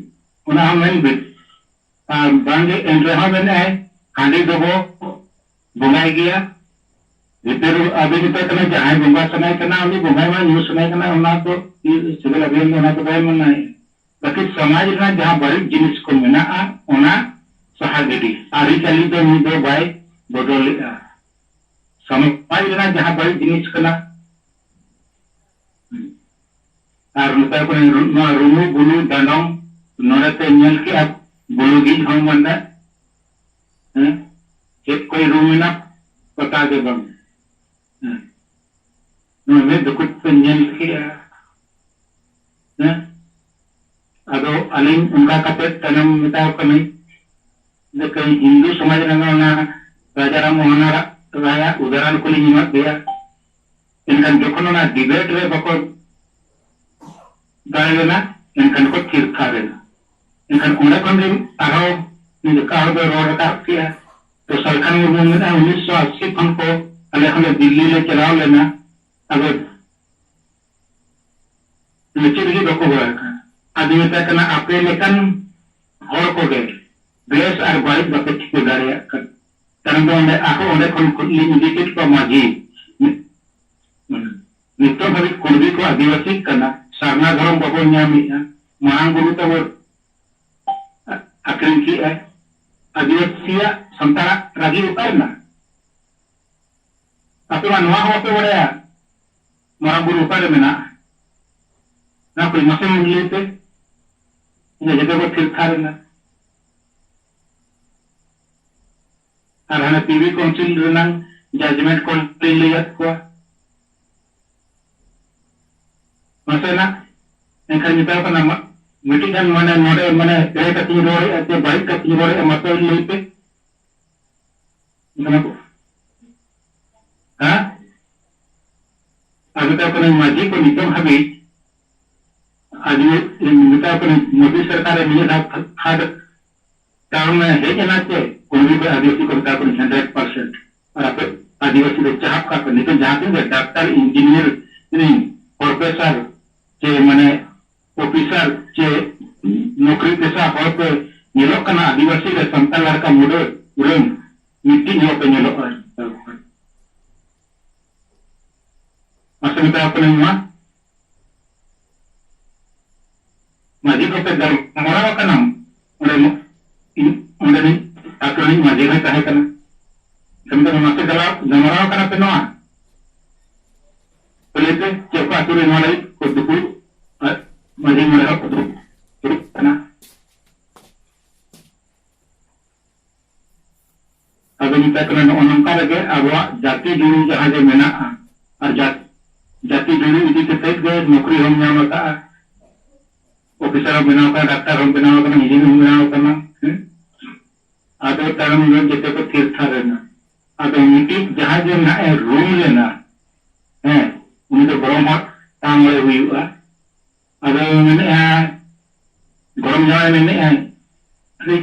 ᱚᱱᱟ ᱦᱚᱸ ᱢᱮᱱ ᱵᱤᱱ, ᱟᱨ ᱵᱟᱝᱜᱮ ᱮᱱ ᱨᱮᱦᱚᱸ ᱢᱮᱱᱮᱫᱼᱟᱭ, ᱦᱟᱺᱰᱤ ᱫᱚᱵᱚ ᱵᱚᱸᱜᱟᱭ ᱜᱮᱭᱟ᱾ ᱵᱷᱤᱛᱟᱹᱨ ᱟᱫᱚ ᱢᱮᱛᱟᱭ ᱠᱟᱱᱟ, ᱡᱟᱦᱟᱸᱭ ᱵᱚᱸᱜᱟ ᱥᱟᱱᱟᱭ ᱠᱟᱱᱟ, ᱩᱱᱤ ᱵᱚᱸᱜᱟᱭ ᱢᱟ, ᱧᱩ ᱥᱟᱱᱟᱭ ᱠᱟᱱᱟ, ᱚᱱᱟ ᱫᱚ ᱥᱤᱵᱤᱞ ᱟᱹᱵᱤᱱ ᱫᱚ ᱚᱱᱟ ᱫᱚ ᱵᱟᱭ ᱢᱟᱱᱟᱭᱮᱫᱼᱟ᱾ ᱵᱟᱹᱠᱤ ᱥᱚᱢᱟᱡᱽ ᱨᱮᱱᱟᱜ ᱡᱟᱦᱟᱸ ᱵᱟᱹᱲᱤᱡ ᱡᱤᱱᱤᱥ ᱠᱚ ᱢᱮᱱᱟᱜᱼᱟ, ᱚᱱᱟ ᱥᱟᱦᱟ ᱜᱤᱰᱤ᱾ ᱟᱹᱨᱤᱪᱟᱹᱞᱤ ᱫᱚ ᱱᱩᱭ ᱫᱚ ᱵᱟᱭ ᱵᱚᱫᱚᱞᱮᱫᱼᱟ᱾ ᱥᱚᱢᱟᱡᱽ ᱨᱮᱱᱟᱜ ᱡᱟᱦᱟᱸ ᱵᱟᱹᱲᱤᱡ ᱡᱤᱱᱤᱥ ᱠᱟᱱᱟ, ᱟᱨ ᱢᱮᱛᱟ ᱠᱚ ᱠᱟᱹᱱᱟᱹᱧ, ᱱᱚᱣᱟ ᱨᱩᱢᱩ, ᱵᱩᱞᱩ, ᱰᱟᱸᱰᱚᱢ, ᱱᱚᱰᱮ ᱯᱮ ᱧᱮᱞ ᱠᱮᱜᱼᱟ, ᱵᱩᱞᱩ ᱜᱮᱡ ᱦᱚᱸ ᱢᱟᱱᱮ, ᱦᱮᱸ, ᱪᱮᱫ ᱠᱚᱭ ᱨᱩᱢ ᱮᱱᱟ, ᱯᱟᱛᱟ ᱜᱮ ᱵᱟᱝ᱾ ᱦᱮᱸ᱾ ᱱᱚᱣᱟ ᱢᱮᱫ ᱫᱩᱠᱩᱡ ᱯᱮ ᱧᱮᱞ ᱠᱮᱜᱼᱟ᱾ ᱦᱮᱸ᱾ ᱟᱫᱚ ᱟᱹᱞᱤᱧ ᱚᱱᱠᱟ ᱠᱟᱛᱮ ᱛᱟᱭᱱᱚᱢ ᱢᱮᱛᱟ ᱠᱚ ᱠᱟᱹᱱᱟᱹᱧ, ᱡᱮ ᱠᱟᱹᱡ ᱦᱤᱱᱫᱩ ᱥᱚᱢᱟᱡᱽ ᱨᱮᱱᱟᱜ ᱚᱱᱟ ᱨᱟᱡᱟ ᱨᱟᱢ ᱢᱳᱦᱚᱱ ᱨᱟᱭᱟᱜ ᱩᱫᱟᱦᱚᱨᱚᱱ ᱠᱚᱞᱤᱧ ᱮᱢᱟᱫ ᱯᱮᱭᱟ᱾ ᱮᱱᱠᱷᱟᱱ ᱡᱚᱠᱷᱚᱱ ᱚᱱᱟ debate ᱨᱮ ᱵᱟᱠᱚ ᱫᱟᱲᱮ ᱞᱮᱱᱟ, ᱮᱱᱠᱷᱟᱱ ᱠᱚ ᱛᱷᱤᱨ ᱛᱷᱟᱨ ᱮᱱᱟ᱾ ᱮᱱᱠᱷᱟᱱ ᱚᱸᱰᱮ ᱠᱷᱚᱱ ᱜᱮ ᱟᱨᱦᱚᱸ ᱢᱤᱫ ᱚᱠᱟ ᱦᱚᱲ ᱫᱚ ᱨᱚᱲ ᱨᱟᱠᱟᱵ ᱠᱮᱜᱼᱟ᱾ ᱛᱚ ᱥᱟᱞᱠᱷᱟᱱ ᱢᱩᱨᱢᱩ ᱢᱮᱱᱟ, "ᱩᱱᱤᱥᱥᱚ ᱟᱥᱤ ᱠᱷᱚᱱ ᱠᱚ ᱟᱞᱮ ᱦᱚᱸᱞᱮ ᱫᱤᱞᱞᱤ ᱞᱮ ᱪᱟᱞᱟᱣ ᱞᱮᱱᱟ, ᱟᱫᱚ ᱪᱮᱫ ᱞᱟᱹᱜᱤᱫ ᱵᱟᱠᱚ ᱜᱚᱲᱚ ᱟᱠᱟᱫᱟ?" ᱟᱫᱚ ᱢᱮᱛᱟᱭ ᱠᱟᱱᱟ, "ᱟᱯᱮ ᱞᱮᱠᱟᱱ ᱦᱚᱲ ᱠᱚᱜᱮ ᱵᱮᱥ ᱟᱨ ᱵᱟᱹᱲᱤᱡ ᱵᱟᱯᱮ ᱴᱷᱤᱠᱟᱹ ᱫᱟᱲᱮᱭᱟᱜ ᱠᱟᱱᱟ᱾" ᱛᱟᱭᱚᱢ ᱫᱚ ᱚᱸᱰᱮ ᱟᱨᱦᱚᱸ ᱚᱸᱰᱮ ᱠᱷᱚᱱ ᱞᱤᱧ ᱤᱫᱤ ᱠᱮᱫ ᱠᱚᱣᱟ ᱢᱟᱹᱡᱷᱤ᱾ ᱱᱤᱛᱚᱜ ᱦᱟᱹᱵᱤᱡ ᱠᱩᱲᱵᱤ ᱠᱚ ᱟᱹᱫᱤᱵᱟᱹᱥᱤᱜ ᱠᱟᱱᱟ, ᱥᱟᱨᱱᱟ ᱫᱷᱚᱨᱚᱢ ᱵᱟᱵᱚᱱ ᱧᱟᱢᱮᱫᱼᱟ, ᱢᱟᱨᱟᱝ ᱵᱩᱨᱩ ᱛᱟᱵᱚ ᱟᱹᱠᱷᱨᱤᱧ ᱠᱮᱜᱼᱟ, ᱟᱹᱫᱤᱵᱟᱹᱥᱤᱭᱟᱜ ᱥᱟᱱᱛᱟᱲᱟᱜ ᱨᱟᱹᱜᱤ ᱚᱠᱟᱨᱮ ᱢᱮᱱᱟᱜᱼᱟ? ᱟᱯᱮ ᱢᱟ ᱱᱚᱣᱟ ᱦᱚᱸ ᱵᱟᱯᱮ ᱵᱟᱲᱟᱭᱟ, ᱢᱟᱨᱟᱝ ᱵᱩᱨᱩ ᱚᱠᱟᱨᱮ ᱢᱮᱱᱟᱜᱼᱟ? ᱱᱚᱣᱟ ᱠᱚ ᱢᱟᱥᱮ ᱞᱟᱹᱭ ᱯᱮ᱾ ᱤᱱᱟᱹ ᱡᱚᱛᱚ ᱠᱚ ᱛᱷᱤᱨ ᱛᱷᱟᱨ ᱮᱱᱟ᱾ ᱟᱨ ᱦᱟᱱᱮ ᱯᱤᱵᱤ ᱠᱟᱣᱩᱱᱥᱤᱞ ᱨᱮᱱᱟᱝ judgement ᱠᱚ ᱞᱤᱧ ᱞᱟᱹᱭᱟᱫ ᱠᱚᱣᱟ᱾ ᱱᱟᱥᱮᱱᱟᱜ ᱮᱱᱠᱷᱟᱱ ᱢᱮᱛᱟᱣ ᱠᱟᱱᱟ, ᱢᱟ-, ᱢᱤᱫᱴᱤᱡ ᱜᱟᱱ ᱢᱟᱱᱮ ᱱᱚᱰᱮ ᱢᱟᱱᱮ ᱮᱲᱮ ᱠᱟᱛᱷᱟᱧ ᱨᱚᱲᱮᱫᱼᱟ ᱥᱮ ᱵᱟᱹᱲᱤᱡ ᱠᱟᱛᱷᱟᱧ ᱨᱚᱲᱮᱫᱼᱟ, ᱢᱟᱥᱮ ᱞᱟᱹᱭ ᱯᱮ᱾ ᱚᱱᱟ ᱠᱚ, ᱦᱮᱸ? ᱟᱨ ᱢᱮᱛᱟᱣ ᱠᱟᱹᱱᱟᱹᱧ, ᱢᱟᱹᱡᱷᱤ ᱠᱚ ᱱᱤᱛᱚᱝ ᱦᱟᱹᱵᱤᱡ ᱟᱹᱰᱤ ᱢᱮᱛᱟ ᱠᱚ ᱠᱟᱹᱱᱟᱹᱧ, ᱢᱳᱫᱤ ᱥᱚᱨᱠᱟᱨ ᱨᱮ ᱱᱤᱭᱟᱹ ᱫᱷᱟᱣ ᱛᱷᱟᱨᱰ ᱴᱟᱨᱢ ᱮ ᱦᱮᱡ ᱮᱱᱟ ᱪᱮ, ᱠᱩᱲᱢᱤ ᱠᱚ ᱟᱹᱫᱤᱵᱟᱹᱥᱤ ᱠᱚ ᱢᱮᱛᱟ ᱠᱚ ᱠᱟᱹᱱᱟᱹᱧ ᱦᱟᱱᱰᱨᱮᱰ ᱯᱟᱨᱥᱮᱱᱴ᱾ ᱟᱨ ᱟᱯᱮ ᱟᱹᱫᱤᱵᱟᱹᱥᱤ ᱫᱚ ᱪᱟᱦᱟᱵ ᱠᱟᱜ ᱯᱮ᱾ ᱱᱤᱛᱚᱜ ᱡᱟᱦᱟᱸ ᱛᱤᱱᱟᱹᱜ ᱰᱟᱠᱛᱟᱨ, ᱤᱧᱡᱤᱱᱤᱭᱟᱨ, ᱯᱨᱚᱯᱷᱮᱥᱟᱨ ᱪᱮ ᱢᱟᱱᱮ ᱚᱯᱷᱤᱥᱟᱨ ᱪᱮ ᱱᱚᱠᱨᱤ ᱯᱮᱥᱟ ᱦᱚᱲ ᱯᱮ ᱧᱮᱞᱚᱜ ᱠᱟᱱᱟ, ᱟᱹᱫᱤᱵᱟᱹᱥᱤ ᱨᱮ ᱥᱟᱱᱛᱟᱲ ᱞᱮᱠᱟ ᱢᱩᱰᱟᱹ ᱩᱰᱟᱹᱱ ᱢᱤᱫᱴᱤᱡ ᱦᱚᱸ ᱵᱟᱯᱮ ᱧᱮᱞᱚᱜᱼᱟ᱾ ᱢᱟᱥᱮ ᱢᱮᱛᱟ ᱠᱚ ᱠᱟᱹᱱᱟᱹᱧ ᱱᱚᱣᱟ᱾ ᱢᱟᱹᱡᱷᱤ ᱠᱚᱯᱮ ᱜᱟᱞᱢᱟᱨᱟᱣ ᱟᱠᱟᱱᱟ? ᱚᱸᱰᱮ ᱢ-, ᱤᱧ, ᱚᱸᱰᱮᱱᱤᱡ ᱟᱹᱛᱩ ᱨᱤᱱᱤᱡ ᱢᱟᱹᱡᱷᱤ ᱦᱚᱸᱭ ᱛᱟᱦᱮᱸ ᱠᱟᱱᱟ᱾ ᱠᱷᱟᱱ ᱫᱚ ᱢᱟᱥᱮ ᱜᱟᱞᱟ-, ᱜᱟᱞᱢᱟᱨᱟᱣ ᱟᱠᱟᱱᱟ ᱯᱮ ᱱᱚᱣᱟ? ᱞᱟᱹᱭ ᱯᱮ, ᱪᱮᱫ ᱠᱚ ᱟᱹᱛᱩ ᱨᱮ ᱱᱚᱣᱟ ᱞᱟᱹᱜᱤᱫ ᱠᱚ ᱫᱩᱯᱲᱩᱵ, ᱟᱨ ᱢᱟᱹᱡᱷᱤ ᱢᱚᱬᱮ ᱦᱚᱲ ᱠᱚ ᱫᱩᱯᱲᱩᱵ ᱠᱟᱱᱟ? ᱟᱫᱚ ᱢᱮᱛᱟᱭ ᱠᱟᱱᱟ, ᱱᱚᱜᱼᱚ ᱱᱚᱝᱠᱟ ᱨᱮᱜᱮ ᱟᱵᱚᱣᱟᱜ ᱡᱟᱹᱛᱤ ᱡᱩᱲᱤ ᱡᱟᱦᱟᱸ ᱜᱮ ᱢᱮᱱᱟᱜᱼᱟ, ᱟᱨ ᱡᱟᱹᱛ-, ᱡᱟᱹᱛᱤ ᱡᱩᱲᱤ ᱤᱫᱤ ᱠᱟᱛᱮᱫ ᱜᱮ ᱱᱚᱠᱨᱤ ᱦᱚᱸᱢ ᱧᱟᱢ ᱟᱠᱟᱫᱼᱟ, ᱚᱯᱷᱤᱥᱟᱨ ᱦᱚᱸ ᱵᱮᱱᱟᱣ ᱟᱠᱟᱱᱟ, ᱰᱟᱠᱛᱟᱨ ᱦᱚᱸ ᱵᱮᱱᱟᱣ ᱟᱠᱟᱱᱟ, ᱤᱧᱡᱤᱱᱤᱭᱟᱨ ᱦᱚᱸ ᱵᱮᱱᱟᱣ ᱟᱠᱟᱱᱟ᱾ ᱦᱮᱸ? ᱟᱫᱚ ᱛᱟᱭᱚᱢ ᱫᱚ ᱡᱚᱛᱚ ᱠᱚ ᱛᱷᱤᱨ ᱛᱷᱟᱨ ᱮᱱᱟ᱾ ᱟᱫᱚ ᱢᱤᱫᱴᱤᱡ ᱡᱟᱦᱟᱸ ᱡᱮ ᱱᱟᱦᱟᱜ ᱮ ᱨᱩᱢ ᱞᱮᱱᱟ, ᱦᱮᱸ, ᱩᱱᱤ ᱫᱚ ᱜᱚᱲᱚᱢ ᱦᱚᱲ ᱛᱟᱢ ᱦᱚᱲᱮ ᱦᱩᱭᱩᱜᱼᱟ᱾ ᱟᱫᱚ ᱢᱮᱱᱮᱫᱼᱟ, ᱜᱚᱲᱚᱢ ᱡᱟᱶᱟᱭ ᱢᱮᱱᱮᱫᱼᱟᱭ, "ᱟᱨᱮ,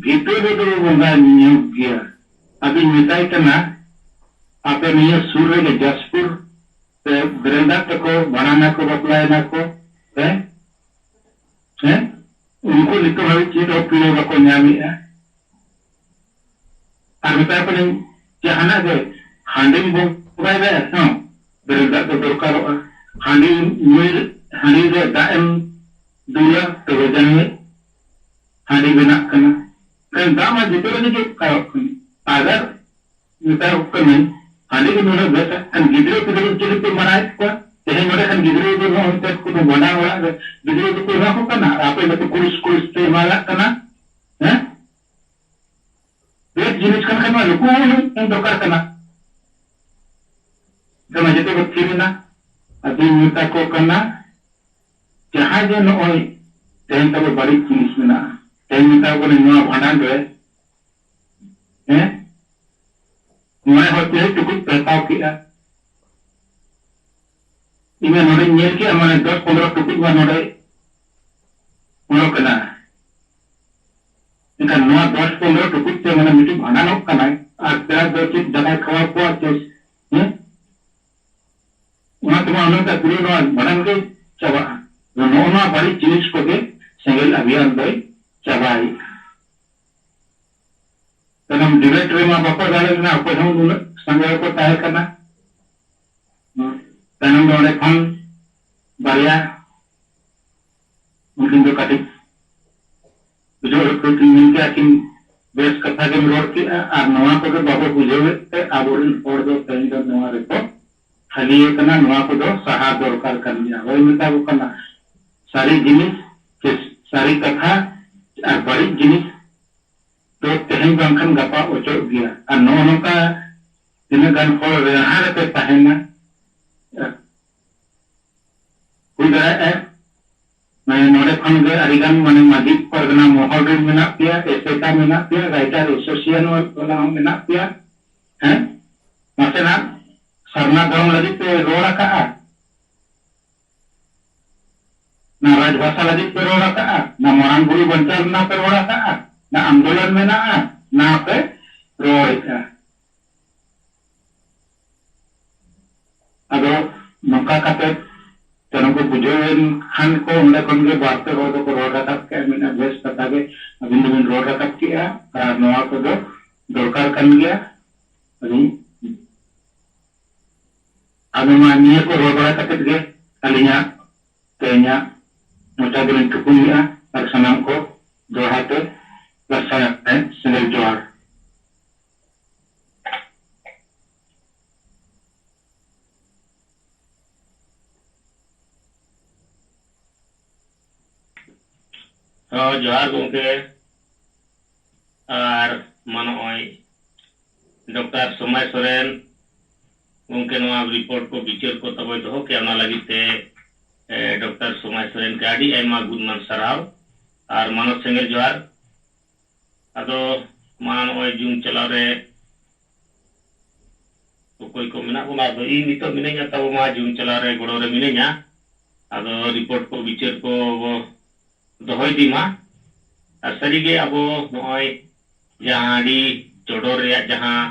ᱵᱷᱤᱛᱟᱹᱨ ᱨᱮᱫᱚ ᱵᱚᱸᱜᱟ ᱧᱚᱜ ᱜᱮᱭᱟ, ᱟᱫᱚᱧ ᱢᱮᱛᱟᱭ ᱠᱟᱱᱟ, ᱟᱯᱮ ᱱᱤᱭᱟᱹ ᱥᱩᱨ ᱨᱮᱜᱮ ᱡᱟᱡᱽᱯᱩᱨ ᱨᱮ ᱵᱮᱨᱮᱞ ᱫᱟᱜ ᱛᱟᱠᱚ ᱵᱷᱟᱸᱰᱟᱱ ᱱᱟᱠᱚ, ᱵᱟᱯᱞᱟᱭᱮᱱᱟ ᱠᱚ, ᱦᱮᱸ? ᱦᱮᱸ? ᱩᱱᱠᱩ ᱱᱤᱛᱚᱜ ᱦᱟᱹᱵᱤᱡ ᱪᱮᱫ ᱦᱚᱸ ᱯᱤᱲᱟᱹ ᱵᱟᱠᱚ ᱧᱟᱢᱮᱫᱼᱟ᱾ ᱟᱨ ᱢᱮᱛᱟ ᱠᱚ ᱠᱟᱹᱱᱟᱹᱧ, ᱡᱟᱦᱟᱱᱟᱜ ᱜᱮ ᱦᱟᱺᱰᱤᱢ ᱵᱚᱸᱜᱟᱭ ᱨᱮ ᱦᱚᱸ ᱵᱮᱨᱮᱞ ᱫᱟᱜ ᱫᱚ ᱫᱚᱨᱠᱟᱨᱚᱜᱼᱟ᱾ ᱦᱟᱺᱰᱤ ᱧᱩᱭ, ᱦᱟᱺᱰᱤ ᱨᱮ ᱫᱟᱜ ᱮᱢ ᱫᱩᱞᱟ, ᱛᱚᱵᱮ ᱡᱟᱹᱱᱤᱡ ᱦᱟᱺᱰᱤ ᱵᱮᱱᱟᱜ ᱠᱟᱱᱟ᱾ ᱠᱷᱟᱱ ᱫᱟᱜ ᱢᱟ ᱡᱚᱛᱚ ᱨᱮᱜᱮ ᱫᱚᱨᱠᱟᱨᱚᱜ ᱠᱟᱱᱟ᱾ ᱟᱜᱟᱨ ᱢᱮᱛᱟ ᱠᱚ ᱠᱟᱹᱱᱟᱹᱧ, ᱦᱟᱺᱰᱤ ᱜᱮ ᱱᱩᱱᱟᱹᱜ ᱵᱮᱥᱟ, ᱠᱷᱟᱱ ᱜᱤᱫᱽᱨᱟᱹ ᱯᱤᱫᱽᱨᱟᱹ ᱪᱤᱞᱤ ᱯᱮ ᱢᱟᱨᱟᱭᱮᱫ ᱠᱚᱣᱟ? ᱛᱮᱦᱮᱧ ᱱᱚᱰᱮ ᱠᱷᱟᱱ ᱜᱤᱫᱽᱨᱟᱹ ᱫᱚ ᱱᱚᱜᱼᱚᱭ ᱱᱤᱛᱚᱜ ᱠᱳᱱᱳ ᱵᱷᱟᱸᱰᱟᱱ ᱚᱲᱟᱜ ᱨᱮ ᱜᱤᱫᱽᱨᱟᱹ ᱫᱚᱠᱚ ᱮᱢᱟ ᱠᱚ ᱠᱟᱱᱟ, ᱟᱨ ᱟᱯᱮ ᱫᱚᱯᱮ ᱠᱩᱲᱩᱥ ᱠᱩᱲᱩᱥ ᱯᱮ ᱮᱢᱟᱣᱟᱜ ᱠᱟᱱᱟ᱾ ᱦᱮᱸ? ᱵᱮᱥ ᱡᱤᱱᱤᱥ ᱠᱟᱱ ᱠᱷᱟᱱ ᱢᱟ ᱱᱩᱠᱩ ᱦᱚᱸ ᱮᱢ ᱫᱚᱨᱠᱟᱨ ᱠᱟᱱᱟ᱾ ᱟᱫᱚ ᱡᱚᱛᱚ ᱠᱚ ᱛᱷᱤᱨ ᱮᱱᱟ᱾ ᱟᱫᱚᱧ ᱢᱮᱛᱟ ᱠᱚ ᱠᱟᱱᱟ, ᱡᱟᱦᱟᱸ ᱡᱮ ᱱᱚᱜᱼᱚᱭ ᱛᱮᱦᱮᱧ ᱛᱟᱵᱚ ᱵᱟᱹᱲᱤᱡ ᱡᱤᱱᱤᱥ ᱢᱮᱱᱟᱜᱼᱟ, ᱛᱮᱦᱮᱧ ᱢᱮᱛᱟ ᱠᱚ ᱠᱟᱹᱱᱟᱹᱧ ᱱᱚᱣᱟ ᱵᱷᱟᱸᱰᱟᱱ ᱨᱮ, ᱦᱮᱸ, ᱢᱚᱬᱮ ᱦᱚᱲ ᱛᱤᱱᱟᱹᱜ ᱴᱩᱠᱩᱡ ᱯᱮ ᱦᱟᱛᱟᱣ ᱠᱮᱜᱼᱟ? ᱤᱧ ᱢᱟ ᱱᱚᱰᱮᱧ ᱧᱮᱞ ᱠᱮᱜᱼᱟ, ᱢᱟᱱᱮ ᱫᱚᱥ ᱯᱚᱱᱨᱚ ᱴᱩᱠᱩᱡ ᱢᱟ ᱱᱚᱰᱮ ᱚᱰᱚᱠ ᱮᱱᱟ᱾ ᱮᱱᱠᱷᱟᱱ ᱱᱚᱣᱟ ᱫᱚᱥ ᱯᱚᱱᱨᱚ ᱴᱩᱠᱩᱡ ᱛᱮ ᱢᱟᱱᱮ ᱢᱤᱫᱴᱤᱡ ᱵᱷᱟᱸᱰᱟᱱᱚᱜ ᱠᱟᱱᱟᱭ ᱟᱨ ᱯᱮᱲᱟ ᱫᱚ ᱪᱮᱫ ᱫᱟᱠᱟᱭ ᱠᱷᱟᱣᱟᱣ ᱠᱚᱣᱟ ᱪᱮ? ᱦᱮᱸ? ᱚᱱᱟ ᱛᱮᱢᱟ ᱚᱱᱮ ᱚᱱᱠᱟ ᱯᱩᱨᱟᱹ ᱱᱚᱣᱟ ᱵᱷᱟᱸᱰᱟᱱ ᱜᱮ ᱪᱟᱵᱟᱜᱼᱟ᱾ ᱟᱫᱚ ᱱᱚᱜᱼᱚ ᱱᱚᱣᱟ ᱵᱟᱹᱲᱤᱡ ᱡᱤᱱᱤᱥ ᱠᱚᱜᱮ ᱥᱮᱸᱜᱮᱞ ᱟᱵᱷᱤᱭᱟᱱ ᱫᱚᱭ ᱪᱟᱵᱟᱭᱮᱫᱼᱟ᱾ ᱛᱟᱭᱱᱚᱢ ᱰᱤᱵᱮᱴ ᱨᱮᱢᱟ ᱵᱟᱠᱚ ᱫᱟᱲᱮ ᱞᱮᱱᱟ, ᱚᱠᱚᱭ ᱦᱚᱸ ᱩᱱᱟᱹᱜ ᱥᱟᱸᱜᱮ ᱵᱟᱠᱚ ᱛᱟᱦᱮᱸ ᱠᱟᱱᱟ᱾ ᱛᱟᱭᱱᱚᱢ ᱫᱚ ᱚᱸᱰᱮ ᱠᱷᱚᱱ ᱵᱟᱨᱭᱟ ᱩᱱᱠᱤᱱ ᱫᱚ ᱠᱟᱹᱴᱤᱡ ᱵᱩᱡᱷᱟᱹᱣ ᱦᱚᱪᱚ ᱠᱤᱱ ᱢᱮᱱ ᱠᱮᱜᱼᱟ ᱠᱤᱱ, ᱵᱮᱥ ᱠᱟᱛᱷᱟ ᱜᱮᱢ ᱨᱚᱲ ᱠᱮᱜᱼᱟ, ᱟᱨ ᱱᱚᱣᱟ ᱠᱚᱜᱮ ᱵᱟᱵᱚ ᱵᱩᱡᱷᱟᱹᱣᱮᱫ ᱛᱮ ᱟᱵᱚᱨᱮᱱ ᱦᱚᱲ ᱫᱚ ᱛᱮᱦᱮᱧ ᱫᱚ ᱱᱚᱣᱟ ᱨᱮᱠᱚ ᱠᱷᱟᱹᱞᱤᱭᱮ ᱠᱟᱱᱟ, ᱱᱚᱣᱟ ᱠᱚᱫᱚ ᱥᱟᱦᱟ ᱫᱚᱨᱠᱟᱨ ᱠᱟᱱ ᱜᱮᱭᱟ᱾ ᱦᱳᱭ ᱢᱮᱛᱟ ᱠᱚ ᱠᱟᱱᱟ, ᱥᱟᱹᱨᱤ ᱡᱤᱱᱤᱥ ᱥᱮ ᱥᱟᱹᱨᱤ ᱠᱟᱛᱷᱟ ᱟᱨ ᱵᱟᱹᱲᱤᱡ ᱡᱤᱱᱤᱥ ᱫᱚ ᱛᱮᱦᱮᱧ ᱵᱟᱝᱠᱷᱟᱱ ᱜᱟᱯᱟ ᱚᱪᱚᱜ ᱜᱮᱭᱟ᱾ ᱟᱨ ᱱᱚᱜᱼᱚ ᱱᱚᱝᱠᱟ ᱛᱤᱱᱟᱹᱜ ᱜᱟᱱ ᱦᱚᱲ ᱨᱮᱦᱟ ᱨᱮᱯᱮ ᱛᱟᱦᱮᱱᱟ, ᱦᱩᱭ ᱫᱟᱲᱮᱭᱟᱜᱼᱟ᱾ ᱢᱟᱱᱮ ᱱᱚᱰᱮ ᱠᱷᱚᱱ ᱜᱮ ᱟᱹᱰᱤ ᱜᱟᱱ ᱢᱟᱱᱮ ᱢᱟᱹᱡᱷᱤ ᱯᱟᱨᱜᱟᱱᱟ ᱢᱚᱦᱚᱞ ᱨᱮᱱ ᱢᱮᱱᱟᱜ ᱯᱮᱭᱟ, ᱮᱥᱮᱠᱟ ᱢᱮᱱᱟᱜ ᱯᱮᱭᱟ, ᱨᱟᱭᱴᱟᱨ ᱮᱥᱳᱥᱤᱭᱮᱥᱚᱱ ᱵᱟᱞᱟ ᱦᱚᱸ ᱢᱮᱱᱟᱜ ᱯᱮᱭᱟ᱾ ᱦᱮᱸ, ᱱᱟᱥᱮᱱᱟᱜ ᱥᱟᱨᱱᱟ ᱫᱷᱚᱨᱚᱢ ᱞᱟᱹᱜᱤᱫ ᱯᱮ ᱨᱚᱲ ᱟᱠᱟᱜᱼᱟ, ᱱᱟ ᱨᱟᱡᱽᱵᱷᱟᱥᱟ ᱞᱟᱹᱜᱤᱫ ᱯᱮ ᱨᱚᱲ ᱟᱠᱟᱜᱼᱟ, ᱱᱟ ᱢᱟᱨᱟᱝ ᱵᱩᱨᱩ ᱵᱟᱧᱪᱟᱣ ᱨᱮᱱᱟᱜ ᱯᱮ ᱨᱚᱲ ᱟᱠᱟᱜᱼᱟ, ᱱᱟ ᱟᱱᱫᱳᱞᱚᱱ ᱢᱮᱱᱟᱜᱼᱟ, ᱱᱟ ᱯᱮ ᱨᱚᱲᱮᱫᱼᱟ᱾ ᱟᱫᱚ ᱱᱚᱝᱠᱟ ᱠᱟᱛᱮ ᱡᱚᱱᱚ ᱠᱚ ᱵᱩᱡᱷᱟᱹᱣ ᱮᱱ ᱠᱷᱟᱱ ᱠᱚ, ᱚᱸᱰᱮ ᱠᱷᱚᱱ ᱜᱮ ᱵᱟᱨ ᱯᱮ ᱦᱚᱲ ᱫᱚᱠᱚ ᱨᱚᱲ ᱨᱟᱠᱟᱵ ᱠᱮᱜᱼᱟ, ᱢᱮᱱᱟ, "ᱵᱮᱥ ᱠᱟᱛᱷᱟ ᱜᱮ ᱟᱹᱵᱤᱱ ᱫᱚᱵᱤᱱ ᱨᱚᱲ ᱨᱟᱠᱟᱵ ᱠᱮᱜᱼᱟ, ᱟᱨ ᱱᱚᱣᱟ ᱠᱚᱫᱚ ᱫᱚᱨᱠᱟᱨ ᱠᱟᱱ ᱜᱮᱭᱟ᱾" ᱟᱹᱞᱤᱧ ᱟᱫᱚ ᱢᱟ ᱱᱤᱭᱟᱹ ᱠᱚ ᱨᱚᱲ ᱵᱟᱲᱟ ᱠᱟᱛᱮ ᱜᱮ ᱟᱹᱞᱤᱧᱟᱜ ᱛᱮᱦᱮᱧᱟᱜ ᱢᱚᱪᱟ ᱫᱚᱞᱤᱧ ᱛᱷᱩᱠᱩᱢᱮᱜᱼᱟ, ᱟᱨ ᱥᱟᱱᱟᱢ ᱠᱚ ᱫᱚᱦᱲᱟ ᱛᱮ ᱞᱟᱥᱟᱲᱦᱮᱫ ᱥᱮᱸᱜᱮᱞ ᱡᱚᱦᱟᱨ᱾ ᱦᱚᱸ, ᱡᱚᱦᱟᱨ ᱜᱚᱢᱠᱮ᱾ ᱟᱨ ᱢᱟ ᱱᱚᱜᱼᱚᱭ ᱰᱚᱠᱴᱚᱨ ᱥᱚᱢᱟᱭ ᱥᱚᱨᱮᱱ ᱜᱚᱢᱠᱮ ᱱᱚᱣᱟ ᱨᱤᱯᱳᱨᱴ ᱠᱚ ᱵᱤᱪᱟᱹᱨ ᱠᱚ ᱛᱟᱵᱚᱭ ᱫᱚᱦᱚ ᱠᱮᱜᱼᱟ, ᱚᱱᱟ ᱞᱟᱹᱜᱤᱫ ᱛᱮ, ᱮ, ᱰᱚᱠᱴᱚᱨ ᱥᱚᱢᱟᱭ ᱥᱚᱨᱮᱱ ᱜᱮ ᱟᱹᱰᱤ ᱟᱭᱢᱟ ᱜᱩᱱᱢᱟᱱ ᱥᱟᱨᱦᱟᱣ᱾ ᱟᱨ ᱢᱟᱱᱚᱛ ᱥᱮᱸᱜᱮᱞ ᱡᱚᱦᱟᱨ᱾ ᱟᱫᱚ ᱢᱟ ᱱᱚᱜᱼᱚᱭ ᱡᱩᱱ ᱪᱟᱞᱟᱣ ᱨᱮ ᱚᱠᱚᱭ ᱠᱚ ᱢᱮᱱᱟᱜ ᱵᱚᱱᱟ᱾ ᱟᱫᱚ ᱤᱧ ᱱᱤᱛᱚᱜ ᱢᱤᱱᱟᱹᱧᱟ ᱛᱟᱵᱚ ᱢᱟ ᱡᱩᱢ ᱪᱟᱞᱟᱣ ᱨᱮ, ᱜᱚᱲᱚ ᱨᱮ ᱢᱤᱱᱟᱹᱧᱟ᱾ ᱟᱫᱚ ᱨᱤᱯᱳᱨᱴ ᱠᱚ, ᱵᱤᱪᱟᱹᱨ ᱠᱚ ᱵᱚ ᱫᱚᱦᱚ ᱤᱫᱤ ᱢᱟ᱾ ᱟᱨ ᱥᱟᱹᱨᱤᱜᱮ ᱟᱵᱚ ᱱᱚᱜᱼᱚᱭ ᱡᱟᱦᱟᱸ ᱦᱟᱺᱰᱤ ᱪᱚᱰᱚᱨ ᱨᱮᱭᱟᱜ ᱡᱟᱦᱟᱸ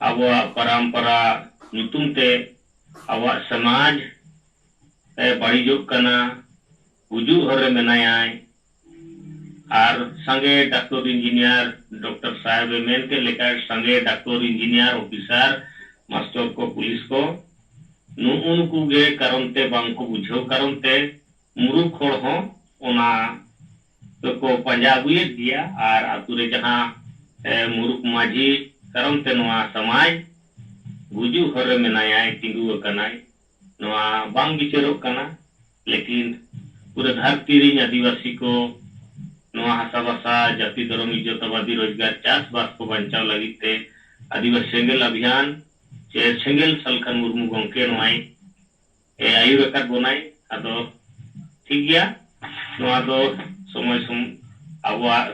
ᱟᱵᱚᱣᱟᱜ ᱯᱚᱨᱚᱢᱯᱚᱨᱟ ᱧᱩᱛᱩᱢ ᱛᱮ ᱟᱵᱚᱣᱟᱜ ᱥᱚᱢᱟᱡᱽ ᱮ ᱵᱟᱹᱲᱤᱡᱚᱜ ᱠᱟᱱᱟ, ᱜᱩᱡᱩᱜ ᱦᱚᱨ ᱨᱮ ᱢᱮᱱᱟᱭᱟᱭ, ᱟᱨ ᱥᱟᱸᱜᱮ ᱰᱟᱠᱛᱚᱨ ᱤᱧᱡᱤᱱᱤᱭᱟᱨ, ᱰᱚᱠᱴᱚᱨ ᱥᱟᱦᱮᱵᱽ ᱮ ᱢᱮᱱ ᱠᱮᱫ ᱞᱮᱠᱟ, ᱥᱟᱸᱜᱮ ᱰᱟᱠᱛᱚᱨ ᱤᱧᱡᱤᱱᱤᱭᱟᱨ ᱚᱯᱷᱤᱥᱟᱨ ᱢᱟᱥᱴᱚᱨ ᱠᱚ, ᱯᱩᱞᱤᱥ ᱠᱚ, ᱱᱩᱜᱼᱩ ᱱᱩᱠᱩ ᱜᱮ ᱠᱟᱨᱚᱱ ᱛᱮ ᱵᱟᱝ ᱠᱚ ᱵᱩᱡᱷᱟᱹᱣ ᱠᱟᱨᱚᱱ ᱛᱮ ᱢᱩᱨᱩᱠᱷ ᱦᱚᱲ ᱦᱚᱸ ᱚᱱᱟ ᱫᱚᱠᱚ ᱯᱟᱸᱡᱟ ᱟᱹᱜᱩᱭᱮᱫ ᱜᱮᱭᱟ᱾ ᱟᱨ ᱟᱛᱳ ᱨᱮ ᱡᱟᱦᱟᱸ ᱮ, ᱢᱩᱨᱩᱠᱷ ᱢᱟᱹᱡᱷᱤ ᱠᱟᱨᱚᱱ ᱛᱮ ᱱᱚᱣᱟ ᱥᱚᱢᱟᱡᱽ ᱜᱩᱡᱩᱜ ᱦᱚᱨ ᱨᱮ ᱢᱮᱱᱟᱭᱟᱭ, ᱛᱤᱸᱜᱩ ᱟᱠᱟᱱᱟᱭ, ᱱᱚᱣᱟ ᱵᱟᱝ ᱵᱤᱪᱟᱹᱨᱚᱜ ᱠᱟᱱᱟ᱾ ᱞᱮᱠᱤᱱ ᱯᱩᱨᱟᱹ ᱫᱷᱟᱹᱨᱛᱤ ᱨᱤᱱ ᱟᱹᱫᱤᱵᱟᱹᱥᱤ ᱠᱚ ᱱᱚᱣᱟ ᱦᱟᱥᱟ ᱵᱷᱟᱥᱟ, ᱡᱟᱹᱛᱤ, ᱫᱷᱚᱨᱚᱢ, ᱤᱡᱽᱡᱚᱛ, ᱟᱵᱟᱫᱤ, ᱨᱳᱡᱽᱜᱟᱨ, ᱪᱟᱥᱵᱟᱥ ᱠᱚ ᱵᱟᱧᱪᱟᱣ ᱞᱟᱹᱜᱤᱫ ᱛᱮ ᱟᱹᱫᱤᱵᱟᱹᱥᱤ ᱥᱮᱸᱜᱮᱞ ᱟᱵᱷᱤᱭᱟᱱ ᱪᱮ ᱥᱮᱸᱜᱮᱞ ᱥᱟᱞᱠᱷᱟᱱ ᱢᱩᱨᱢᱩ ᱜᱚᱢᱠᱮ ᱱᱚᱣᱟᱭ ᱮ, ᱟᱹᱭᱩᱨ ᱟᱠᱟᱫ ᱵᱚᱱᱟᱭ᱾ ᱟᱫᱚ ᱴᱷᱤᱠ ᱜᱮᱭᱟ, ᱱᱚᱣᱟ ᱫᱚ ᱥᱚᱢᱚᱭ ᱥᱚᱢ-, ᱟᱵᱚᱣᱟᱜ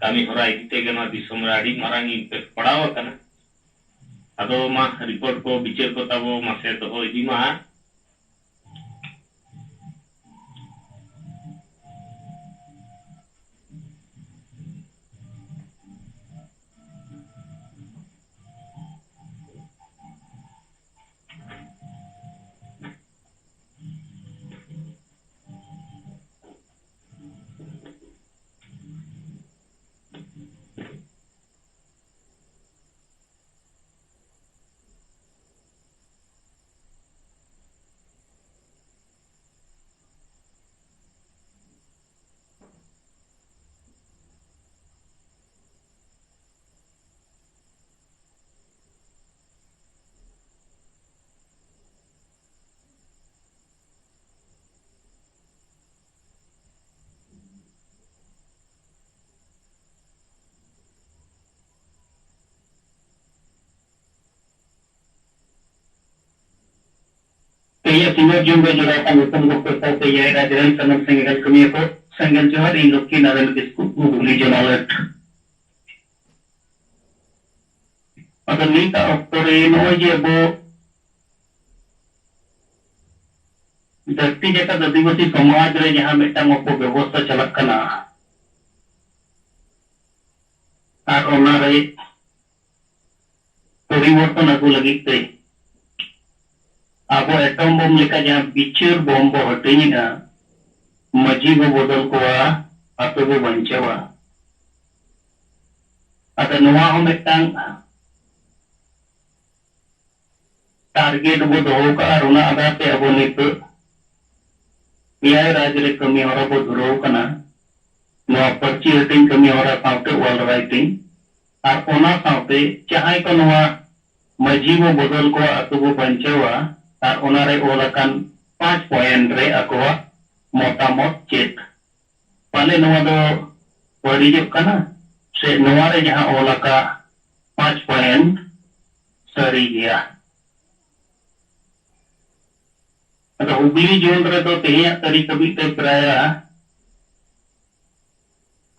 ᱠᱟᱹᱢᱤ ᱦᱚᱨᱟ ᱤᱫᱤ ᱛᱮᱜᱮ ᱱᱚᱣᱟ ᱫᱤᱥᱚᱢ ᱨᱮ ᱟᱹᱰᱤ ᱢᱟᱨᱟᱝ ᱤᱢᱯᱮᱠᱴ ᱯᱟᱲᱟᱣ ᱟᱠᱟᱱᱟ᱾ ᱟᱫᱚ ᱢᱟ ᱨᱤᱯᱳᱨᱴ ᱠᱚ, ᱵᱤᱪᱟᱹᱨ ᱠᱚ ᱛᱟᱵᱚ ᱢᱟᱥᱮ ᱫᱚᱦᱚ ᱤᱫᱤ ᱢᱟ᱾ ᱛᱮᱦᱮᱧᱟᱜ ᱥᱤᱸᱜᱟᱹᱲ ᱡᱩᱢ ᱨᱮ ᱡᱚᱲᱟᱣ ᱟᱠᱟᱱ ᱫᱤᱥᱚᱢ ᱜᱚᱢᱠᱮ ᱥᱟᱶᱛᱮ ᱮᱭᱟᱭ ᱨᱟᱡᱽ ᱨᱮᱱ ᱥᱟᱱᱟᱢ ᱥᱮᱸᱜᱮᱞ ᱠᱟᱹᱢᱤᱭᱟᱹ ᱠᱚ ᱥᱮᱸᱜᱮᱞ ᱡᱚᱦᱟᱨ, ᱤᱧ ᱞᱚᱠᱠᱷᱤ ᱱᱟᱨᱟᱭᱚᱱ ᱠᱤᱥᱠᱩ, ᱜᱩᱜᱽᱞᱤ ᱡᱚᱱᱟᱞᱮᱴ᱾ ᱟᱫᱚ ᱱᱤᱛᱟᱜ ᱚᱠᱛᱚ ᱨᱮ ᱱᱚᱜᱼᱚᱭ ᱡᱮ ᱟᱵᱚ ᱫᱷᱟᱹᱨᱛᱤ ᱡᱟᱠᱟᱛ ᱟᱹᱫᱤᱵᱟᱹᱥᱤ ᱥᱚᱢᱟᱡᱽ ᱨᱮ ᱡᱟᱦᱟᱸ ᱢᱤᱫᱴᱟᱝ ᱚᱯᱚᱵᱮᱵᱚᱥᱛᱷᱟ ᱪᱟᱞᱟᱜ ᱠᱟᱱᱟ, ᱟᱨ ᱚᱱᱟᱨᱮ ᱯᱚᱨᱤᱵᱚᱨᱛᱚᱱ ᱟᱹᱜᱩ ᱞᱟᱹᱜᱤᱫ ᱛᱮ ᱟᱵᱚ ᱮᱴᱚᱢ ᱵᱳᱢ ᱞᱮᱠᱟ ᱡᱟᱦᱟᱸ ᱵᱤᱪᱟᱹᱨ ᱵᱳᱢ ᱵᱚ ᱦᱟᱹᱴᱤᱧᱮᱜᱼᱟ, ᱢᱟᱹᱡᱷᱤ ᱵᱚ ᱵᱚᱫᱚᱞ ᱠᱚᱣᱟ, ᱟᱛᱳ ᱵᱚ ᱵᱟᱧᱪᱟᱣᱟ᱾ ᱟᱫᱚ ᱱᱚᱣᱟ ᱦᱚᱸ ᱢᱤᱫᱴᱟᱝ ᱴᱟᱨᱜᱮᱴ ᱵᱚ ᱫᱚᱦᱚ ᱠᱟᱜᱼᱟ, ᱟᱨ ᱚᱱᱟ ᱟᱫᱷᱟᱨ ᱛᱮ ᱟᱵᱚ ᱱᱤᱛᱚᱜ ᱮᱭᱟᱭ ᱨᱟᱡᱽ ᱨᱮ ᱠᱟᱹᱢᱤ ᱦᱚᱨᱟ ᱵᱚ ᱫᱷᱩᱨᱟᱹᱣ ᱠᱟᱱᱟ᱾ ᱱᱚᱣᱟ ᱯᱟᱹᱨᱪᱤ ᱦᱟᱹᱴᱤᱧ ᱠᱟᱹᱢᱤ ᱦᱚᱨᱟ ᱥᱟᱶᱛᱮ ᱚᱞ ᱨᱟᱭᱴᱤᱝ, ᱟᱨ ᱚᱱᱟ ᱥᱟᱶᱛᱮ ᱡᱟᱦᱟᱸᱭ ᱠᱚ ᱱᱚᱣᱟ ᱢᱟᱹᱡᱷᱤ ᱵᱚ ᱵᱚᱫᱚᱞ ᱠᱚᱣᱟ, ᱟᱛᱳ ᱵᱚ ᱵᱟᱧᱪᱟᱣᱟ, ᱟᱨ ᱚᱱᱟᱨᱮ ᱚᱞ ᱟᱠᱟᱱ ᱯᱟᱸᱪ ᱯᱚᱭᱮᱱᱴ ᱨᱮ ᱟᱠᱚᱣᱟᱜ ᱢᱚᱛᱟᱢᱚᱛ ᱪᱮᱫ? ᱯᱟᱞᱮ ᱱᱚᱣᱟ ᱫᱚ ᱵᱟᱹᱲᱤᱡᱚᱜ ᱠᱟᱱᱟ, ᱥᱮ ᱱᱚᱣᱟ ᱨᱮ ᱡᱟᱦᱟᱸ ᱚᱞ ᱟᱠᱟᱫ ᱯᱟᱸᱪ ᱯᱚᱭᱮᱱᱴ ᱥᱟᱹᱨᱤ ᱜᱮᱭᱟ? ᱟᱫᱚ ᱦᱩᱜᱽᱞᱤ ᱡᱳᱱ ᱨᱮᱫᱚ ᱛᱮᱦᱮᱧᱟᱜ ᱛᱟᱹᱨᱤᱠᱷ ᱦᱟᱹᱵᱤᱡ ᱛᱮ ᱯᱨᱟᱭ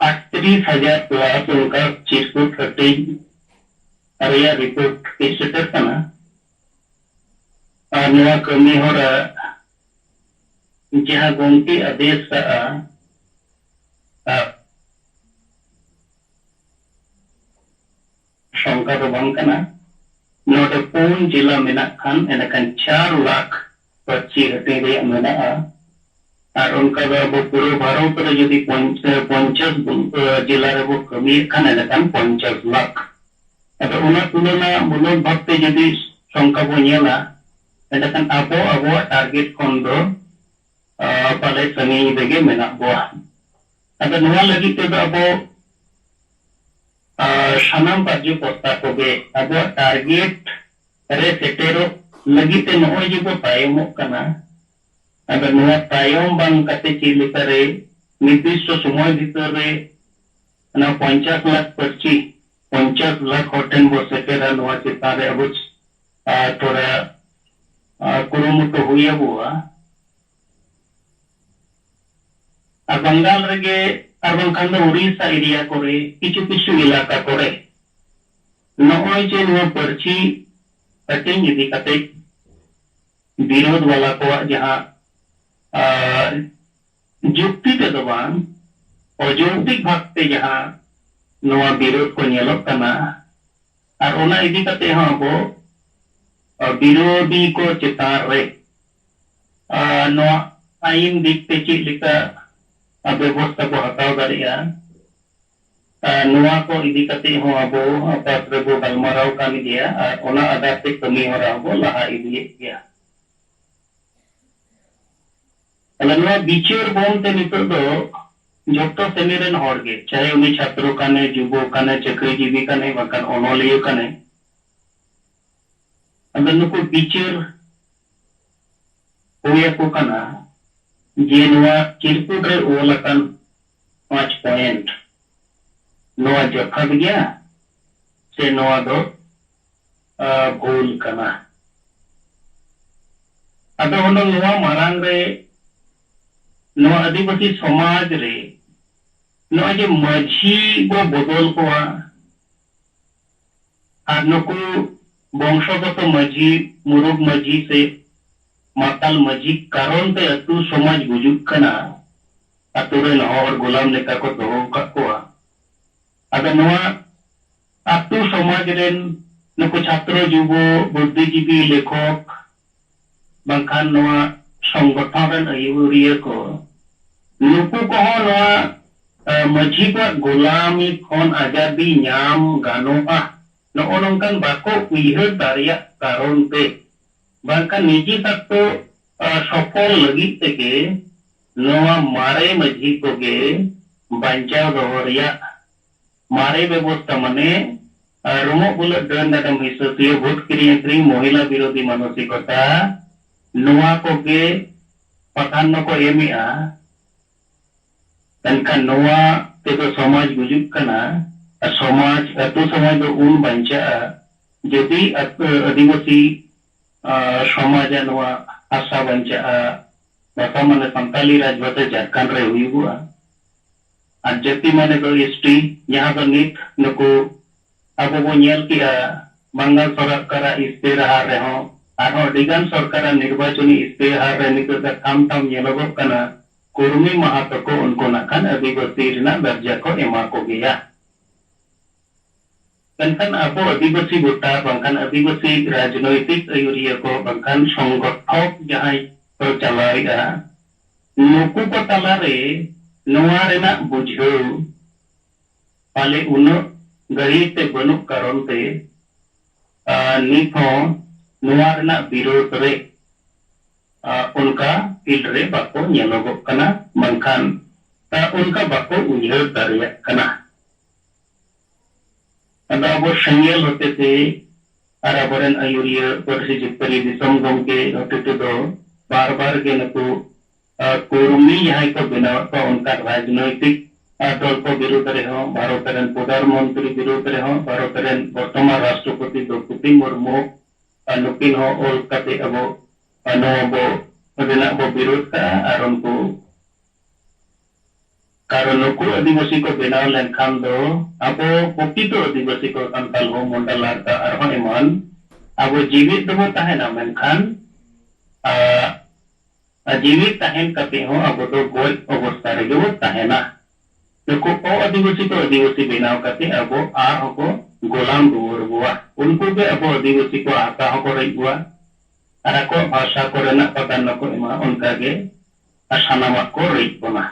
ᱟᱴᱛᱨᱤᱥ ᱦᱟᱡᱟᱨ ᱯᱞᱟᱥ ᱚᱱᱠᱟ ᱪᱤᱨᱠᱩᱴ ᱦᱟᱹᱴᱤᱧ ᱨᱮᱭᱟᱜ ᱨᱤᱯᱳᱨᱴ ᱦᱮᱡ ᱥᱮᱴᱮᱨ ᱠᱟᱱᱟ᱾ ᱟᱨ ᱱᱚᱣᱟ ᱠᱟᱹᱢᱤ ᱦᱚᱨᱟ ᱡᱟᱦᱟᱸ ᱜᱚᱢᱠᱮ ᱟᱫᱮᱥ ᱠᱟᱜᱼᱟ, ᱟᱨ ᱥᱚᱝᱠᱷᱟ ᱫᱚ ᱵᱟᱝ ᱠᱟᱱᱟ᱾ ᱱᱚᱰᱮ ᱯᱩᱱ ᱡᱮᱞᱟ ᱢᱮᱱᱟᱜ ᱠᱷᱟᱱ, ᱮᱸᱰᱮᱠᱷᱟᱱ ᱪᱟᱨ ᱞᱟᱠᱷ ᱯᱟᱹᱨᱪᱤ ᱦᱟᱹᱴᱤᱧ ᱨᱮᱭᱟᱜ ᱢᱮᱱᱟᱜᱼᱟ᱾ ᱟᱨ ᱚᱱᱠᱟ ᱫᱚ ᱟᱵᱚ ᱯᱩᱨᱟᱹ ᱵᱷᱟᱨᱚᱛ ᱨᱮ ᱡᱩᱫᱤ ᱯᱚᱧ-, ᱮ, ᱯᱚᱧᱪᱟᱥ ᱵᱩᱞ-, ᱮ, ᱡᱮᱞᱟ ᱨᱮᱵᱚ ᱠᱟᱹᱢᱤᱭᱮᱫ ᱠᱷᱟᱱ, ᱮᱸᱰᱮᱠᱷᱟᱱ ᱯᱚᱧᱪᱟᱥ ᱞᱟᱠᱷ᱾ ᱟᱫᱚ ᱚᱱᱟ ᱛᱩᱞᱚᱱᱟ ᱢᱩᱞᱚᱠ ᱵᱷᱟᱵᱽᱛᱮ ᱡᱩᱫᱤ ᱥᱚᱝᱠᱷᱟ ᱵᱚ ᱧᱮᱞᱟ, ᱮᱸᱰᱮᱠᱷᱟᱱ ᱟᱵᱚ ᱟᱵᱚᱣᱟᱜ ᱴᱟᱨᱜᱮᱴ ᱠᱷᱚᱱ ᱫᱚ, ᱟ, ᱯᱟᱞᱮ ᱥᱟᱺᱜᱤᱧ ᱨᱮᱜᱮ ᱢᱮᱱᱟᱜ ᱵᱚᱣᱟ᱾ ᱟᱫᱚ ᱱᱚᱣᱟ ᱞᱟᱹᱜᱤᱫ ᱛᱮᱫᱚ ᱟᱵᱚ, ᱟ, ᱥᱟᱱᱟᱢ ᱠᱟᱨᱡᱚᱠᱚᱨᱛᱟ ᱠᱚᱜᱮ ᱟᱵᱚᱣᱟᱜ ᱴᱟᱨᱜᱮᱴ ᱨᱮ ᱥᱮᱴᱮᱨᱚᱜ ᱞᱟᱹᱜᱤᱫ ᱛᱮ ᱱᱚᱜᱼᱚᱭ ᱡᱮ ᱵᱚ ᱛᱟᱭᱚᱢᱚᱜ ᱠᱟᱱᱟ, ᱟᱫᱚ ᱱᱚᱣᱟ ᱛᱟᱭᱚᱢ ᱵᱟᱝ ᱠᱟᱛᱮ ᱪᱮᱫ ᱞᱮᱠᱟᱨᱮ ᱱᱤᱨᱫᱤᱥᱴᱚ ᱥᱚᱢᱚᱭ ᱵᱷᱤᱛᱟᱹᱨ ᱨᱮ ᱚᱱᱟ ᱯᱚᱧᱪᱟᱥ ᱞᱟᱠᱷ ᱯᱟᱹᱨᱪᱤ, ᱯᱚᱧᱪᱟᱥ ᱞᱟᱠᱷ ᱦᱚᱲ ᱴᱷᱮᱱ ᱵᱚ ᱥᱮᱴᱮᱨᱟ, ᱱᱚᱣᱟ ᱪᱮᱛᱟᱱ ᱨᱮ ᱟᱵᱚ, ᱟ, ᱛᱷᱚᱲᱟ, ᱟ, ᱠᱩᱨᱩᱢᱩᱴᱩ ᱦᱩᱭ ᱟᱵᱚᱣᱟ᱾ ᱟᱨ ᱵᱟᱝᱜᱟᱞ ᱨᱮᱜᱮ, ᱟᱨ ᱵᱟᱝᱠᱷᱟᱱ ᱫᱚ ᱩᱲᱤᱥᱥᱟ ᱮᱨᱤᱭᱟ ᱠᱚᱨᱮ, ᱠᱤᱪᱷᱩ ᱠᱤᱪᱷᱩ ᱮᱞᱟᱠᱟ ᱠᱚᱨᱮ ᱱᱚᱜᱼᱚᱭ ᱡᱮ ᱱᱚᱣᱟ ᱯᱟᱹᱨᱥᱤ ᱦᱟᱹᱴᱤᱧ ᱤᱫᱤ ᱠᱟᱛᱮ ᱵᱤᱨᱳᱫᱷ ᱵᱟᱞᱟ ᱠᱚᱣᱟᱜ ᱡᱟᱦᱟᱸ, ᱟᱨ, ᱡᱩᱠᱛᱤ ᱛᱮᱫᱚ ᱵᱟᱝ, ᱚᱡᱳᱠᱛᱤᱠ ᱵᱷᱟᱵᱽᱛᱮ ᱡᱟᱦᱟᱸ ᱱᱚᱣᱟ ᱵᱤᱨᱳᱫᱷ ᱠᱚ ᱧᱮᱞᱚᱜ ᱠᱟᱱᱟ, ᱟᱨ ᱚᱱᱟ ᱤᱫᱤ ᱠᱟᱛᱮ ᱦᱚᱸ ᱟᱵᱚ, ᱟ, ᱵᱤᱨᱳᱫᱷᱤ ᱠᱚ ᱪᱮᱛᱟᱱ ᱨᱮ, ᱟ, ᱱᱚᱣᱟ ᱟᱭᱤᱱ ᱫᱤᱠ ᱛᱮ ᱪᱮᱫ ᱞᱮᱠᱟ, ᱟ, ᱵᱮᱵᱚᱥᱛᱷᱟ ᱠᱚ ᱦᱟᱛᱟᱣ ᱫᱟᱲᱮᱭᱟᱜᱼᱟ, ᱟ, ᱱᱚᱣᱟ ᱠᱚ ᱤᱫᱤ ᱠᱟᱛᱮ ᱦᱚᱸ ᱟᱵᱚ ᱟᱯᱟᱥ ᱨᱮᱵᱚ ᱜᱟᱞᱢᱟᱨᱟᱣ ᱠᱟᱱ ᱜᱮᱭᱟ ᱟᱨ ᱚᱱᱟ ᱟᱫᱷᱟᱨ ᱛᱮ ᱠᱟᱹᱢᱤ ᱦᱚᱨᱟ ᱦᱚᱸᱵᱚ ᱞᱟᱦᱟ ᱤᱫᱤᱭᱮᱫ ᱜᱮᱭᱟ᱾ ᱛᱟᱦᱞᱮ ᱱᱚᱣᱟ ᱵᱤᱪᱟᱹᱨ ᱵᱚᱱ ᱛᱮ ᱱᱤᱛᱚᱜ ᱫᱚ ᱡᱷᱚᱛᱚ ᱥᱮᱱᱤ ᱨᱮᱱ ᱦᱚᱲ ᱜᱮ, ᱪᱟᱦᱮ ᱩᱱᱤ ᱪᱷᱟᱛᱨᱚ ᱠᱟᱱᱮ, ᱡᱩᱵᱚ ᱠᱟᱱᱮ, ᱪᱟᱹᱠᱨᱤ ᱡᱤᱵᱤ ᱠᱟᱱᱮ, ᱵᱟᱝᱠᱷᱟᱱ ᱚᱱᱚᱞᱤᱭᱟᱹ ᱠᱟᱱᱮ, ᱟᱫᱚ ᱱᱩᱠᱩ ᱵᱤᱪᱟᱹᱨ ᱦᱩᱭ ᱟᱠᱚ ᱠᱟᱱᱟ ᱡᱮ ᱱᱚᱣᱟ ᱪᱤᱨᱠᱩᱴ ᱨᱮ ᱚᱞ ᱟᱠᱟᱱ ᱯᱟᱸᱪ ᱯᱚᱭᱮᱱᱴ, ᱱᱚᱣᱟ ᱡᱚᱛᱷᱟᱛ ᱜᱮᱭᱟ ᱥᱮ ᱱᱚᱣᱟ ᱫᱚ, ᱟ, ᱵᱷᱩᱞ ᱠᱟᱱᱟ? ᱟᱫᱚ ᱦᱩᱱᱟᱹᱝ ᱱᱚᱣᱟ ᱢᱟᱲᱟᱝ ᱨᱮ ᱱᱚᱣᱟ ᱟᱹᱫᱤᱵᱟᱹᱥᱤ ᱥᱚᱢᱟᱡᱽ ᱨᱮ ᱱᱚᱜᱼᱚᱭ ᱡᱮ ᱢᱟᱹᱡᱷᱤ ᱵᱚ ᱵᱚᱫᱚᱞ ᱠᱚᱣᱟ, ᱟᱨ ᱱᱩᱠᱩ ᱵᱚᱝᱥᱚᱜᱚᱛᱚ ᱢᱟᱹᱡᱷᱤ, ᱢᱩᱨᱩᱠ ᱢᱟᱹᱡᱷᱤ ᱥᱮ ᱢᱟᱛᱟᱞ ᱢᱟᱹᱡᱷᱤ ᱠᱟᱨᱚᱱ ᱛᱮ ᱟᱹᱛᱩ ᱥᱚᱢᱟᱡᱽ ᱜᱩᱡᱩᱜ ᱠᱟᱱᱟ, ᱟᱹᱛᱩ ᱨᱮᱱ ᱦᱚᱲ ᱜᱳᱞᱟᱢ ᱞᱮᱠᱟ ᱠᱚ ᱫᱚᱦᱚ ᱟᱠᱟᱫ ᱠᱚᱣᱟ᱾ ᱟᱫᱚ ᱱᱚᱣᱟ ᱟᱹᱛᱩ ᱥᱚᱢᱟᱡᱽ ᱨᱮᱱ ᱱᱩᱠᱩ ᱪᱷᱟᱛᱨᱚ, ᱡᱩᱵᱚ, ᱵᱩᱫᱽᱫᱷᱤᱡᱤᱵᱤ, ᱞᱮᱠᱷᱚᱠ, ᱵᱟᱝᱠᱷᱟᱱ ᱱᱚᱣᱟ ᱥᱚᱝᱜᱚᱴᱷᱚᱱ ᱨᱮᱱ ᱟᱹᱭᱩᱨᱤᱭᱟᱹ ᱠᱚ, ᱱᱩᱠᱩ ᱠᱚᱦᱚᱸ ᱱᱚᱣᱟ, ᱟ, ᱢᱟᱹᱡᱷᱤ ᱠᱚᱣᱟᱜ ᱜᱳᱞᱟᱢᱤ ᱠᱷᱚᱱ ᱟᱡᱟᱫᱤ ᱧᱟᱢ ᱜᱟᱱᱚᱜᱼᱟ, ᱱᱚᱜᱼᱚ ᱱᱚᱝᱠᱟᱱ ᱵᱟᱠᱚ ᱩᱭᱦᱟᱹᱨ ᱫᱟᱲᱮᱭᱟᱜ ᱠᱟᱨᱚᱱ ᱛᱮ, ᱵᱟᱝᱠᱷᱟᱱ ᱱᱤᱡᱮ ᱥᱟᱨᱛᱷᱚ, ᱟ, ᱥᱚᱯᱷᱚᱞ ᱞᱟᱹᱜᱤᱫ ᱛᱮᱜᱮ ᱱᱚᱣᱟ ᱢᱟᱨᱮ ᱢᱟᱹᱡᱷᱤ ᱠᱚᱜᱮ ᱵᱟᱧᱪᱟᱣ ᱫᱚᱦᱚ ᱨᱮᱭᱟᱜ ᱢᱟᱨᱮ ᱵᱮᱵᱚᱥᱛᱟ ᱢᱟᱱᱮ, ᱟᱨ ᱨᱩᱢᱩᱜ ᱵᱩᱞᱟᱹᱜ ᱰᱟᱹᱱ ᱰᱟᱰᱚᱢ ᱦᱤᱥᱟᱹ ᱥᱩᱭᱟᱹ ᱵᱷᱩᱛ ᱠᱤᱨᱤᱧ ᱟᱹᱠᱷᱨᱤᱧ ᱢᱚᱦᱤᱞᱟ ᱵᱤᱨᱳᱫᱷᱤ ᱢᱟᱱᱚᱥᱤᱠᱚᱛᱟ, ᱱᱚᱣᱟ ᱠᱚᱜᱮ ᱯᱨᱟᱫᱷᱟᱱᱱᱚ ᱠᱚ ᱮᱢᱮᱜᱼᱟ᱾ ᱮᱱᱠᱷᱟᱱ ᱱᱚᱣᱟ ᱛᱮᱫᱚ ᱥᱚᱢᱟᱡᱽ ᱜᱩᱡᱩᱜ ᱠᱟᱱᱟ᱾ ᱟᱨ ᱥᱚᱢᱟᱡᱽ, ᱟᱹᱛᱩ ᱥᱚᱢᱟᱡᱽ ᱫᱚ ᱩᱱ ᱵᱟᱧᱪᱟᱜᱼᱟ ᱡᱩᱫᱤ ᱟᱹᱛ-, ᱟᱹᱫᱤᱵᱟᱹᱥᱤ, ᱟ, ᱥᱚᱢᱟᱡᱟᱜ ᱱᱚᱣᱟ ᱦᱟᱥᱟ ᱵᱟᱧᱪᱟᱜᱼᱟ᱾ ᱵᱷᱟᱥᱟ ᱢᱟᱱᱮ ᱥᱟᱱᱛᱟᱞᱤ ᱨᱟᱡᱽᱵᱷᱟᱥᱟ ᱡᱷᱟᱲᱠᱷᱚᱸᱰ ᱨᱮ ᱦᱩᱭᱩᱜᱚᱜᱼᱟ᱾ ᱟᱨ ᱡᱟᱹᱛᱤ ᱢᱟᱱᱮ ᱫᱚ ᱮᱥ ᱴᱤ, ᱡᱟᱦᱟᱸ ᱫᱚ ᱱᱤᱛ ᱱᱩᱠᱩ ᱟᱵᱚ ᱵᱚ ᱧᱮᱞ ᱠᱮᱜᱼᱟ, ᱵᱟᱝᱜᱟᱞ ᱥᱚᱨᱠᱟᱨᱟᱜ ᱤᱥᱛᱤᱦᱟᱨ ᱨᱮᱦᱚᱸ, ᱟᱨᱦᱚᱸ ᱟᱹᱰᱤᱜᱟᱱ ᱥᱚᱨᱠᱟᱨᱟᱜ ᱱᱤᱨᱵᱟᱪᱚᱱᱤ ᱤᱥᱛᱤᱦᱟᱨ ᱨᱮ ᱱᱤᱛᱚᱜ ᱫᱚ ᱴᱷᱟᱢ ᱴᱷᱟᱢ ᱧᱮᱞᱚᱜᱚᱜ ᱠᱟᱱᱟ, ᱠᱩᱨᱢᱤ ᱢᱟᱦᱟᱛᱚ ᱠᱚ ᱩᱱᱠᱩ ᱱᱟᱜ ᱠᱷᱟᱱ ᱟᱹᱫᱤᱵᱟᱹᱥᱤ ᱨᱮᱱᱟᱜ ᱫᱟᱨᱡᱟ ᱠᱚ ᱮᱢᱟ ᱠᱚ ᱜᱮᱭᱟ᱾ ᱢᱮᱱᱠᱷᱟᱱ ᱟᱵᱚ ᱟᱹᱫᱤᱵᱟᱹᱥᱤ ᱜᱚᱴᱟ ᱵᱟᱝᱠᱷᱟᱱ ᱟᱹᱫᱤᱵᱟᱹᱥᱤ ᱨᱟᱡᱽᱱᱳᱭᱛᱤᱠ ᱟᱹᱭᱩᱨᱤᱭᱟᱹ ᱠᱚ ᱵᱟᱝᱠᱷᱟᱱ ᱥᱚᱝᱜᱚᱴᱷᱚᱠ ᱡᱟᱦᱟᱸᱭ ᱠᱚ ᱪᱟᱞᱟᱣᱮᱫᱼᱟ, ᱱᱩᱠᱩ ᱠᱚ ᱛᱟᱞᱟᱨᱮ ᱱᱚᱣᱟ ᱨᱮᱱᱟᱜ ᱵᱩᱡᱷᱟᱹᱣ ᱯᱟᱞᱮ ᱩᱱᱟᱹᱜ ᱜᱟᱹᱦᱤᱨ ᱛᱮ ᱵᱟᱹᱱᱩᱜ ᱠᱟᱨᱚᱱ ᱛᱮ, ᱟ, ᱱᱤᱛ ᱦᱚᱸ ᱱᱚᱣᱟ ᱨᱮᱱᱟᱜ ᱵᱤᱨᱳᱫᱷ ᱨᱮ, ᱟ, ᱚᱱᱠᱟ ᱯᱷᱤᱞᱰ ᱨᱮ ᱵᱟᱠᱚ ᱧᱮᱞᱚᱜᱚᱜ ᱠᱟᱱᱟ, ᱵᱟᱝᱠᱷᱟᱱ, ᱟ, ᱚᱱᱠᱟ ᱵᱟᱠᱚ ᱩᱭᱦᱟᱹᱨ ᱫᱟᱲᱮᱭᱟᱜ ᱠᱟᱱᱟ᱾ ᱟᱫᱚ ᱟᱵᱚ ᱥᱮᱸᱜᱮᱞ ᱦᱚᱛᱮᱛᱮ ᱟᱨ ᱟᱵᱚᱨᱮᱱ ᱟᱹᱭᱩᱨᱤᱭᱟᱹ ᱯᱟᱹᱨᱥᱤ ᱡᱤᱛᱠᱟᱹᱨᱤ ᱫᱤᱥᱚᱢ ᱜᱚᱢᱠᱮ ᱦᱚᱛᱮᱛᱮ ᱫᱚ ᱵᱟᱨ ᱵᱟᱨ ᱜᱮ ᱱᱩᱠᱩ, ᱟ, ᱠᱩᱨᱢᱤ ᱡᱟᱦᱟᱸᱭ ᱠᱚ ᱵᱮᱱᱟᱣᱮᱫ ᱠᱚᱣᱟ ᱚᱱᱠᱟᱱ ᱨᱟᱡᱽᱱᱳᱭᱛᱤᱠ, ᱟ, ᱫᱚᱞ ᱠᱚ ᱵᱤᱨᱩᱫᱷ ᱨᱮᱦᱚᱸ, ᱵᱷᱟᱨᱚᱛ ᱨᱮᱱ ᱯᱨᱚᱫᱷᱟᱱ ᱢᱚᱱᱛᱨᱤ ᱵᱤᱨᱩᱫᱷ ᱨᱮᱦᱚᱸ, ᱵᱷᱟᱨᱚᱛ ᱨᱮᱱ ᱵᱚᱨᱛᱚᱢᱟᱱ ᱨᱟᱥᱴᱨᱚᱯᱚᱛᱤ ᱫᱨᱚᱯᱚᱫᱤ ᱢᱩᱨᱢᱩ, ᱟ, ᱱᱩᱠᱤᱱ ᱦᱚᱸ ᱚᱞ ᱠᱟᱛᱮ ᱟᱵᱚ, ᱟ, ᱱᱚᱣᱟ ᱵᱚ ᱨᱮᱱᱟᱜ ᱵᱚ ᱵᱤᱨᱩᱫᱷ ᱠᱟᱜᱼᱟ ᱟᱨ ᱩᱱᱠᱩ ᱠᱟᱨᱚᱱ ᱱᱩᱠᱩ ᱟᱹᱫᱤᱵᱟᱹᱥᱤ ᱠᱚ ᱵᱮᱱᱟᱣ ᱞᱮᱱᱠᱷᱟᱱ ᱫᱚ ᱟᱵᱚ ᱯᱨᱚᱠᱤᱛᱚ ᱟᱹᱫᱤᱵᱟᱹᱥᱤ ᱠᱚ ᱥᱟᱱᱛᱟᱞ ᱦᱳ, ᱢᱩᱱᱰᱟ, ᱞᱟᱲᱠᱟ ᱟᱨᱦᱚᱸ ᱮᱢᱟᱱ ᱟᱵᱚ ᱡᱤᱣᱤᱫ ᱫᱚᱵᱚ ᱛᱟᱦᱮᱱᱟ, ᱢᱮᱱᱠᱷᱟᱱ, ᱟ, ᱟ, ᱡᱤᱣᱤᱫ ᱛᱟᱦᱮᱱ ᱠᱟᱛᱮ ᱦᱚᱸ ᱟᱵᱚ ᱫᱚ ᱜᱚᱡ ᱚᱵᱚᱥᱛᱟ ᱨᱮᱜᱮ ᱵᱚ ᱛᱟᱦᱮᱱᱟ᱾ ᱱᱩᱠᱩ ᱚ ᱟᱹᱫᱤᱵᱟᱹᱥᱤ ᱠᱚ ᱟᱹᱫᱤᱵᱟᱹᱥᱤ ᱵᱮᱱᱟᱣ ᱠᱟᱛᱮ ᱟᱵᱚ ᱟᱨᱦᱚᱸ ᱠᱚ ᱜᱳᱞᱟᱢ ᱨᱩᱣᱟᱹᱲ ᱵᱚᱣᱟ᱾ ᱩᱱᱠᱩ ᱜᱮ ᱟᱵᱚ ᱟᱹᱫᱤᱵᱟᱹᱥᱤ ᱠᱚᱣᱟᱜ ᱦᱟᱥᱟ ᱦᱚᱸᱠᱚ ᱨᱮᱡ ᱵᱚᱣᱟ ᱟᱨ ᱟᱠᱚᱣᱟᱜ ᱵᱷᱟᱥᱟ ᱠᱚᱨᱮᱱᱟᱜ ᱯᱨᱟᱫᱷᱟᱱᱱᱚ ᱠᱚ ᱮᱢᱟ, ᱚᱱᱠᱟ ᱜᱮ ᱟᱨ ᱥᱟᱱᱟᱢᱟᱜ ᱠᱚ ᱨᱮᱡ ᱵᱚᱱᱟ᱾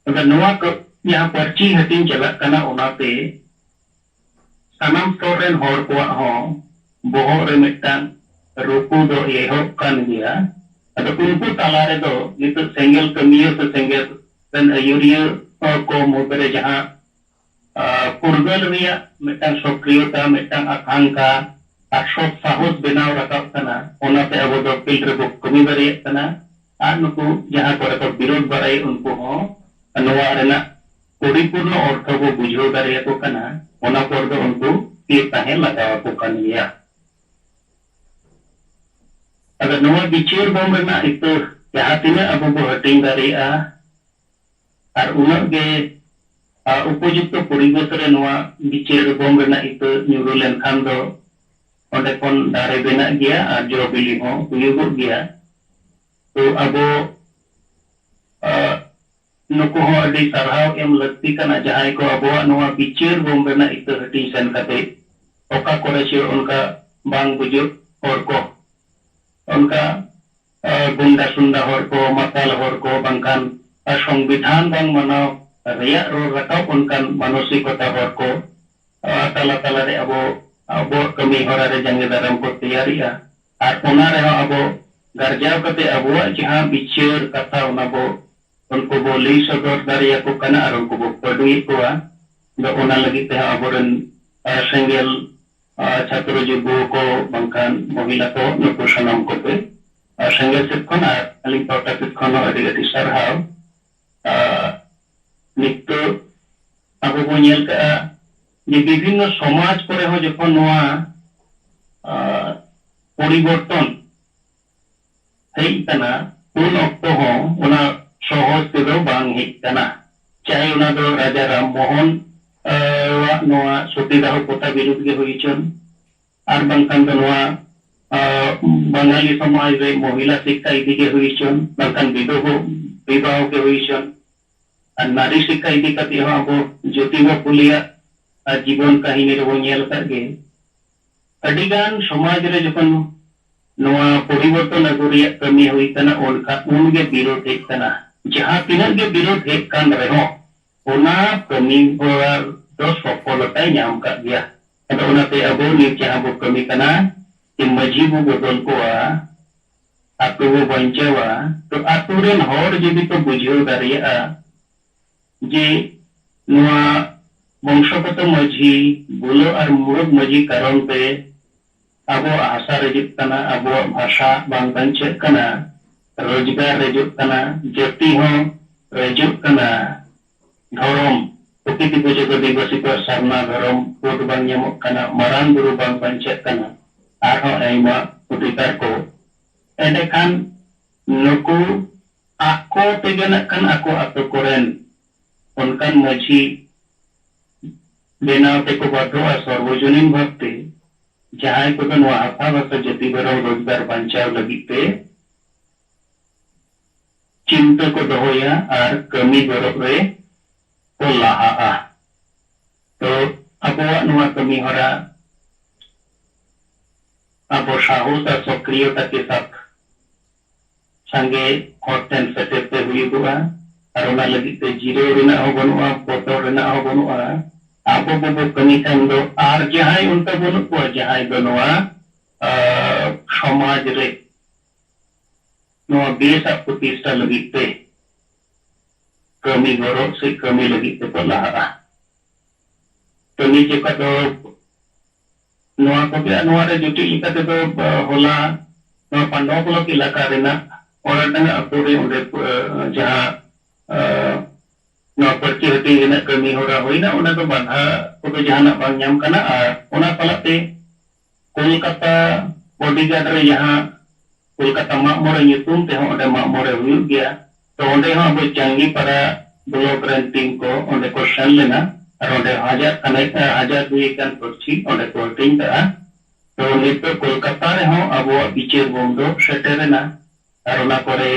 ᱟᱫᱚ ᱱᱚᱣᱟ ᱠᱚ ᱡᱟᱦᱟᱸ ᱯᱟᱹᱨᱪᱤ ᱦᱟᱹᱴᱤᱧ ᱪᱟᱞᱟᱜ ᱠᱟᱱᱟ, ᱚᱱᱟᱛᱮ ᱥᱟᱱᱟᱢ ᱥᱛᱚᱨ ᱨᱮᱱ ᱦᱚᱲ ᱠᱚᱣᱟᱜ ᱦᱚᱸ ᱵᱚᱦᱚᱜ ᱨᱮ ᱢᱤᱫᱴᱟᱝ ᱨᱩᱠᱩ ᱫᱚ ᱮᱦᱚᱵ ᱠᱟᱱ ᱜᱮᱭᱟ᱾ ᱟᱫᱚ ᱩᱱᱠᱩ ᱛᱟᱞᱟ ᱨᱮᱫᱚ ᱱᱤᱛᱚᱜ ᱥᱮᱸᱜᱮᱞ ᱠᱟᱹᱢᱤᱭᱟᱹ ᱥᱮ ᱥᱮᱸᱜᱮᱞ ᱨᱮᱱ ᱟᱹᱭᱩᱨᱤᱭᱟᱹ ᱠᱚ ᱢᱩᱫᱽᱨᱮ ᱡᱟᱦᱟᱸ ᱟᱨ ᱯᱷᱩᱨᱜᱟᱹᱞ ᱨᱮᱭᱟᱜ ᱢᱤᱫᱴᱟᱝ ᱥᱚᱠᱨᱤᱭᱚᱛᱟ, ᱢᱤᱫᱴᱟᱝ ᱟᱠᱟᱝᱠᱷᱟ ᱟᱨ ᱥᱚᱛ ᱥᱟᱦᱚᱥ ᱵᱮᱱᱟᱣ ᱨᱟᱠᱟᱵ ᱠᱟᱱᱟ᱾ ᱚᱱᱟᱛᱮ ᱟᱵᱚ ᱫᱚ ᱯᱷᱤᱞᱰ ᱨᱮᱵᱚ ᱠᱟᱹᱢᱤ ᱫᱟᱲᱮᱭᱟᱜ ᱠᱟᱱᱟ᱾ ᱟᱨ ᱱᱩᱠᱩ ᱡᱟᱦᱟᱸ ᱠᱚᱨᱮ ᱠᱚ ᱵᱤᱨᱳᱫᱷ ᱵᱟᱲᱟᱭᱮᱫ, ᱩᱱᱠᱩ ᱦᱚᱸ ᱱᱚᱣᱟ ᱨᱮᱱᱟᱜ ᱯᱚᱨᱤᱯᱩᱨᱱᱚ ᱚᱨᱛᱷᱚ ᱵᱚ ᱵᱩᱡᱷᱟᱹᱣ ᱫᱟᱲᱮᱭᱟᱠᱚ ᱠᱟᱱᱟ᱾ ᱚᱱᱟ ᱯᱚᱨ ᱫᱚ ᱩᱱᱠᱩ ᱛᱷᱤᱨ ᱛᱟᱦᱮᱸ ᱞᱟᱜᱟᱣ ᱟᱠᱚ ᱠᱟᱱ ᱜᱮᱭᱟ᱾ ᱟᱫᱚ ᱱᱚᱣᱟ ᱵᱤᱪᱟᱹᱨ ᱵᱚᱱ ᱨᱮᱱᱟᱜ ᱤᱛᱟᱹ ᱡᱟᱦᱟᱸ ᱛᱤᱱᱟᱹᱜ ᱟᱵᱚ ᱵᱚ ᱦᱟᱹᱴᱤᱧ ᱫᱟᱲᱮᱭᱟᱜᱼᱟ, ᱟᱨ ᱩᱱᱟᱹᱜ ᱜᱮ ᱟᱨ ᱩᱯᱚᱡᱩᱠᱛᱚ ᱯᱚᱨᱤᱵᱮᱥ ᱨᱮ ᱱᱚᱣᱟ ᱵᱤᱪᱟᱹᱨ ᱜᱚᱢ ᱨᱮᱱᱟᱜ ᱤᱛᱟᱹ ᱧᱩᱨᱩ ᱞᱮᱱᱠᱷᱟᱱ ᱫᱚ ᱚᱸᱰᱮ ᱠᱷᱚᱱ ᱫᱟᱨᱮ ᱵᱮᱱᱟᱜ ᱜᱮᱭᱟ ᱟᱨ ᱡᱚ ᱵᱤᱞᱤ ᱦᱚᱸ ᱦᱩᱭᱩᱜᱚᱜ ᱜᱮᱭᱟ᱾ ᱛᱚ ᱟᱵᱚ, ᱟᱜ, ᱱᱩᱠᱩ ᱦᱚᱸ ᱟᱹᱰᱤ ᱥᱟᱨᱦᱟᱣ ᱮᱢ ᱞᱟᱹᱠᱛᱤ ᱠᱟᱱᱟ, ᱡᱟᱦᱟᱸᱭ ᱠᱚ ᱟᱵᱚᱣᱟᱜ ᱱᱚᱣᱟ ᱵᱤᱪᱟᱹᱨ ᱜᱚᱢ ᱨᱮᱱᱟᱜ ᱤᱛᱟᱹ ᱦᱟᱹᱴᱤᱧ ᱥᱮᱱ ᱠᱟᱛᱮ ᱚᱠᱟ ᱠᱚᱨᱮ ᱪᱚ ᱚᱱᱠᱟ ᱵᱟᱝ ᱵᱩᱡᱷᱟᱹᱜ ᱦᱚᱲ ᱠᱚ, ᱚᱱᱠᱟ, ᱟ, ᱜᱩᱱᱰᱟ ᱥᱩᱱᱰᱟ ᱦᱚᱲ ᱠᱚ, ᱢᱟᱛᱟᱞ ᱦᱚᱲ ᱠᱚ, ᱵᱟᱝᱠᱷᱟᱱ, ᱟ, ᱥᱚᱝᱵᱤᱫᱷᱟᱱ ᱵᱟᱝ ᱢᱟᱱᱟᱣ ᱨᱮᱭᱟᱜ ᱨᱚᱲ ᱨᱟᱠᱟᱵ ᱚᱱᱠᱟᱱ ᱢᱟᱱᱚᱥᱤᱠᱚᱛᱟ ᱦᱚᱲ ᱠᱚ, ᱟ, ᱛᱟᱞᱟ ᱛᱟᱞᱟᱨᱮ ᱟᱵᱚ, ᱟᱵᱚᱣᱟᱜ ᱠᱟᱹᱢᱤ ᱦᱚᱨᱟ ᱨᱮ ᱡᱟᱸᱜᱮ ᱫᱟᱨᱟᱢ ᱠᱚ ᱛᱮᱭᱟᱨᱮᱜᱼᱟ᱾ ᱟᱨ ᱚᱱᱟ ᱨᱮᱦᱚᱸ ᱟᱵᱚ ᱜᱟᱨᱡᱟᱣ ᱠᱟᱛᱮ ᱟᱵᱚᱣᱟᱜ ᱡᱟᱦᱟᱸ ᱵᱤᱪᱟᱹᱨ ᱠᱟᱛᱷᱟ, ᱚᱱᱟ ᱵᱚ, ᱩᱱᱠᱩ ᱵᱚ ᱞᱟᱹᱭ ᱥᱚᱫᱚᱨ ᱫᱟᱲᱮᱭᱟᱠᱚ ᱠᱟᱱᱟ ᱟᱨ ᱩᱱᱠᱩ ᱵᱚ ᱯᱟᱹᱰᱩᱭᱮᱫ ᱠᱚᱣᱟ᱾ ᱟᱫᱚ ᱚᱱᱟ ᱞᱟᱹᱜᱤᱫ ᱛᱮᱦᱚᱸ ᱟᱵᱚᱨᱮᱱ, ᱟ, ᱥᱮᱸᱜᱮᱞ, ᱟ, ᱪᱷᱟᱛᱨᱚ ᱡᱩᱵᱚ ᱠᱚ ᱵᱟᱝᱠᱷᱟᱱ ᱢᱚᱦᱤᱞᱟ ᱠᱚ, ᱱᱩᱠᱩ ᱥᱟᱱᱟᱢ ᱠᱚᱜᱮ, ᱟ, ᱥᱮᱸᱜᱮᱞ ᱥᱮᱫ ᱠᱷᱚᱱ ᱟᱨ ᱟᱹᱞᱤᱧ ᱯᱟᱦᱴᱟ ᱥᱮᱫ ᱠᱷᱚᱱ ᱦᱚᱸ ᱟᱹᱰᱤ ᱟᱹᱰᱤ ᱥᱟᱨᱦᱟᱣ᱾ ᱟ, ᱱᱤᱛᱚᱜ ᱟᱵᱚ ᱵᱚ ᱧᱮᱞ ᱠᱟᱜᱼᱟ ᱡᱮ ᱵᱤᱵᱷᱤᱱᱱᱚ ᱥᱚᱢᱟᱡᱽ ᱠᱚᱨᱮ ᱦᱚᱸ ᱡᱚᱠᱷᱚᱱ ᱱᱚᱣᱟ, ᱟ, ᱯᱚᱨᱤᱵᱚᱨᱛᱚᱱ ᱦᱮᱡ ᱟᱠᱟᱱᱟ, ᱩᱱ ᱚᱠᱛᱚ ᱦᱚᱸ ᱚᱱᱟ ᱥᱚᱦᱚᱡ ᱛᱮᱫᱚ ᱵᱟᱝ ᱦᱮᱡ ᱟᱠᱟᱱᱟ᱾ ᱪᱟᱦᱮ ᱚᱱᱟ ᱫᱚ ᱨᱟᱡᱟ ᱨᱟᱢ ᱢᱳᱦᱚᱱ, ᱟ, ᱟᱜ ᱱᱚᱣᱟ ᱥᱚᱛᱤᱫᱟᱦᱚ ᱯᱨᱚᱛᱷᱟ ᱵᱤᱨᱩᱫᱷ ᱜᱮ ᱦᱩᱭ ᱦᱚᱪᱚᱱ, ᱟᱨ ᱵᱟᱝᱠᱷᱟᱱ ᱫᱚ ᱱᱚᱣᱟ, ᱟ, ᱵᱟᱝᱜᱟᱞᱤ ᱥᱚᱢᱟᱡᱽ ᱨᱮ ᱢᱚᱦᱤᱞᱟ ᱥᱤᱠᱠᱷᱟ ᱤᱫᱤ ᱜᱮ ᱦᱩᱭ ᱦᱚᱪᱚᱱ, ᱵᱟᱝᱠᱷᱟᱱ ᱵᱤᱫᱷᱚᱵᱚ ᱵᱤᱵᱟᱦᱚ ᱜᱮ ᱦᱩᱭ ᱦᱚᱪᱚᱱ, ᱟᱨ ᱱᱟᱨᱤ ᱥᱤᱠᱠᱷᱟ ᱤᱫᱤ ᱠᱟᱛᱮ ᱦᱚᱸ ᱟᱵᱚ ᱡᱳᱛᱤᱵᱟ ᱯᱷᱩᱞᱮᱭᱟᱜ, ᱟ, ᱡᱤᱵᱚᱱ ᱠᱟᱹᱦᱱᱤ ᱨᱮᱵᱚ ᱧᱮᱞ ᱟᱠᱟᱫ ᱜᱮ᱾ ᱟᱹᱰᱤᱜᱟᱱ ᱥᱚᱢᱟᱡᱽ ᱨᱮ ᱡᱚᱠᱷᱚᱱ ᱱᱚᱣᱟ ᱯᱚᱨᱤᱵᱚᱨᱛᱚᱱ ᱟᱹᱜᱩ ᱨᱮᱭᱟᱜ ᱠᱟᱹᱢᱤ ᱦᱩᱭ ᱠᱟᱱᱟ, ᱩᱱᱠᱷᱟ-, ᱩᱱᱜᱮ ᱵᱤᱨᱳᱫᱷ ᱦᱮᱡ ᱠᱟᱱᱟ᱾ ᱡᱟᱦᱟᱸ ᱛᱤᱱᱟᱹᱜ ᱜᱮ ᱵᱤᱨᱳᱫᱷ ᱦᱮᱡ ᱠᱟᱱ ᱨᱮᱦᱚᱸ, ᱚᱱᱟ ᱠᱟᱹᱢᱤ ᱦᱚᱨᱟ ᱫᱚ ᱥᱚᱯᱷᱚᱞᱚᱛᱟᱭ ᱧᱟᱢ ᱠᱟᱜ ᱜᱮᱭᱟ᱾ ᱟᱫᱚ ᱚᱱᱟᱛᱮ ᱟᱵᱚ ᱱᱤᱛ ᱡᱟᱦᱟᱸ ᱵᱚ ᱠᱟᱹᱢᱤ ᱠᱟᱱᱟ, ᱡᱮ ᱢᱟᱹᱡᱷᱤ ᱵᱚ ᱵᱚᱫᱚᱞ ᱠᱚᱣᱟ, ᱟᱛᱳ ᱵᱚ ᱵᱟᱧᱪᱟᱣᱟ, ᱛᱚ ᱟᱛᱳ ᱨᱮᱱ ᱦᱚᱲ ᱡᱩᱫᱤ ᱠᱚ ᱵᱩᱡᱷᱟᱹᱣ ᱫᱟᱲᱮᱭᱟᱜᱼᱟ ᱡᱮ ᱱᱚᱣᱟ ᱵᱚᱝᱥᱚᱜᱚᱛᱚ ᱢᱟᱹᱡᱷᱤ, ᱵᱩᱞᱟᱹ ᱟᱨ ᱢᱩᱬᱩᱫ ᱢᱟᱹᱡᱷᱤ ᱠᱟᱨᱚᱱ ᱛᱮ ᱟᱵᱚᱣᱟᱜ ᱦᱟᱥᱟ ᱨᱮᱡᱩᱜ ᱠᱟᱱᱟ, ᱟᱵᱚᱣᱟᱜ ᱵᱷᱟᱥᱟ ᱵᱟᱝ ᱵᱟᱧᱪᱟᱜ ᱠᱟᱱᱟ, ᱨᱳᱡᱽᱜᱟᱨ ᱨᱮᱡᱩᱜ ᱠᱟᱱᱟ, ᱡᱟᱹᱛᱤ ᱦᱚᱸ ᱨᱮᱡᱩᱜ ᱠᱟᱱᱟ, ᱫᱷᱚᱨᱚᱢ, ᱯᱨᱚᱠᱤᱛᱤ ᱯᱩᱡᱟᱹ ᱠᱚ ᱫᱤᱵᱟᱹᱥᱤ ᱠᱚᱣᱟᱜ ᱥᱟᱨᱱᱟ ᱫᱷᱚᱨᱚᱢ ᱠᱳᱰ ᱵᱟᱝ ᱧᱟᱢᱚᱜ ᱠᱟᱱᱟ, ᱢᱟᱨᱟᱝ ᱵᱩᱨᱩ ᱵᱟᱝ ᱵᱟᱧᱪᱟᱜ ᱠᱟᱱᱟ, ᱟᱨᱦᱚᱸ ᱟᱭᱢᱟ ᱚᱫᱷᱤᱠᱟᱨ ᱠᱚ᱾ ᱮᱸᱰᱮᱠᱷᱟᱱ ᱱᱩᱠᱩ ᱟᱠᱚ ᱛᱮᱜᱮ ᱱᱟᱜ ᱠᱷᱟᱱ ᱟᱠᱚ ᱟᱛᱳ ᱠᱚᱨᱮᱱ ᱚᱱᱠᱟᱱ ᱢᱟᱹᱡᱷᱤ ᱵᱮᱱᱟᱣ ᱛᱮᱠᱚ ᱵᱟᱫᱷᱚᱜᱼᱟ ᱥᱚᱨᱵᱚᱡᱚᱱᱤᱱ ᱵᱷᱟᱵᱽᱛᱮ, ᱡᱟᱦᱟᱸᱭ ᱠᱚᱫᱚ ᱱᱚᱣᱟ ᱦᱟᱥᱟ ᱵᱷᱟᱥᱟ ᱡᱟᱹᱛᱤ ᱫᱷᱚᱨᱚᱢ ᱨᱳᱡᱽᱜᱟᱨ ᱵᱟᱧᱪᱟᱣ ᱞᱟᱹᱜᱤᱫ ᱛᱮ ᱪᱤᱱᱛᱟᱹ ᱠᱚ ᱫᱚᱦᱚᱭᱟ ᱟᱨ ᱠᱟᱹᱢᱤ ᱜᱚᱨᱚᱜ ᱨᱮ ᱠᱚ ᱞᱟᱦᱟᱜᱼᱟ᱾ ᱛᱚ ᱟᱵᱚᱣᱟᱜ ᱱᱚᱣᱟ ᱠᱟᱹᱢᱤ ᱦᱚᱨᱟ ᱟᱵᱚ ᱥᱟᱦᱚᱥ ᱟᱨ ᱥᱚᱠᱨᱤᱭᱚᱛᱟ ᱠᱮ ᱥᱟᱛ ᱥᱟᱸᱜᱮ ᱦᱚᱲ ᱴᱷᱮᱱ ᱥᱮᱴᱮᱨ ᱛᱮ ᱦᱩᱭᱩᱜᱚᱜᱼᱟ᱾ ᱟᱨ ᱚᱱᱟ ᱞᱟᱹᱜᱤᱫ ᱛᱮ ᱡᱤᱨᱟᱹᱣ ᱨᱮᱱᱟᱜ ᱦᱚᱸ ᱵᱟᱹᱱᱩᱜᱼᱟ, ᱵᱚᱛᱚᱨ ᱨᱮᱱᱟᱜ ᱦᱚᱸ ᱵᱟᱹᱱᱩᱜᱼᱟ᱾ ᱟᱵᱚ ᱵᱚᱵᱚ ᱠᱟᱹᱢᱤ ᱠᱷᱟᱱ ᱫᱚ ᱟᱨ ᱡᱟᱦᱟᱸᱭ ᱚᱱᱠᱟ ᱵᱟᱹᱱᱩᱜ ᱠᱚᱣᱟ ᱡᱟᱦᱟᱸᱭ ᱫᱚ ᱱᱚᱣᱟ, ᱟᱸ, ᱥᱚᱢᱟᱡᱽ ᱨᱮ ᱱᱚᱣᱟ ᱵᱮᱥᱟᱜ ᱯᱨᱚᱛᱤᱥᱴᱷᱟ ᱞᱟᱹᱜᱤᱫ ᱛᱮ ᱠᱟᱹᱢᱤ ᱜᱚᱨᱚ ᱥᱮ ᱠᱟᱹᱢᱤ ᱞᱟᱹᱜᱤᱫ ᱛᱮᱠᱚ ᱞᱟᱦᱟᱜᱼᱟ᱾ ᱛᱚ ᱱᱤᱛ ᱡᱚᱠᱷᱟ ᱫᱚ ᱱᱚᱣᱟ ᱠᱚᱜᱮ, ᱟᱨ ᱱᱚᱣᱟ ᱨᱮ ᱡᱩᱴᱤᱡ ᱞᱮᱠᱟ ᱛᱮᱫᱚ, ᱟ, ᱦᱚᱞᱟ ᱱᱚᱣᱟ ᱯᱟᱱᱰᱚᱣᱟ ᱵᱞᱚᱠ ᱮᱞᱟᱠᱟ ᱨᱮᱱᱟᱜ ᱚᱲᱟᱰᱟᱸᱜᱟ ᱟᱛᱳ ᱨᱮ ᱚᱸᱰᱮ, ᱟ, ᱡᱟᱦᱟᱸ, ᱟ, ᱱᱚᱣᱟ ᱯᱟᱹᱨᱪᱤ ᱦᱟᱹᱴᱤᱧ ᱨᱮᱱᱟᱜ ᱠᱟᱹᱢᱤ ᱦᱚᱨᱟ ᱦᱩᱭᱱᱟ, ᱚᱸᱰᱮ ᱫᱚ ᱵᱟᱫᱷᱟ ᱠᱚᱫᱚ ᱡᱟᱦᱟᱱᱟᱜ ᱵᱟᱝ ᱧᱟᱢ ᱠᱟᱱᱟ᱾ ᱟᱨ ᱚᱱᱟ ᱥᱟᱞᱟᱜ ᱛᱮ ᱠᱳᱞᱠᱟᱛᱟ ᱵᱚᱰᱤᱜᱟᱨᱰ ᱨᱮ ᱡᱟᱦᱟᱸ ᱠᱳᱞᱠᱟᱛᱟ ᱢᱟᱜ ᱢᱚᱬᱮ ᱧᱩᱛᱩᱢ ᱛᱮᱦᱚᱸ ᱚᱸᱰᱮ ᱢᱟᱜ ᱢᱚᱬᱮ ᱦᱩᱭᱩᱜ ᱜᱮᱭᱟ᱾ ᱛᱚ ᱚᱸᱰᱮ ᱦᱚᱸ ᱟᱵᱚ ᱡᱟᱝᱜᱤᱯᱟᱲᱟ ᱵᱞᱚᱠ ᱨᱮᱱ ᱴᱤᱢ ᱠᱚ ᱚᱸᱰᱮ ᱠᱚ ᱥᱮᱱ ᱞᱮᱱᱟ ᱟᱨ ᱚᱸᱰᱮ ᱦᱟᱡᱟᱨ ᱠᱷᱟᱱᱮᱠ, ᱮ, ᱦᱟᱡᱟᱨ ᱫᱩᱭ ᱜᱟᱱ ᱯᱟᱹᱨᱪᱤ ᱚᱸᱰᱮ ᱠᱚ ᱦᱟᱹᱴᱤᱧ ᱠᱟᱜᱼᱟ᱾ ᱛᱚ ᱱᱤᱛ ᱫᱚ ᱠᱳᱞᱠᱟᱛᱟ ᱨᱮᱦᱚᱸ ᱟᱵᱚᱣᱟᱜ ᱵᱤᱪᱟᱹᱨ ᱵᱳᱢ ᱫᱚ ᱥᱮᱴᱮᱨ ᱮᱱᱟ ᱟᱨ ᱚᱱᱟ ᱠᱚᱨᱮ,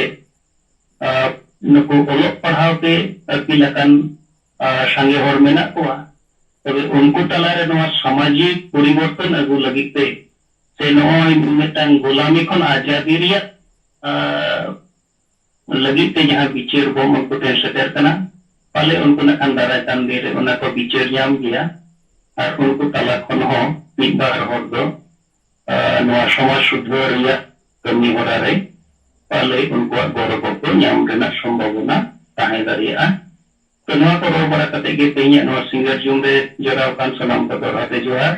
ᱟ, ᱱᱩᱠᱩ ᱚᱞᱚᱜ ᱯᱟᱲᱦᱟᱣ ᱛᱮ ᱟᱹᱠᱤᱞ ᱟᱠᱟᱱ, ᱟ, ᱥᱟᱸᱜᱮ ᱦᱚᱲ ᱢᱮᱱᱟᱜ ᱠᱚᱣᱟ᱾ ᱛᱚᱵᱮ ᱩᱱᱠᱩ ᱛᱟᱞᱟᱨᱮ ᱱᱚᱣᱟ ᱥᱟᱢᱟᱡᱤᱠ ᱯᱚᱨᱤᱵᱚᱨᱛᱚᱱ ᱟᱹᱜᱩ ᱞᱟᱹᱜᱤᱫ ᱛᱮ ᱥᱮ ᱱᱚᱜᱼᱚᱭ ᱢᱤᱫᱴᱟᱝ ᱜᱳᱞᱟᱢᱤ ᱠᱷᱚᱱ ᱟᱡᱟᱫᱤ ᱨᱮᱭᱟᱜ, ᱟ, ᱞᱟᱹᱜᱤᱫ ᱛᱮ ᱡᱟᱦᱟᱸ ᱵᱤᱪᱟᱹᱨ ᱵᱳᱢ ᱩᱱᱠᱩ ᱴᱷᱮᱱ ᱥᱮᱴᱮᱨ ᱠᱟᱱᱟ, ᱯᱟᱞᱮ ᱩᱱᱠᱩ ᱱᱟᱜ ᱠᱷᱟᱱ ᱫᱟᱨᱟᱭ ᱠᱟᱱ ᱫᱤᱱ ᱨᱮ ᱚᱱᱟ ᱠᱚ ᱵᱤᱪᱟᱹᱨ ᱧᱟᱢ ᱜᱮᱭᱟ᱾ ᱟᱨ ᱩᱱᱠᱩ ᱛᱟᱞᱟ ᱠᱷᱚᱱ ᱦᱚᱸ ᱢᱤᱫ ᱵᱟᱨ ᱦᱚᱲ ᱫᱚ, ᱟ, ᱱᱚᱣᱟ ᱥᱚᱢᱟᱡᱽ ᱥᱩᱫᱷᱟᱹᱨ ᱨᱮᱭᱟᱜ ᱠᱟᱹᱢᱤ ᱦᱚᱨᱟ ᱨᱮ ᱯᱟᱞᱮ ᱩᱱᱠᱩᱣᱟᱜ ᱜᱚᱲᱚ ᱜᱚᱯᱚᱲ ᱧᱟᱢ ᱨᱮᱱᱟᱜ ᱥᱚᱢᱵᱷᱟᱵᱚᱱᱟ ᱛᱟᱦᱮᱸ ᱫᱟᱲᱮᱭᱟᱜᱼᱟ᱾ ᱛᱚ, ᱱᱚᱣᱟ ᱠᱚ ᱨᱚᱲ ᱵᱟᱲᱟ ᱠᱟᱛᱮ ᱜᱮ ᱛᱮᱦᱮᱧᱟᱜ ᱱᱚᱣᱟ ᱥᱤᱸᱜᱟᱹᱲ ᱡᱩᱢ ᱨᱮ ᱡᱚᱲᱟᱣ ᱟᱠᱟᱱ ᱥᱟᱱᱟᱢ ᱠᱚ ᱫᱚᱲᱦᱟ ᱛᱮ ᱡᱚᱦᱟᱨ᱾